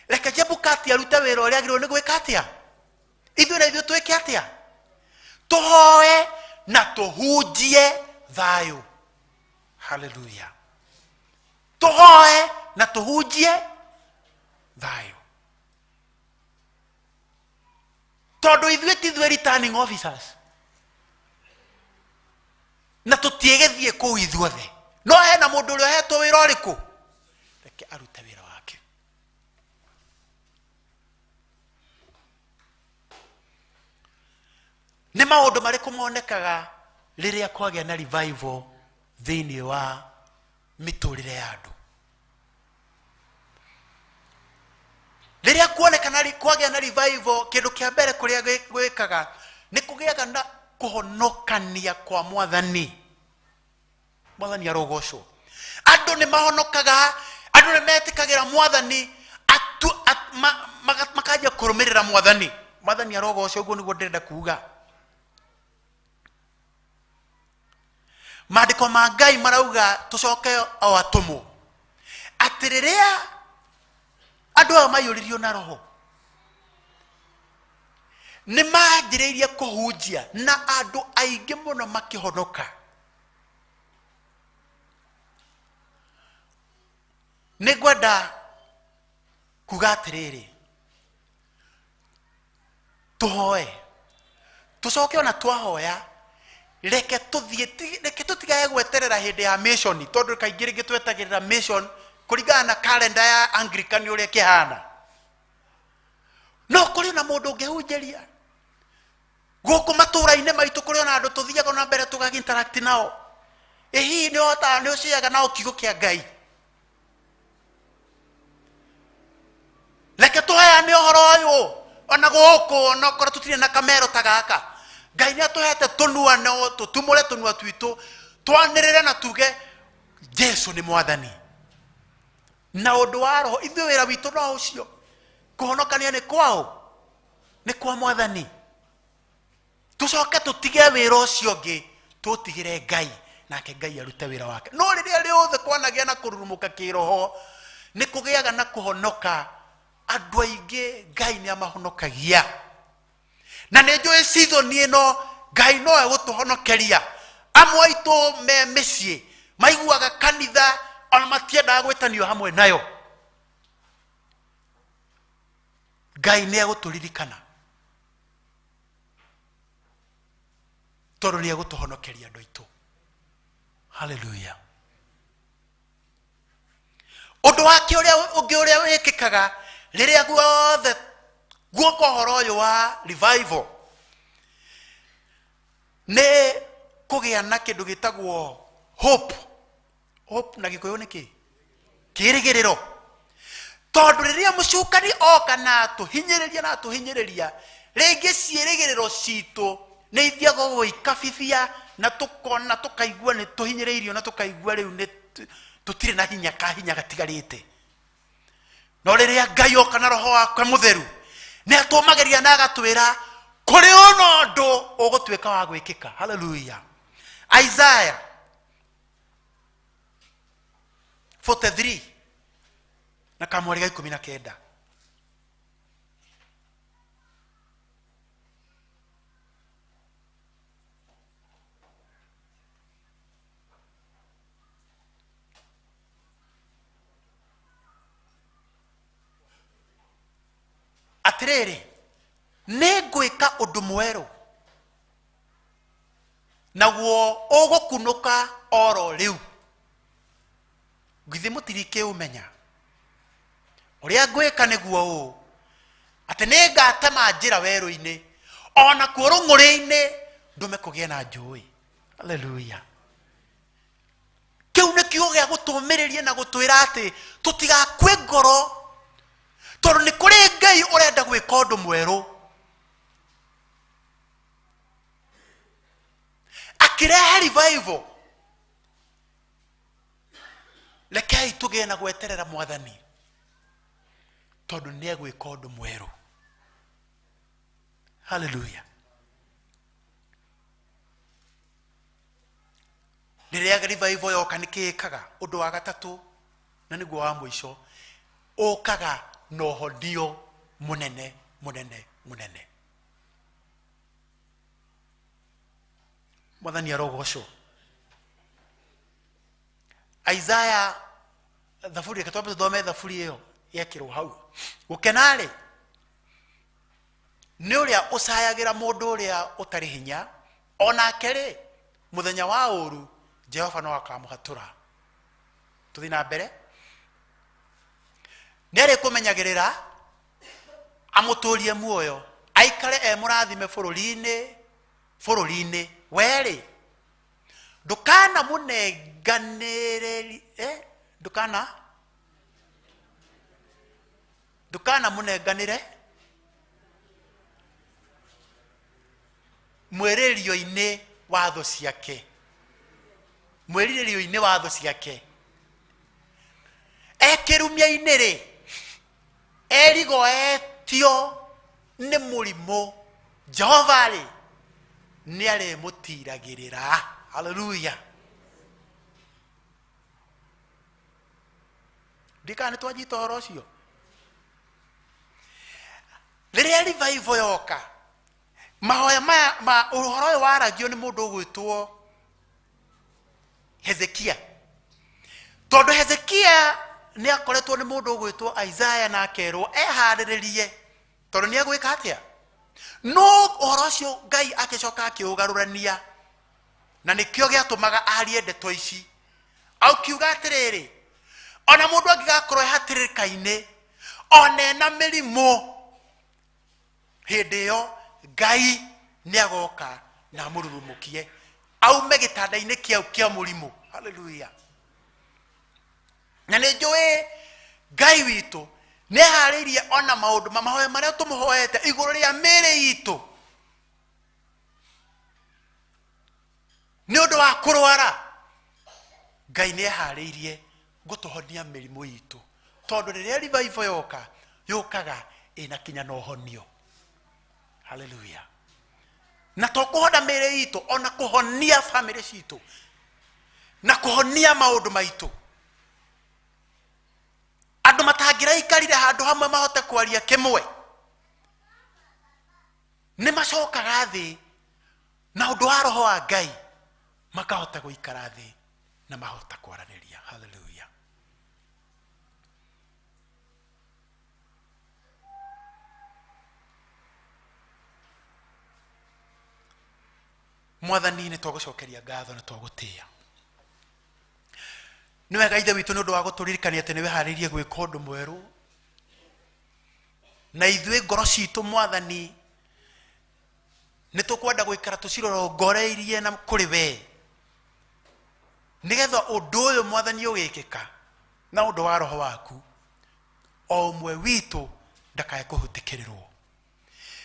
reke Chebukati arute wĩra ũrĩa agĩrĩirwo nĩ gwĩka atĩa, ithuĩ na ithuĩ twĩke atĩa, tũhoe na tũhunjie thayũ. Haleluya. Tũhoe na tũhunjie thayũ, tondũ ithuĩ ti ithuĩ returning officers na tũtiĩgĩthiĩ kũu ithuothe, no hena mũndũ ũrĩa ũhetwo wĩra ũrĩkũ, reke arute wĩra wake. Nĩ maũndũ marĩkũ monekaga rĩrĩa kwagĩa na revival thĩinĩ wa mĩtũrĩre ya andũ? Rĩrĩa kuonekana kwagĩa na revival, kĩndũ kĩa mbere kũrĩa gwĩkaga nĩ kũgĩaga na kũhonokania kwa Mwathani. Mwathani arogocwo. Andũ nĩ mahonokaga, andũ nĩ metĩkagĩra Mwathani, makanjia kũrũmĩrĩra Mwathani. Mwathani arogocwo. Ũguo nĩguo ndĩrenda kuga. Maandĩko ma Ngai marauga tũcoke o atũmwo, atĩ rĩrĩa andũ aya maiyũririo na Roho nĩ manjĩrĩirie kũhunjia na andũ aingĩ mũno makĩhonoka. Nĩ ngwenda kuga atĩrĩrĩ, tũhoe, tũcoke ona twahoya, reke tũthiĩ, reke tũtigage gweterera hĩndĩ ya mission, tondũ kaingĩ rĩngĩ twetagĩrĩra mission kũringana na kalenda ya Anglican ũrĩa ĩkĩhana. No kũrĩ na mũndũ ũngĩhunjĩria gũkũ matũra-inĩ maitũ, kũrĩ ona andũ tũthiaga na mbere tũgagĩ interact nao. Ĩ hihi nĩ ũhotaga, nĩ ũciaga nao kiugo kĩa Ngai? Reke tũheane ũhoro ũyũ ona gũkũ, ona okorwo tũtirĩ na kamero ta gaka. Ngai nĩ atũhete tũnua, no tũtumũre tũnua twitũ, twanĩrĩre na tuge Jesu nĩ Mwathani. Na ũndũ wa Roho, ithuĩ wĩra witũ no ũcio, kũhonokania nĩ kwao, nĩ kwa Mwathani. Tũcoke tũtige wĩra ũcio ũngĩ, tũtigĩre Ngai, nake Ngai arute wĩra wake. No rĩrĩa rĩothe kwanagĩa na kũrurumũka kĩroho, nĩ kũgĩaga na kũhonoka. Andũ aingĩ Ngai nĩ amahonokagia, na nĩ njũĩ season ĩno Ngai no egũtũhonokeria. Amwe aitũ me mĩciĩ maiguaga kanitha ona matiendaga gwĩtanio hamwe nayo. Ngai nĩ egũtũririkana, tondũ nĩ egũtũhonokeria andũ aitũ. Haleluya. Ũndũ wake ũrĩa ũngĩ ũrĩa wĩkĩkaga rĩrĩa guothe guoka ũhoro ũyũ wa revival nĩ kũgĩa na kĩndũ gĩtagwo hope. Hope na Gĩkũyũ nĩ kĩ? Kĩrĩgĩrĩro. Tondũ rĩrĩa mũcukani oka na atũhinyĩrĩria na atũhinyĩrĩria, rĩngĩ ciĩrĩgĩrĩro citũ nĩ ithiaga gũikabithia, na tũkona tũkaigua nĩ tũhinyĩrĩirio, na tũkaigua rĩu nĩ tũtirĩ na hinya, kahinya gatigarĩte. No rĩrĩa Ngai oka na Roho wake Mũtheru Nĩ atũmagĩria na agatwĩra kũrĩ ũna ũndũ ũgũtuĩka wa gwĩkĩka. Haleluya. Isaiah 43 na kamweri ga 19. Atĩrĩrĩ, nĩ ngwĩka ũndũ mwerũ, naguo ũgũkunũka oro rĩu. Githĩ mũtirikĩũmenya? Ũrĩa ngwĩka nĩguo ũũ, atĩ nĩ ngatema njĩra werũ-inĩ, o nakuo rũng'ũrĩ-inĩ ndũme kũgĩe na njũĩ. Haleluya. Kĩu nĩ kiugo gĩa gũtũmĩrĩria na gũtwĩra atĩ tũtigakue ngoro, tondũ nĩ kũrĩ Ngai ũrenda gwĩka ũndũ mwerũ. Akĩrehe revival. Rekei tũgĩe na gweterera Mwathani, tondũ nĩ egwĩka ũndũ mwerũ. Haleluya. Rĩrĩa revival yoka nĩ kĩĩkaga ũndũ wa gatatũ, na nĩguo wa mũico, ũkaga na ũhonio mũnene mũnene mũnene. Mwathani arogocwo. Isaiah thaburi, reke twambe tũthome thaburi ĩyo yekĩrwo hau. Gũkena-rĩ nĩ ũrĩa ũcayagĩra mũndũ ũrĩa ũtarĩ hinya, onake rĩ mũthenya wa ũru Jehova no akamũhatũra. Tũthiĩ na mbere. Nĩ arĩkũmenyagĩrĩra, amũtũrie muoyo, aikare e mũrathime bũrũri-inĩ, bũrũri-inĩ. We-rĩ, ndũkanamũnenganĩrĩri, ndũkana, ndũkanamũnenganĩre mwĩrĩrio-inĩ wa thũ ciake, mwĩrirĩrio-inĩ wa thũ ciake. Ekĩrumia-inĩ rĩ, erigoetio nĩ mũrimũ, Jehova rĩ nĩ arĩmũtiragĩrĩra. Haleluya. Ndikana nĩ twanyita ũhoro ũcio. Rĩrĩa revival yoka, mahoya maya ma ũhoro ũyũ waragio nĩ mũndũ ũgwĩtwo Hezekia, tondũ Hezekia nĩ akoretwo nĩ mũndũ ũgwĩtwo Isaiah na akerwo eharĩrĩrie, tondũ nĩ egwĩka atĩa. No ũhoro ũcio Ngai agĩcoka akĩũgarũrania, na nĩkĩo gĩatũmaga arie ndeto ici, akiuga atĩrĩrĩ, ona mũndũ angĩgakorwo e hatĩrĩka-inĩ, ona ena mĩrimũ, hĩndĩ ĩyo Ngai nĩ agoka na amũrurumũkie aume gĩtanda-inĩ kĩau kĩa mũrimũ. Haleluya. Na nĩ njũĩ Ngai witũ nĩ eharĩirie ona maũndũ ma mahoya marĩa tũmũhoete igũrũ rĩa mĩĩrĩ itũ nĩ ũndũ wa kũrwara. Ngai nĩ eharĩirie gũtũhonia mĩrimũ itũ, tondũ rĩrĩa revival yoka, yũkaga ĩna kinya na ũhonio. Haleluya. Na to kũhona mĩĩrĩ itũ, ona kũhonia bamĩrĩ citũ na kũhonia maũndũ maitũ. Andũ matangĩraikarire handũ hamwe mahote kwaria kĩmwe, nĩ macokaga thĩ na ũndũ wa roho wa Ngai, makahota gũikara thĩ na mahota kwaranĩria. Haleluya. Mwathani, nĩ twagũcokeria ngatho na twagũtĩĩa. Nĩ wega Ithe witũ nĩ ũndũ wa gũtũririkania atĩ nĩ wĩharĩirie gwĩka ũndũ mwerũ, na ithuĩ ngoro citũ Mwathani nĩ tũkwenda gũikara tũcirongoreirie na kũrĩ we, nĩgetha ũndũ ũyũ Mwathani ũgĩkĩka na ũndũ wa roho waku, o ũmwe witũ ndakae kũhutĩkĩrĩrwo.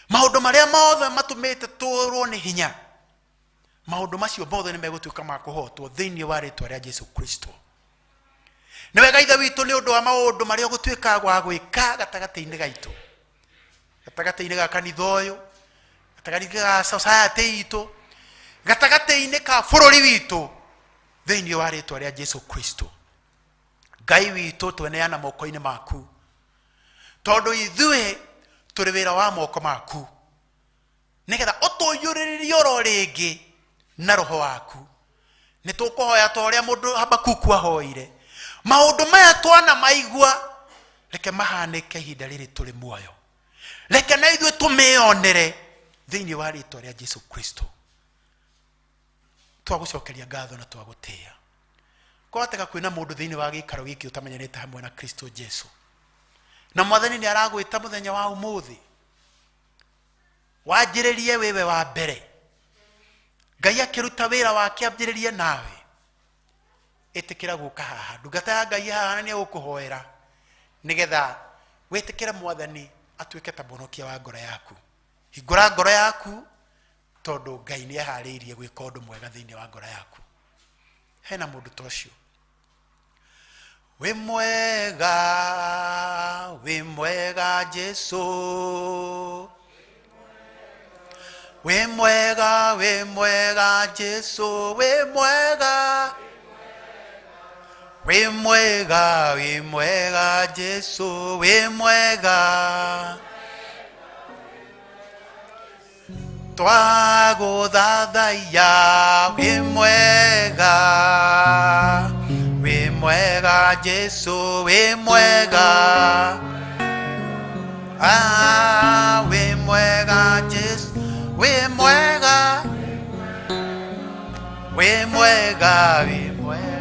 Maũndũ marĩa mothe matũmĩte tũrwo nĩ hinya, maũndũ macio mothe nĩ megũtuĩka ma kũhotwo thĩinĩ wa rĩtwa rĩa Jesu Kristo. Nĩ wega Ithe witũ nĩ ũndũ wa maũndũ marĩa ũgũtuĩka wa gwĩka gatagatĩ-inĩ gaitũ. Gatagatĩ-inĩ ga kanitha ũyũ, gatagatĩ ga society itũ, gatagatĩ-inĩ ka bũrũri witũ, thĩinĩ wa rĩtwa rĩa Jesu Kristo. Ngai witũ, tweneana moko-inĩ maku, tondũ ithuĩ tũrĩ wĩra wa moko maku, nĩgetha ũtũiyũrĩrĩrie oro rĩngĩ na roho waku. Nĩ tũkũhoya ta ũrĩa mũndũ Habakuku ahoire, maũndũ maya twana maigua reke mahanĩke ihinda rĩrĩ tũrĩ muoyo, reke na ithuĩ tũmĩonere thĩinĩ wa rĩtwa rĩa Jesu Kristo. Twagũcokeria ngatho na twagũtĩĩa. Kwahoteka kwĩna mũndũ thĩinĩ wa gĩikaro gĩkĩ ũtamenyanĩte hamwe na Kristo Jesu, na mwathani nĩ aragwĩta mũthenya wa ũmũthĩ, wanjĩrĩrie wĩwe wa mbere. Ngai akĩruta wĩra wake ambĩrĩrie nawe. Ĩtĩkĩra gũka haha, ndungata ya Ngai haha na nĩ egũkũhoera nĩgetha wĩtĩkĩre mwathani atuĩke ta mũhonokia wa ngoro yaku. Hingũra ngoro yaku, tondũ Ngai nĩ eharĩirie gwĩka ũndũ mwega thĩinĩ wa ngoro yaku. Hena mũndũ ta ũcio? Wĩ mwega, wĩ mwega Jesu, wĩ mwega, wĩ mwega Jesu, wĩ mwega, wĩ mwega, wĩ mwega Jesu, wĩ mwega. Twagũthathaiya, wĩ mwega, wĩ mwega Jesu, wĩ mwega. Ah, wĩ mwega Jesu, wĩ mwega, wĩ mwega, wĩ mwega.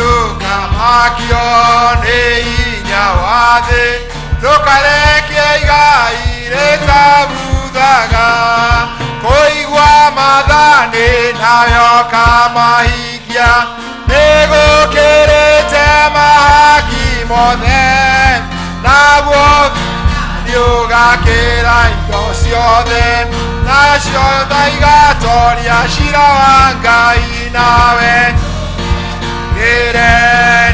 Ndũkamakio nĩ hinya wa thĩ, ndũkarekie igai rĩtabuthaga. Kũigua maathani nayo kamahingia, nĩgũkĩrĩte mahaki mothe, naguo nĩũgakĩra indo ciothe, nacio tha igatoria cira wa Ngai nawe gĩre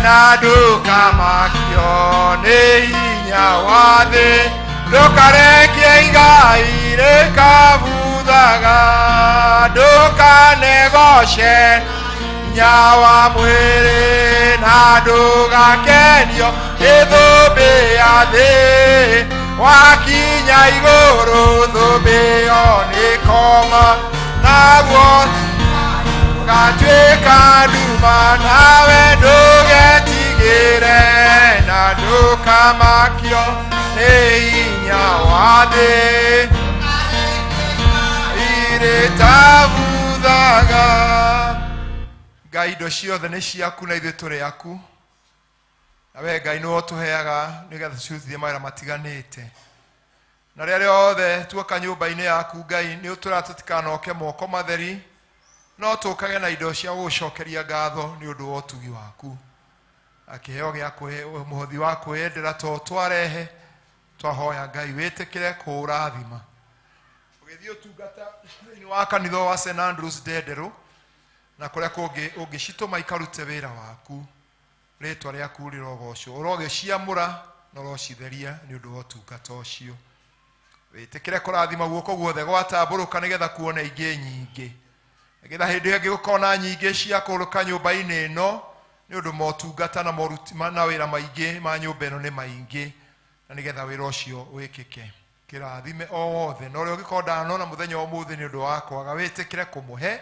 na ndũkamakio nĩ hinya wa thĩ, ndũkarekie igai rĩkabuthaga, ndũkanegoce hinya wa mwĩrĩ na ndũgakenio nĩ thũmbĩ ya thĩ, wakinya igũrũ thũmbĩ ĩyo nĩkoma, naguo gatuĩka nduma, nawe ndũgetigĩre na ndũkamakio nĩ hinya wa thĩ irĩtabuthaga. Ngai, indo ciothe nĩ ciaku na ithuĩ tũrĩ aku, na we Ngai nĩwe ũtũheaga nĩgetha tũcirutithie mawĩra matiganĩte, na rĩrĩa rĩothe tuoka nyũmba-inĩ yaku Ngai, nĩ ũtũraga tũtikanoke moko matheri, no tũkage na indo cia gũgũcokeria ngatho nĩ ũndũ wa ũtugi waku na kĩheo gĩa mũhothi wa kwĩyendera to twarehe. Twahoya Ngai wĩtĩkĩre kũũrathima ũgĩthiĩ ũtungata thĩinĩ wa kanitha wa St Andrews Ndenderũ na kũrĩa kũngĩ ũngĩcitũma ikarute wĩra waku, rĩtwa rĩaku rĩrogocwo, ũrogĩciamũra na ũrocitheria nĩ ũndũ wa ũtungata ũcio. Wĩtĩkĩre kũrathima guoko guothe gwatambũrũka nĩgetha kuone ingĩ nyingĩ, nĩgetha hĩndĩ ĩyo ĩngĩ gũkona nyingĩ cia kũrũka nyũmba-inĩ ĩno, nĩ ũndũ motungata na moruti na wĩra maingĩ ma nyũmba ĩno nĩ maingĩ, na nĩgetha wĩra ũcio wĩkĩke. Kĩrathime o wothe na ũrĩa ũngĩkorwo ndanona mũthenya wa ũmũthĩ nĩ ũndũ wa kwaga, wĩtĩkĩre kũmũhe,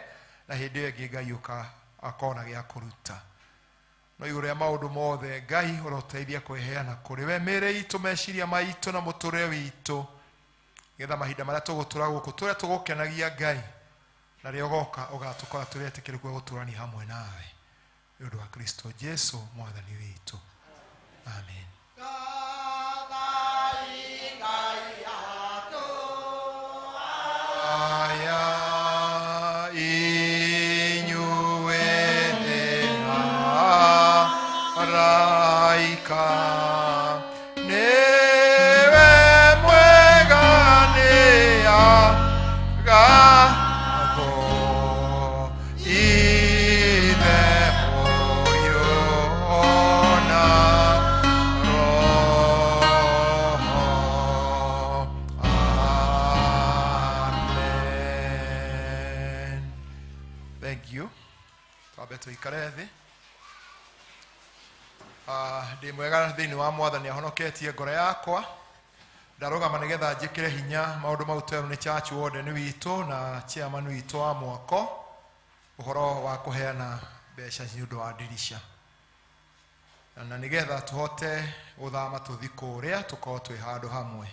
na hĩndĩ ĩyo ĩngĩ Ngai ũka akona gĩa kũruta. No igũrũ rĩa maũndũ mothe Ngai ũroteithia kwĩheana kũrĩ we mĩĩrĩ itũ, meciria maitũ na mũtũrĩre witũ, nĩgetha mahinda marĩa tũgũtũra gũkũ tũrĩa tũgũkenagia Ngai, na rĩrĩa ũgoka ũgatũkora tũrĩ etĩkĩrĩku gũtũrania hamwe nawe, nĩ ũndũ wa Kristo Jesu mwathani witũ, amen. Aya inyuĩ araika, nĩwe mwega nĩ agatho Ithe, Mũriũ na Roho. Amen. Thank you. Twambe tũikare thĩ. Ndĩ mwega thĩinĩ wa mwathani ahonoketie ngoro yakwa, ndarũgama nĩgetha njĩkĩre hinya maũndũ mau twerwo nĩ church warden witũ na chairman witũ wa mwako, ũhoro wa kũheana mbeca nĩ ũndũ wa ndirisha, na nĩgetha tũhote gũthama tũthi kũrĩa tũkorwo twĩ handũ hamwe.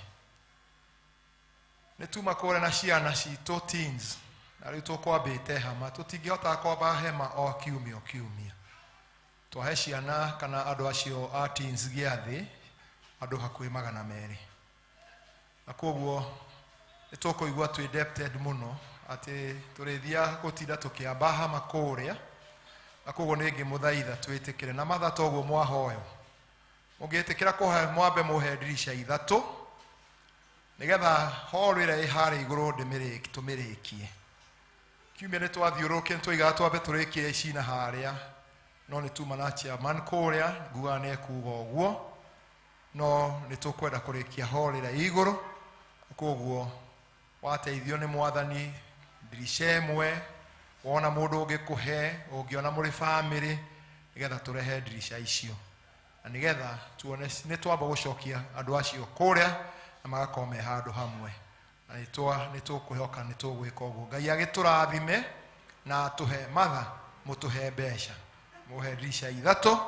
Nĩ tuma kũrĩa na ciana citũ teens, na rĩu tũkwambĩte hama, tũtingĩhota kwamba hema o kiumia o kiumia. Twahe ciana kana andũ acio a teens gĩathĩ andũ hakuhĩ 200, na koguo nĩ tũkũigua twĩ indebted mũno atĩ tũrĩthiaga gũtinda tũkĩamba hama kũrĩa, na koguo nĩ ngĩmũthaitha twĩtĩkĩre na matha toguo mwahoyo mũngĩtĩkĩra kũhe mwambe mũhe ndirisha ithatũ, nĩgetha hall ĩrĩa ĩ harĩa igũrũ tũmĩrĩkie. Kiumia nĩ twathiũrũrũkire, nĩ twaigaga twambe tũrĩkie ici na harĩa, no nĩ tuma na chairman kũrĩa ngugaga nĩ ekuga ũguo, no nĩ tũkwenda kũrĩkia hall ĩrĩa ĩ igũrũ. Koguo wateithio nĩ mwathani ndirisha ĩmwe, wona mũndũ ũngĩkũhe, ũngĩona mũrĩ bamĩrĩ, nĩgetha tũrehe ndirisha icio, na nĩgetha tuone nĩ twamba gũcokia andũ acio kũrĩa na magakorwo me handũ hamwe, na nĩ tũkwĩhoka nĩ tũgwĩka ũguo. Ngai agĩtũrathime na atũhe matha, mũtũhe mbeca, mũhe ndirisha ithatũ.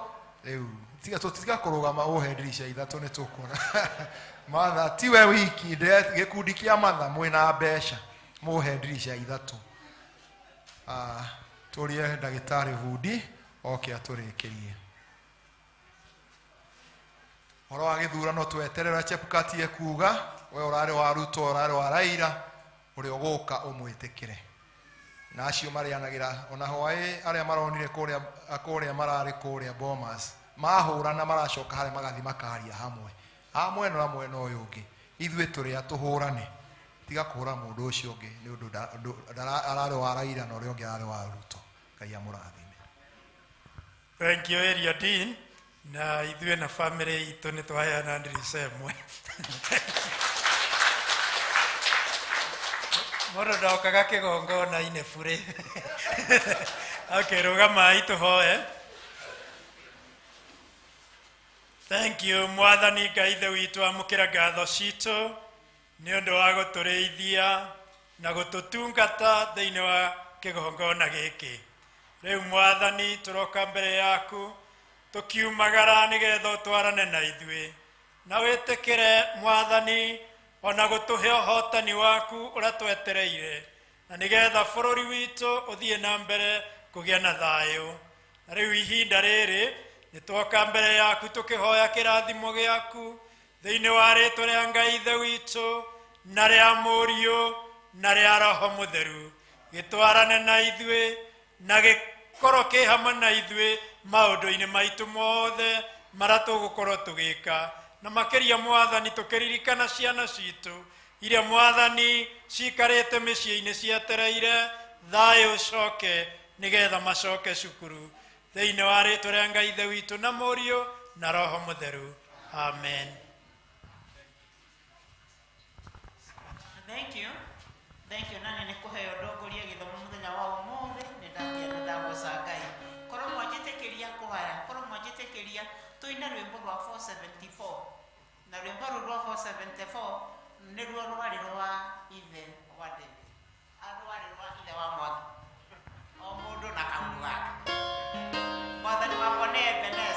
Rĩu tiga tũtiga kũrũgama, ũhe ndirisha ithatũ nĩ tũkuona matha tiwe wiki, gĩkundi kĩa matha mwĩna mbeca, mũhe ndirisha ithatũ. Tũrie ndagĩtarĩ Bundi oke atũrĩkĩrie. Ũhoro wa gĩthurano tweterera Chebukati ekuga, we ũrarĩ wa Ruto, ũrarĩ wa Raila, ũrĩa ũgũka ũmwĩtĩkĩre. Na acio marĩanagĩra ona hwaĩ arĩa maronire kũrĩa kũrĩa mararĩ kũrĩa Bomas mahũrana maracoka harĩa magathi makaria hamwe a mwena na mwena ũyũ ũngĩ. Ithuĩ tũrĩ a tũhũrane, tiga kũhũra mũndũ ũcio ũngĩ nĩ ũndũ ararĩ wa Raila na ũrĩa ũngĩ ararĩ wa Ruto. Ngai amũrathime. Thank you, Area Dean. Na ithuĩ na family itũ nĩ twaheana ndirica ĩmwe. Mũndũ ndokaga kĩgongona-inĩ burĩ. Okay, rũgamai tũhoe. Thank you, Mwathani Ngai Ithe witũ, amũkĩra ngatho citũ nĩ ũndũ wa gũtũrĩithia na gũtũtungata thĩinĩ wa kĩgongona gĩkĩ. Rĩu Mwathani tũroka mbere yaku tũkiumagara nĩgetha ũtwarane na ithuĩ, na wĩtĩkĩre Mwathani ona gũtũhe ũhotani waku ũrĩa twetereire, na nĩgetha bũrũri witũ ũthiĩ na mbere kũgĩa na thayũ. Na rĩu ihinda rĩrĩ nĩ twoka mbere yaku tũkĩhoya kĩrathimo gĩaku thĩinĩ wa rĩtwa rĩa Ngai Ithe witũ na rĩa Mũriũ na rĩa Roho Mũtheru, gĩtwarane na ithuĩ na gĩkorwo kĩ hamwe na ithuĩ maũndũ-inĩ maitũ mothe marĩa tũgũkorwo tũgĩka, na makĩria Mwathani tũkĩririkana ciana citũ iria Mwathani cikarĩte mĩciĩ-inĩ cietereire thayũ ũcoke nĩgetha macoke cukuru, thĩinĩ wa rĩtwa rĩa Ngai Ithe witũ na Mũriũ na Roho Mũtheru. Amen. Thank you. Thank you nani nĩ kũheo ndongoria gĩthomo mũthenya wa ũmũthĩ, nĩ ndakena ndagoca Ngai. Korwo mwanjĩtĩkĩria kũhaya, korwo mwanjĩtĩkĩria tũine rwĩmbo rwa 474, na rwĩmbo rũu rwa 474 nĩruo rwarĩ rwa ithe wa David, rwarĩ rwa ithe wa Mwangi, o mũndũ na kaũndũ gake. Mwathani wakwa nĩ Ebeneza.